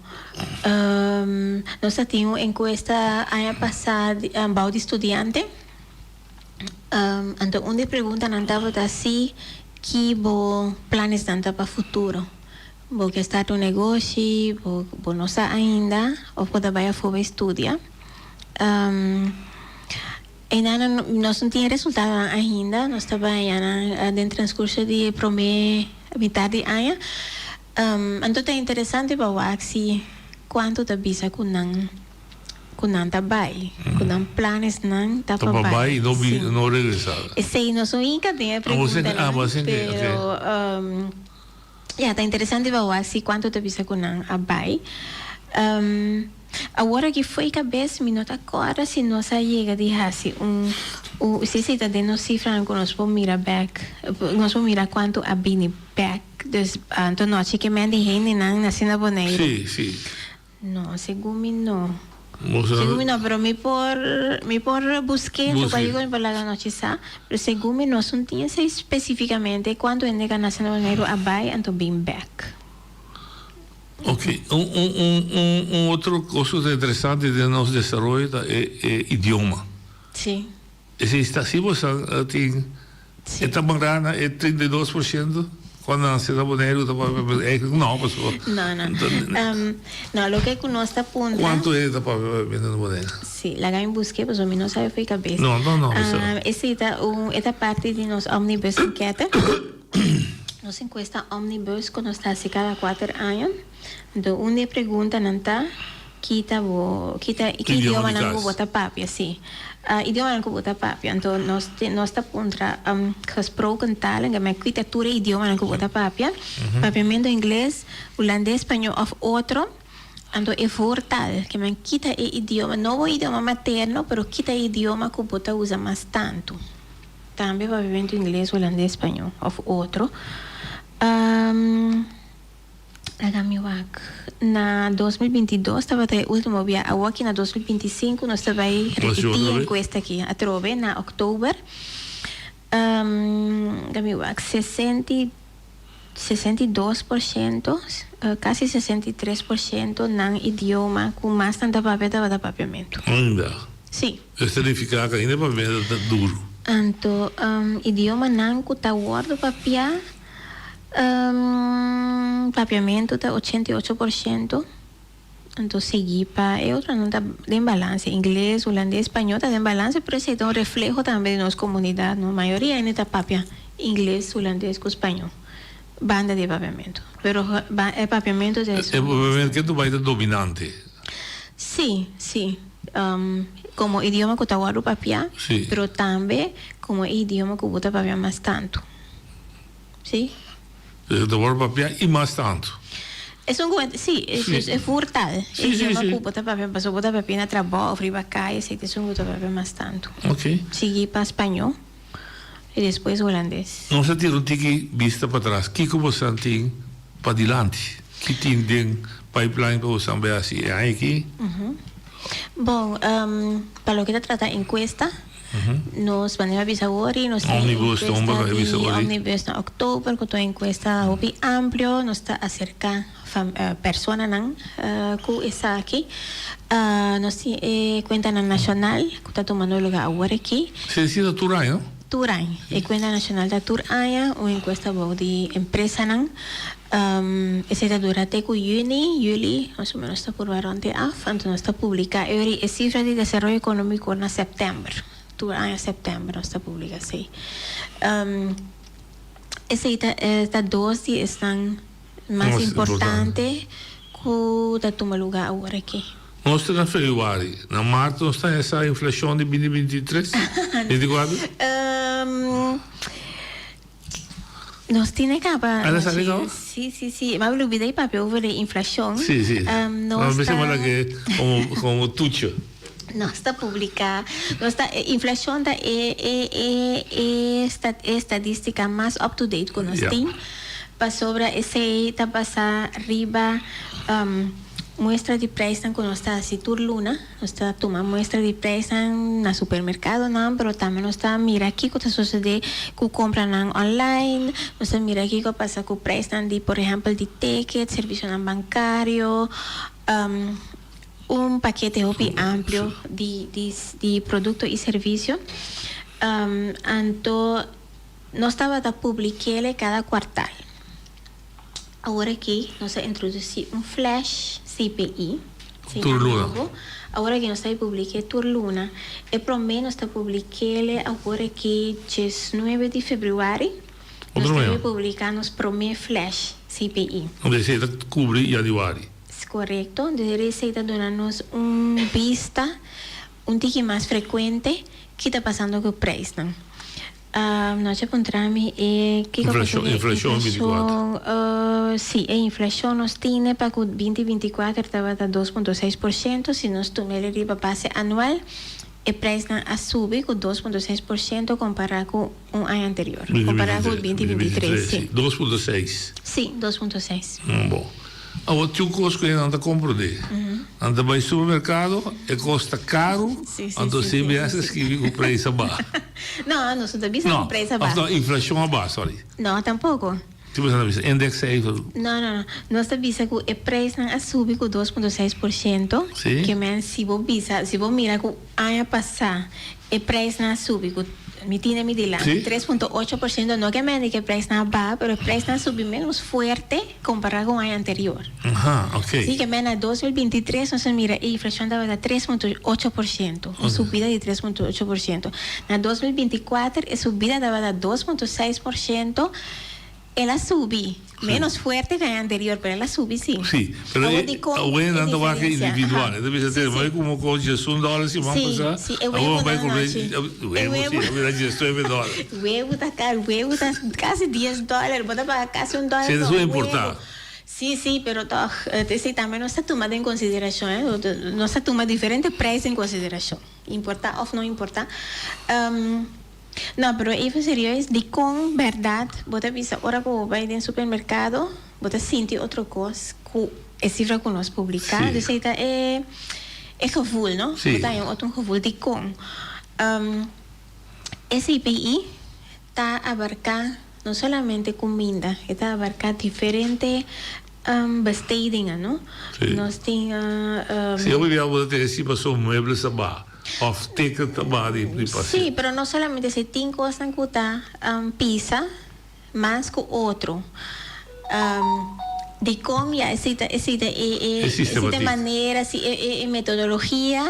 Nos a tin un enkuesta aña pasá bou di studiante. Anto un di e preguntanan tabata si ki bo planesnan ta pa futuro. Bo ke start un negoshi, bo bo no sa ainda of bo ta bai afó bai studia. Einan nos no tin e resultadonan ainda, nos ta bai haña nan den transcurso di e prome mitad di aña. Anto ta interesante pa wak si cuanto ta bisa cu nan cu nan ta bai, cu nan planesnan ta pa bai. Ta pa bai y no Sí. no regresa. Esey nos no hinca den e preguntanan, pero. Ya, ta interesante pa wak si cuanto ta bisa cu nan a bay. Awor aki fo'i cabes mi no ta corda si nos a yega di haci un, un, si si ta den nos cifranan cu nos por mira bek, nos por mira cuanto a bini bek. Dus, anto nochi ke men di hendenan naci na Boneiru. Si, si. No, segun mi no. Segun mi no, pero mi por mi por busk'é, so cualkier cosa mi por laga nochi sa. Pero segun mi nos no tin esei specificamente cuanto hende ka nace na Boneiru a bay anto bin bek. Ok, un un un un un otro cos cu ta interesante den nos desaroyo ta e e idioma. Si. Esei ta si bo sa tin e ta mara na e 32% cuando nan nase na Boneiru ta papia eigenlijk no pasobra. No no no loke cu nos ta puntra. Cuanto hende ta papia papiamento na Boneiru? Si laga mi buske pasobra mi no sabi fo'i cabes. No no no. Esei ta un e ta parti di nos omnibus enquete nos encuesta omnibus cu nos ta haci cada cuater aña anto un di e preguntanan ta. Ki ta bo, ki ta, ki idiomanan ku bo ta papia? Sí, idiomanan ku bo ta papia. Anto nos nos ta puntra gesproken talen, ke men ki ta tur e idiomanan ku bo ta papia. Papiamentu ingles, hulandes, spañó òf otro. Anto e voertaal, ke men ki ta e idioma, no bo idioma materno, pero ki ta e idioma ku bo ta usa mas tantu. Tambe papiamentu ingles, hulandes, spañó òf otro. Laga mi wak. Na 2022 tabata e ultimo bia. Awoki na 2025 nos ta bai repiti e encuesta aki atrobe na oktober. Laga mi wak, 62 por ciento, casi 63 por ciento nan idioma cu mas nan ta papia tabata papiamentu. Ainda? Si. Esei significa cu ainda papiamentu ta duro. Anto idiomanan cu ta wordo papia. Papiamentu ta 88%, anto sigui pa e otronan ta den balanse, ingles, hulandes, spañó ta den balanse, pero esei ta un refleho tambe di nos komunidat, no? Mayoria hende ta papia ingles, hulandes ku spañó banda di e papiamentu, pero e papiamentu ta esun. E papiamentu ke Dubai ta dominante? Sí, sí, komo idioma ku ta wòrdu papiá, pero tambe komo e idioma ku bo ta papia mas tantu. Sí. Dus ta wòrdu papiá i mas tantu. Esun ku sí, es e voertaal. E idioma ku bo ta papia, pasobra bo ta papia na trabou òf riba kaya, esei ta esun ku ta papia mas tantu. Oké. Sigui pa spañó i despues hulandes. Nos a tira un tiki bista patras. Kiko bosan tin padilanti? Ki tin den pipeline pa bosan bai hasi e aña aki? Bon, pa loke ta trata enkuesta, Nos manera bisa awor y nos tin Omnibus, encuesta di Omnibus na oktober cu ta un encuesta hopi amplio. Nos ta acerca personanan cu esaki. Nos tin e cuentanan nacional cu ta tumando lugar awor aki. Esei ta tur aña, no? Tur aña. E cuenta nacional ta tur aña, un encuesta bou di empresanan. Esei ta dura te cu juni, juli, mas o menos ta purba rond e af. Anto nos ta publica e cifra di desaroyo economico na september. Tur aña september nos ta publica esei. Esei ta ta dos di esnan mas importante cu ta tuma lugar awor aki. Nos ta na februari. Na maart nos ta hesa inflacion di binti 23, 24? Nos tine caba. Ala sali caba? Si, si, si. Ma lubida y papia over de inflacion. Si, si. Nos ta. Ma que como, como tucho. Nos ta publica. Nos ta, inflacion ta e, e, e, e, e estadistica mas up to date cu nos tin. Pasobra esey ta basa riba. muestra di prijsnan ku nos ta hasi tur luna. Nos ta tuma muestra di prijsnan na supermerkadonan, pero tambe nos ta mira kiko ta sosodé ku kompranan online. Nos ta mira kiko a pasa ku prijsnan di, por ehèmpel, di ticket, servisionan bankario. Un pakete hopi amplio di di produkto i servisio. Anto nos tabata publik'é kada kuartal. Awor aki nos a introdusí un flash CPI. Tur luna. Awor aki nos ta publik'é tur luna. E promé nos ta publik'é awor aki diesnuebe di febrüari. Nos ta publiká nos promé flash CPI. Esei ta kubri yanüari. Korekto. Entonces esei ta duna nos un bista un tiki mas frekuente ki ta pasando ku preisnan. Nochi a puntra mi e kiko pasó ku e inflashon. Si, e inflashon nos tine pa ku binti bintikuater tabata dos punto seis por shento. Si nos tuma el riba base anual e preisnan a subi ku 2.6% kompará ku un aña anterior, kompará ku 2023, si. 2.6? Si, 2.6. Bon. Awor tin un kos ku nan ta komprondé. Nan ta bai supermerkado, e kos ta karu, anto CBS ta skibi ku preis a baha. No, nos no ta bisa ku preis a baha. No, inflashon a baha, sorry. No, tampoko. Ki bo ta bisa? Index cijfer? No, no, no. Nos ta bisa ku e preisnan a subi ku 2.6%. Sí. Ke men si bo bisa, si bo mira ku aña pasá e preisnan a subi ku, mi tin den mi dilanti, Sí. 3.8%, no ke men di ke e preisnan a baha, pero e preisnan a subi menos fuerte kompará ku aña anterior. Aha, ok. Sí, ke men na 2023 nos a mira e inflashon tabata 3.8%, un subida di 3.8%. Na 2024 e subida tabata 2.6%. El a subi, menos fuerte ku e anterior, pero el a subi si. Sí, pero Awor dikon awor e nan ta wak diferencia? individual. Aha. E ta bisa Sí, te sí. bai como con diesun dòler siman Sí, pasá, sí, e awor webu bai nan kumpra anochi. E webu sí, webu. a bira diesnuebe dòler. Webu ta kar, webu ta kasi dies dòler, bo ta paga kasi un dòler Sí, pa eso un importá. webu. Sí, sí, pero tòg, esei tambe nos ta tuma den konsiderashon, eh. Nos ta tuma diferente prijs den konsiderashon, importá òf no importá. No, pero even serieus, dikon bèrdat bo ta bisa ora ku bo bai den supermerkado bo ta sinti otro kos ku e sifra ku nos publiká? Sí. Dus ei ta e e gevoel, no? Sí. Bo ta haña un otro gevoel. Dikon? E CPI ta abarká no solamente kuminda, e ta abarká diferente bestedingen, no? Sí. Nos tin. Si hopi bia bo ta tene si pasobra muebles ta baha. Of ticket ta baha di di Sí, paciente. pero no solamente esei, tin kosnan ku ta pisa mas ku otro. Dikon? Ya esei ta esei ta e e E esei ta e sistematik. manera, si e e e metodologia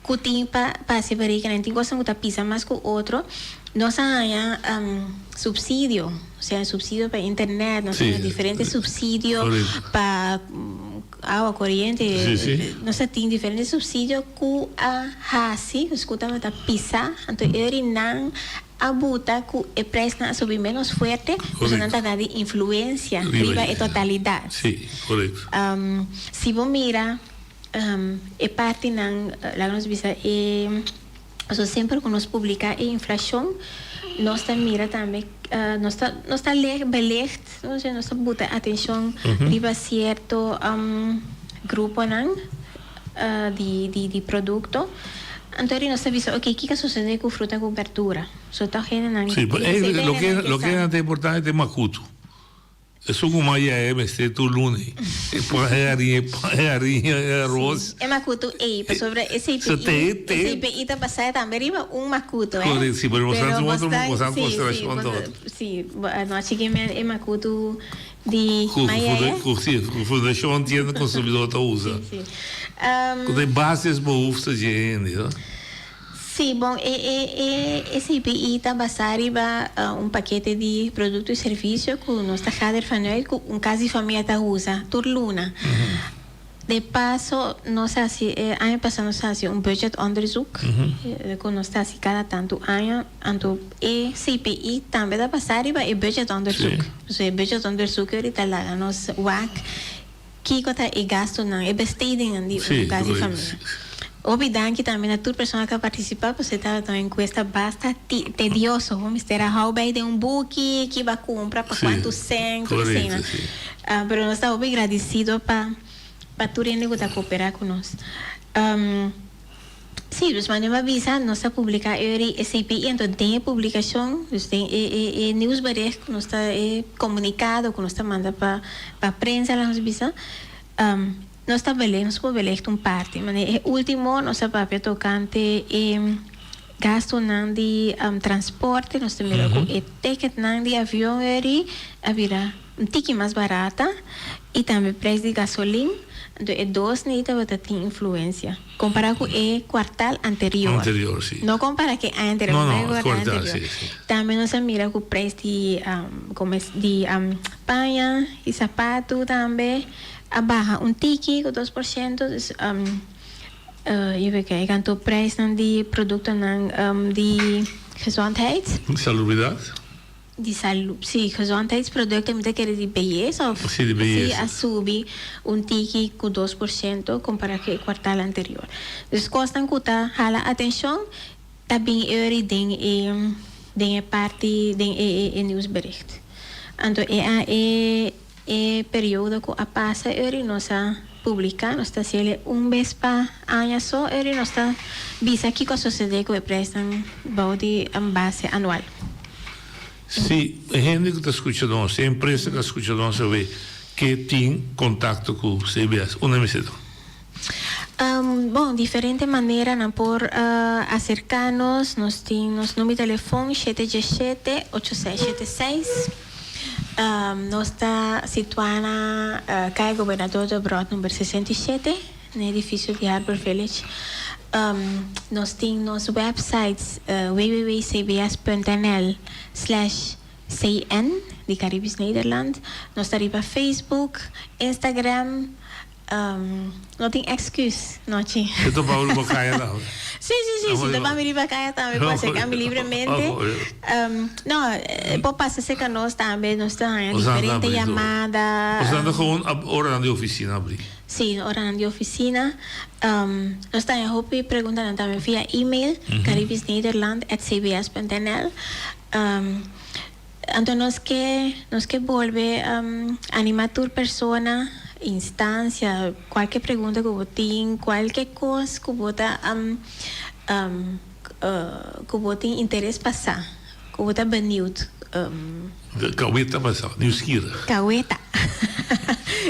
ku tin pa pa hasi berekening. Tin kosnan ku ta pisa mas ku otro. Nos a haña supsidio, osea supsidio pa internet, nos a Sí. haña diferente supsidio Korekto. pa Awa koriente, Sí, sí. nos a tin diferente subsidio ku a hasi, dus ku tabata pisa, anto eri nan a buta ku e prijsnan a subi menos fuerte, pasobra nan Korekto. ta di influencia Riba riba e e totalidat. Sí, korekto. Si bo mira e partinan, laga nos bisa e. Pasobra semper ku nos publiká e inflashon, nos ta mira tambe, nos ta nos ta belicht, nos ta buta atenshon riba sierto gruponan di di produkto. Anto nos ta bisa, oke, kiko a sosodé ku fruta ku bèrdura? So tòg hendenan, Sí, pero loke loke ta importante ta e makutu. Esun ku mas ya e mester tur luni. E pan e hariña, e pan e hariña, e aros. E makutu ei, pasobra e CPI, e CPI ta pasá tambe riba un makutu, eh. Correcto, si, pero bosan tin otro, bosan konsiderashon ta otro. Si, anochi ke men e makutu di Maya. Ku, si, ku Fundashon Tienda Konsumidor ta usa. Si, si. Ku ta e basisbehoefte dje hende, no? Sí, bon, e e e e CPI ta basá riba un pakete di produkto i servisio ku nos ta ga dervan uit ku un kas di famia ta usa tur luna. De paso nos a hasi e aña pasá nos a hasi un budgetonderzoek ku nos ta hasi kada tantu aña, anto e CPI tambe ta basá riba e budgetonderzoek. So e budgetonderzoek ta laga nos wak Kiko ta e gastunan, e bestedingnan di un kas di famia? Hopi danki tambe na tur persona ku a partisipá pasobra e tabata un enkuesta basta tedioso. Bo mester a hou bai den un buki, ki bo a kumpra, pa kuantu sèn, tur eseinan. Pero nos ta hopi gradisido pa. pa tur hende ku ta kooperá ku nos. Sí, dus manera mi a bisa, nos ta publiká eri e CPI, anto den e publikashon, dus den e e e nieuwsbericht ku nos ta e komunikado ku nos ta manda pa pa prensa laga nos bisa, nos ta belicht, nos por belicht un parti. Manera e último nos a papia tokante e gastunan di transporte, nos ta mira ku e ticketnan di avion eri a bira un tiki mas barata y tambe prijs di gasolin, anto e dos nei tabata tin influencia compara cu e cuartal anterior. Anterior, si. No compara cu e aña anterior, No, compara no, cu e cuartal cuartal, anterior. si, si. Tambe nos a mira cu prijs di como es di paña y zapato tambe a baha un tiki cu 2%, dus even kijken, anto prijsnan di productonan di gezondheid. Salubridad. Di salu, si, gezondheidsproducten, mi ta kere di beyesa of? Si, di beyesa. Si, a subi un tiki ku 2% kompara ku e kwartal anterior. Dus kosnan ku ta hala atenshon ta bin eri den e den e parti den e e e nieuwsbericht. Anto e a e e periodo ku a pasa eri nos a publiká, nos ta hasiel un bes pa aña so eri nos ta bisa kiko a sosodé ku e prijsnan bou di base anual. Si e hende ku ta skucha nos, e empresa ku ta skucha nos awe ke tin kontakto ku CBS, unda mester ta? Bon, diferente manera nan por aserká nos. Nos tin nos number di telefon shete diesshete, ocho seis shete seis. Nos ta situá na Kaya Gobernador Debrot number 67, na edifisio di Harbor Village. Nos tin nos websites www.cbs.nl slash cn di Caribisch Nederland. Nos ta riba Facebook, Instagram. No tin excuse, nochi. Te topa bo riba kaya tambe. Sí, sí, sí, si topa mi riba kaya tambe por acerca mi libremente. No, por pasa cerca nos tambe, nos ta haña diferente yamada. Nos ta gewoon oranan di oficina abri. Sí, oranan di oficina. Nos ta haña hopi preguntanan tambe via email, caribisnederland at cbs punt nl. Anto nos ke nos ke bolbe anima tur persona, instancia, cualke pregunta cu bo tin, cualke cos cu bo ta cu bo tin interes pa sa, cu bo ta benieuwd. Caweta pa sa, nieuwsgierig. Caweta.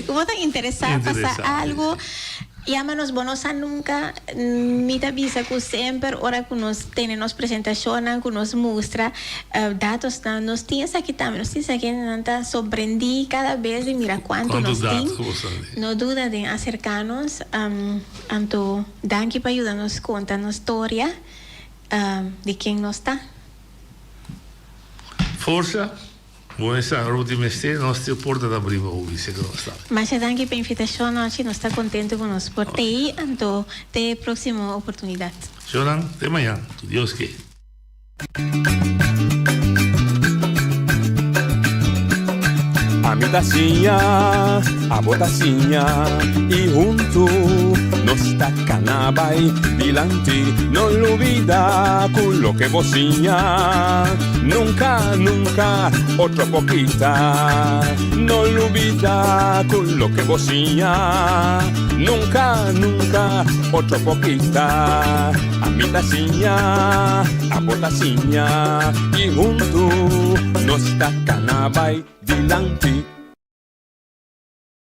Cu bo ta interesa pa sa algo. Yama nos bo no sa nunca, mi ta bisa cu semper ora cu nos tene nos presentacionnan cu nos mustra datosnan nos tin esaki tambe, nos tin esaki nan ta sorprendi cada bes di mira cuanto nos tin, no duda den acerca nos, anto danki pa yuda nos conta nos storia di ken nos ta. Forsa. Bo mester agarra di mester, nos tin porta ta abri pa bo bisa ku nos ta. Masha danki pa invitashon nochi, nos ta kontentu ku nos por tei, anto te proksimo oportunidat. Shownan, te mañan, ku Dios ke. Ami ta siña, abo ta siña, i huntu nos ta kana bai dilanti. No lubida ku loke bo siña nunka, nunka otro por kita. No lubida ku loke bo siña nunka, nunka otro por kita. Ami ta siña, abo ta siña i huntu nos ta kana bai dilanti.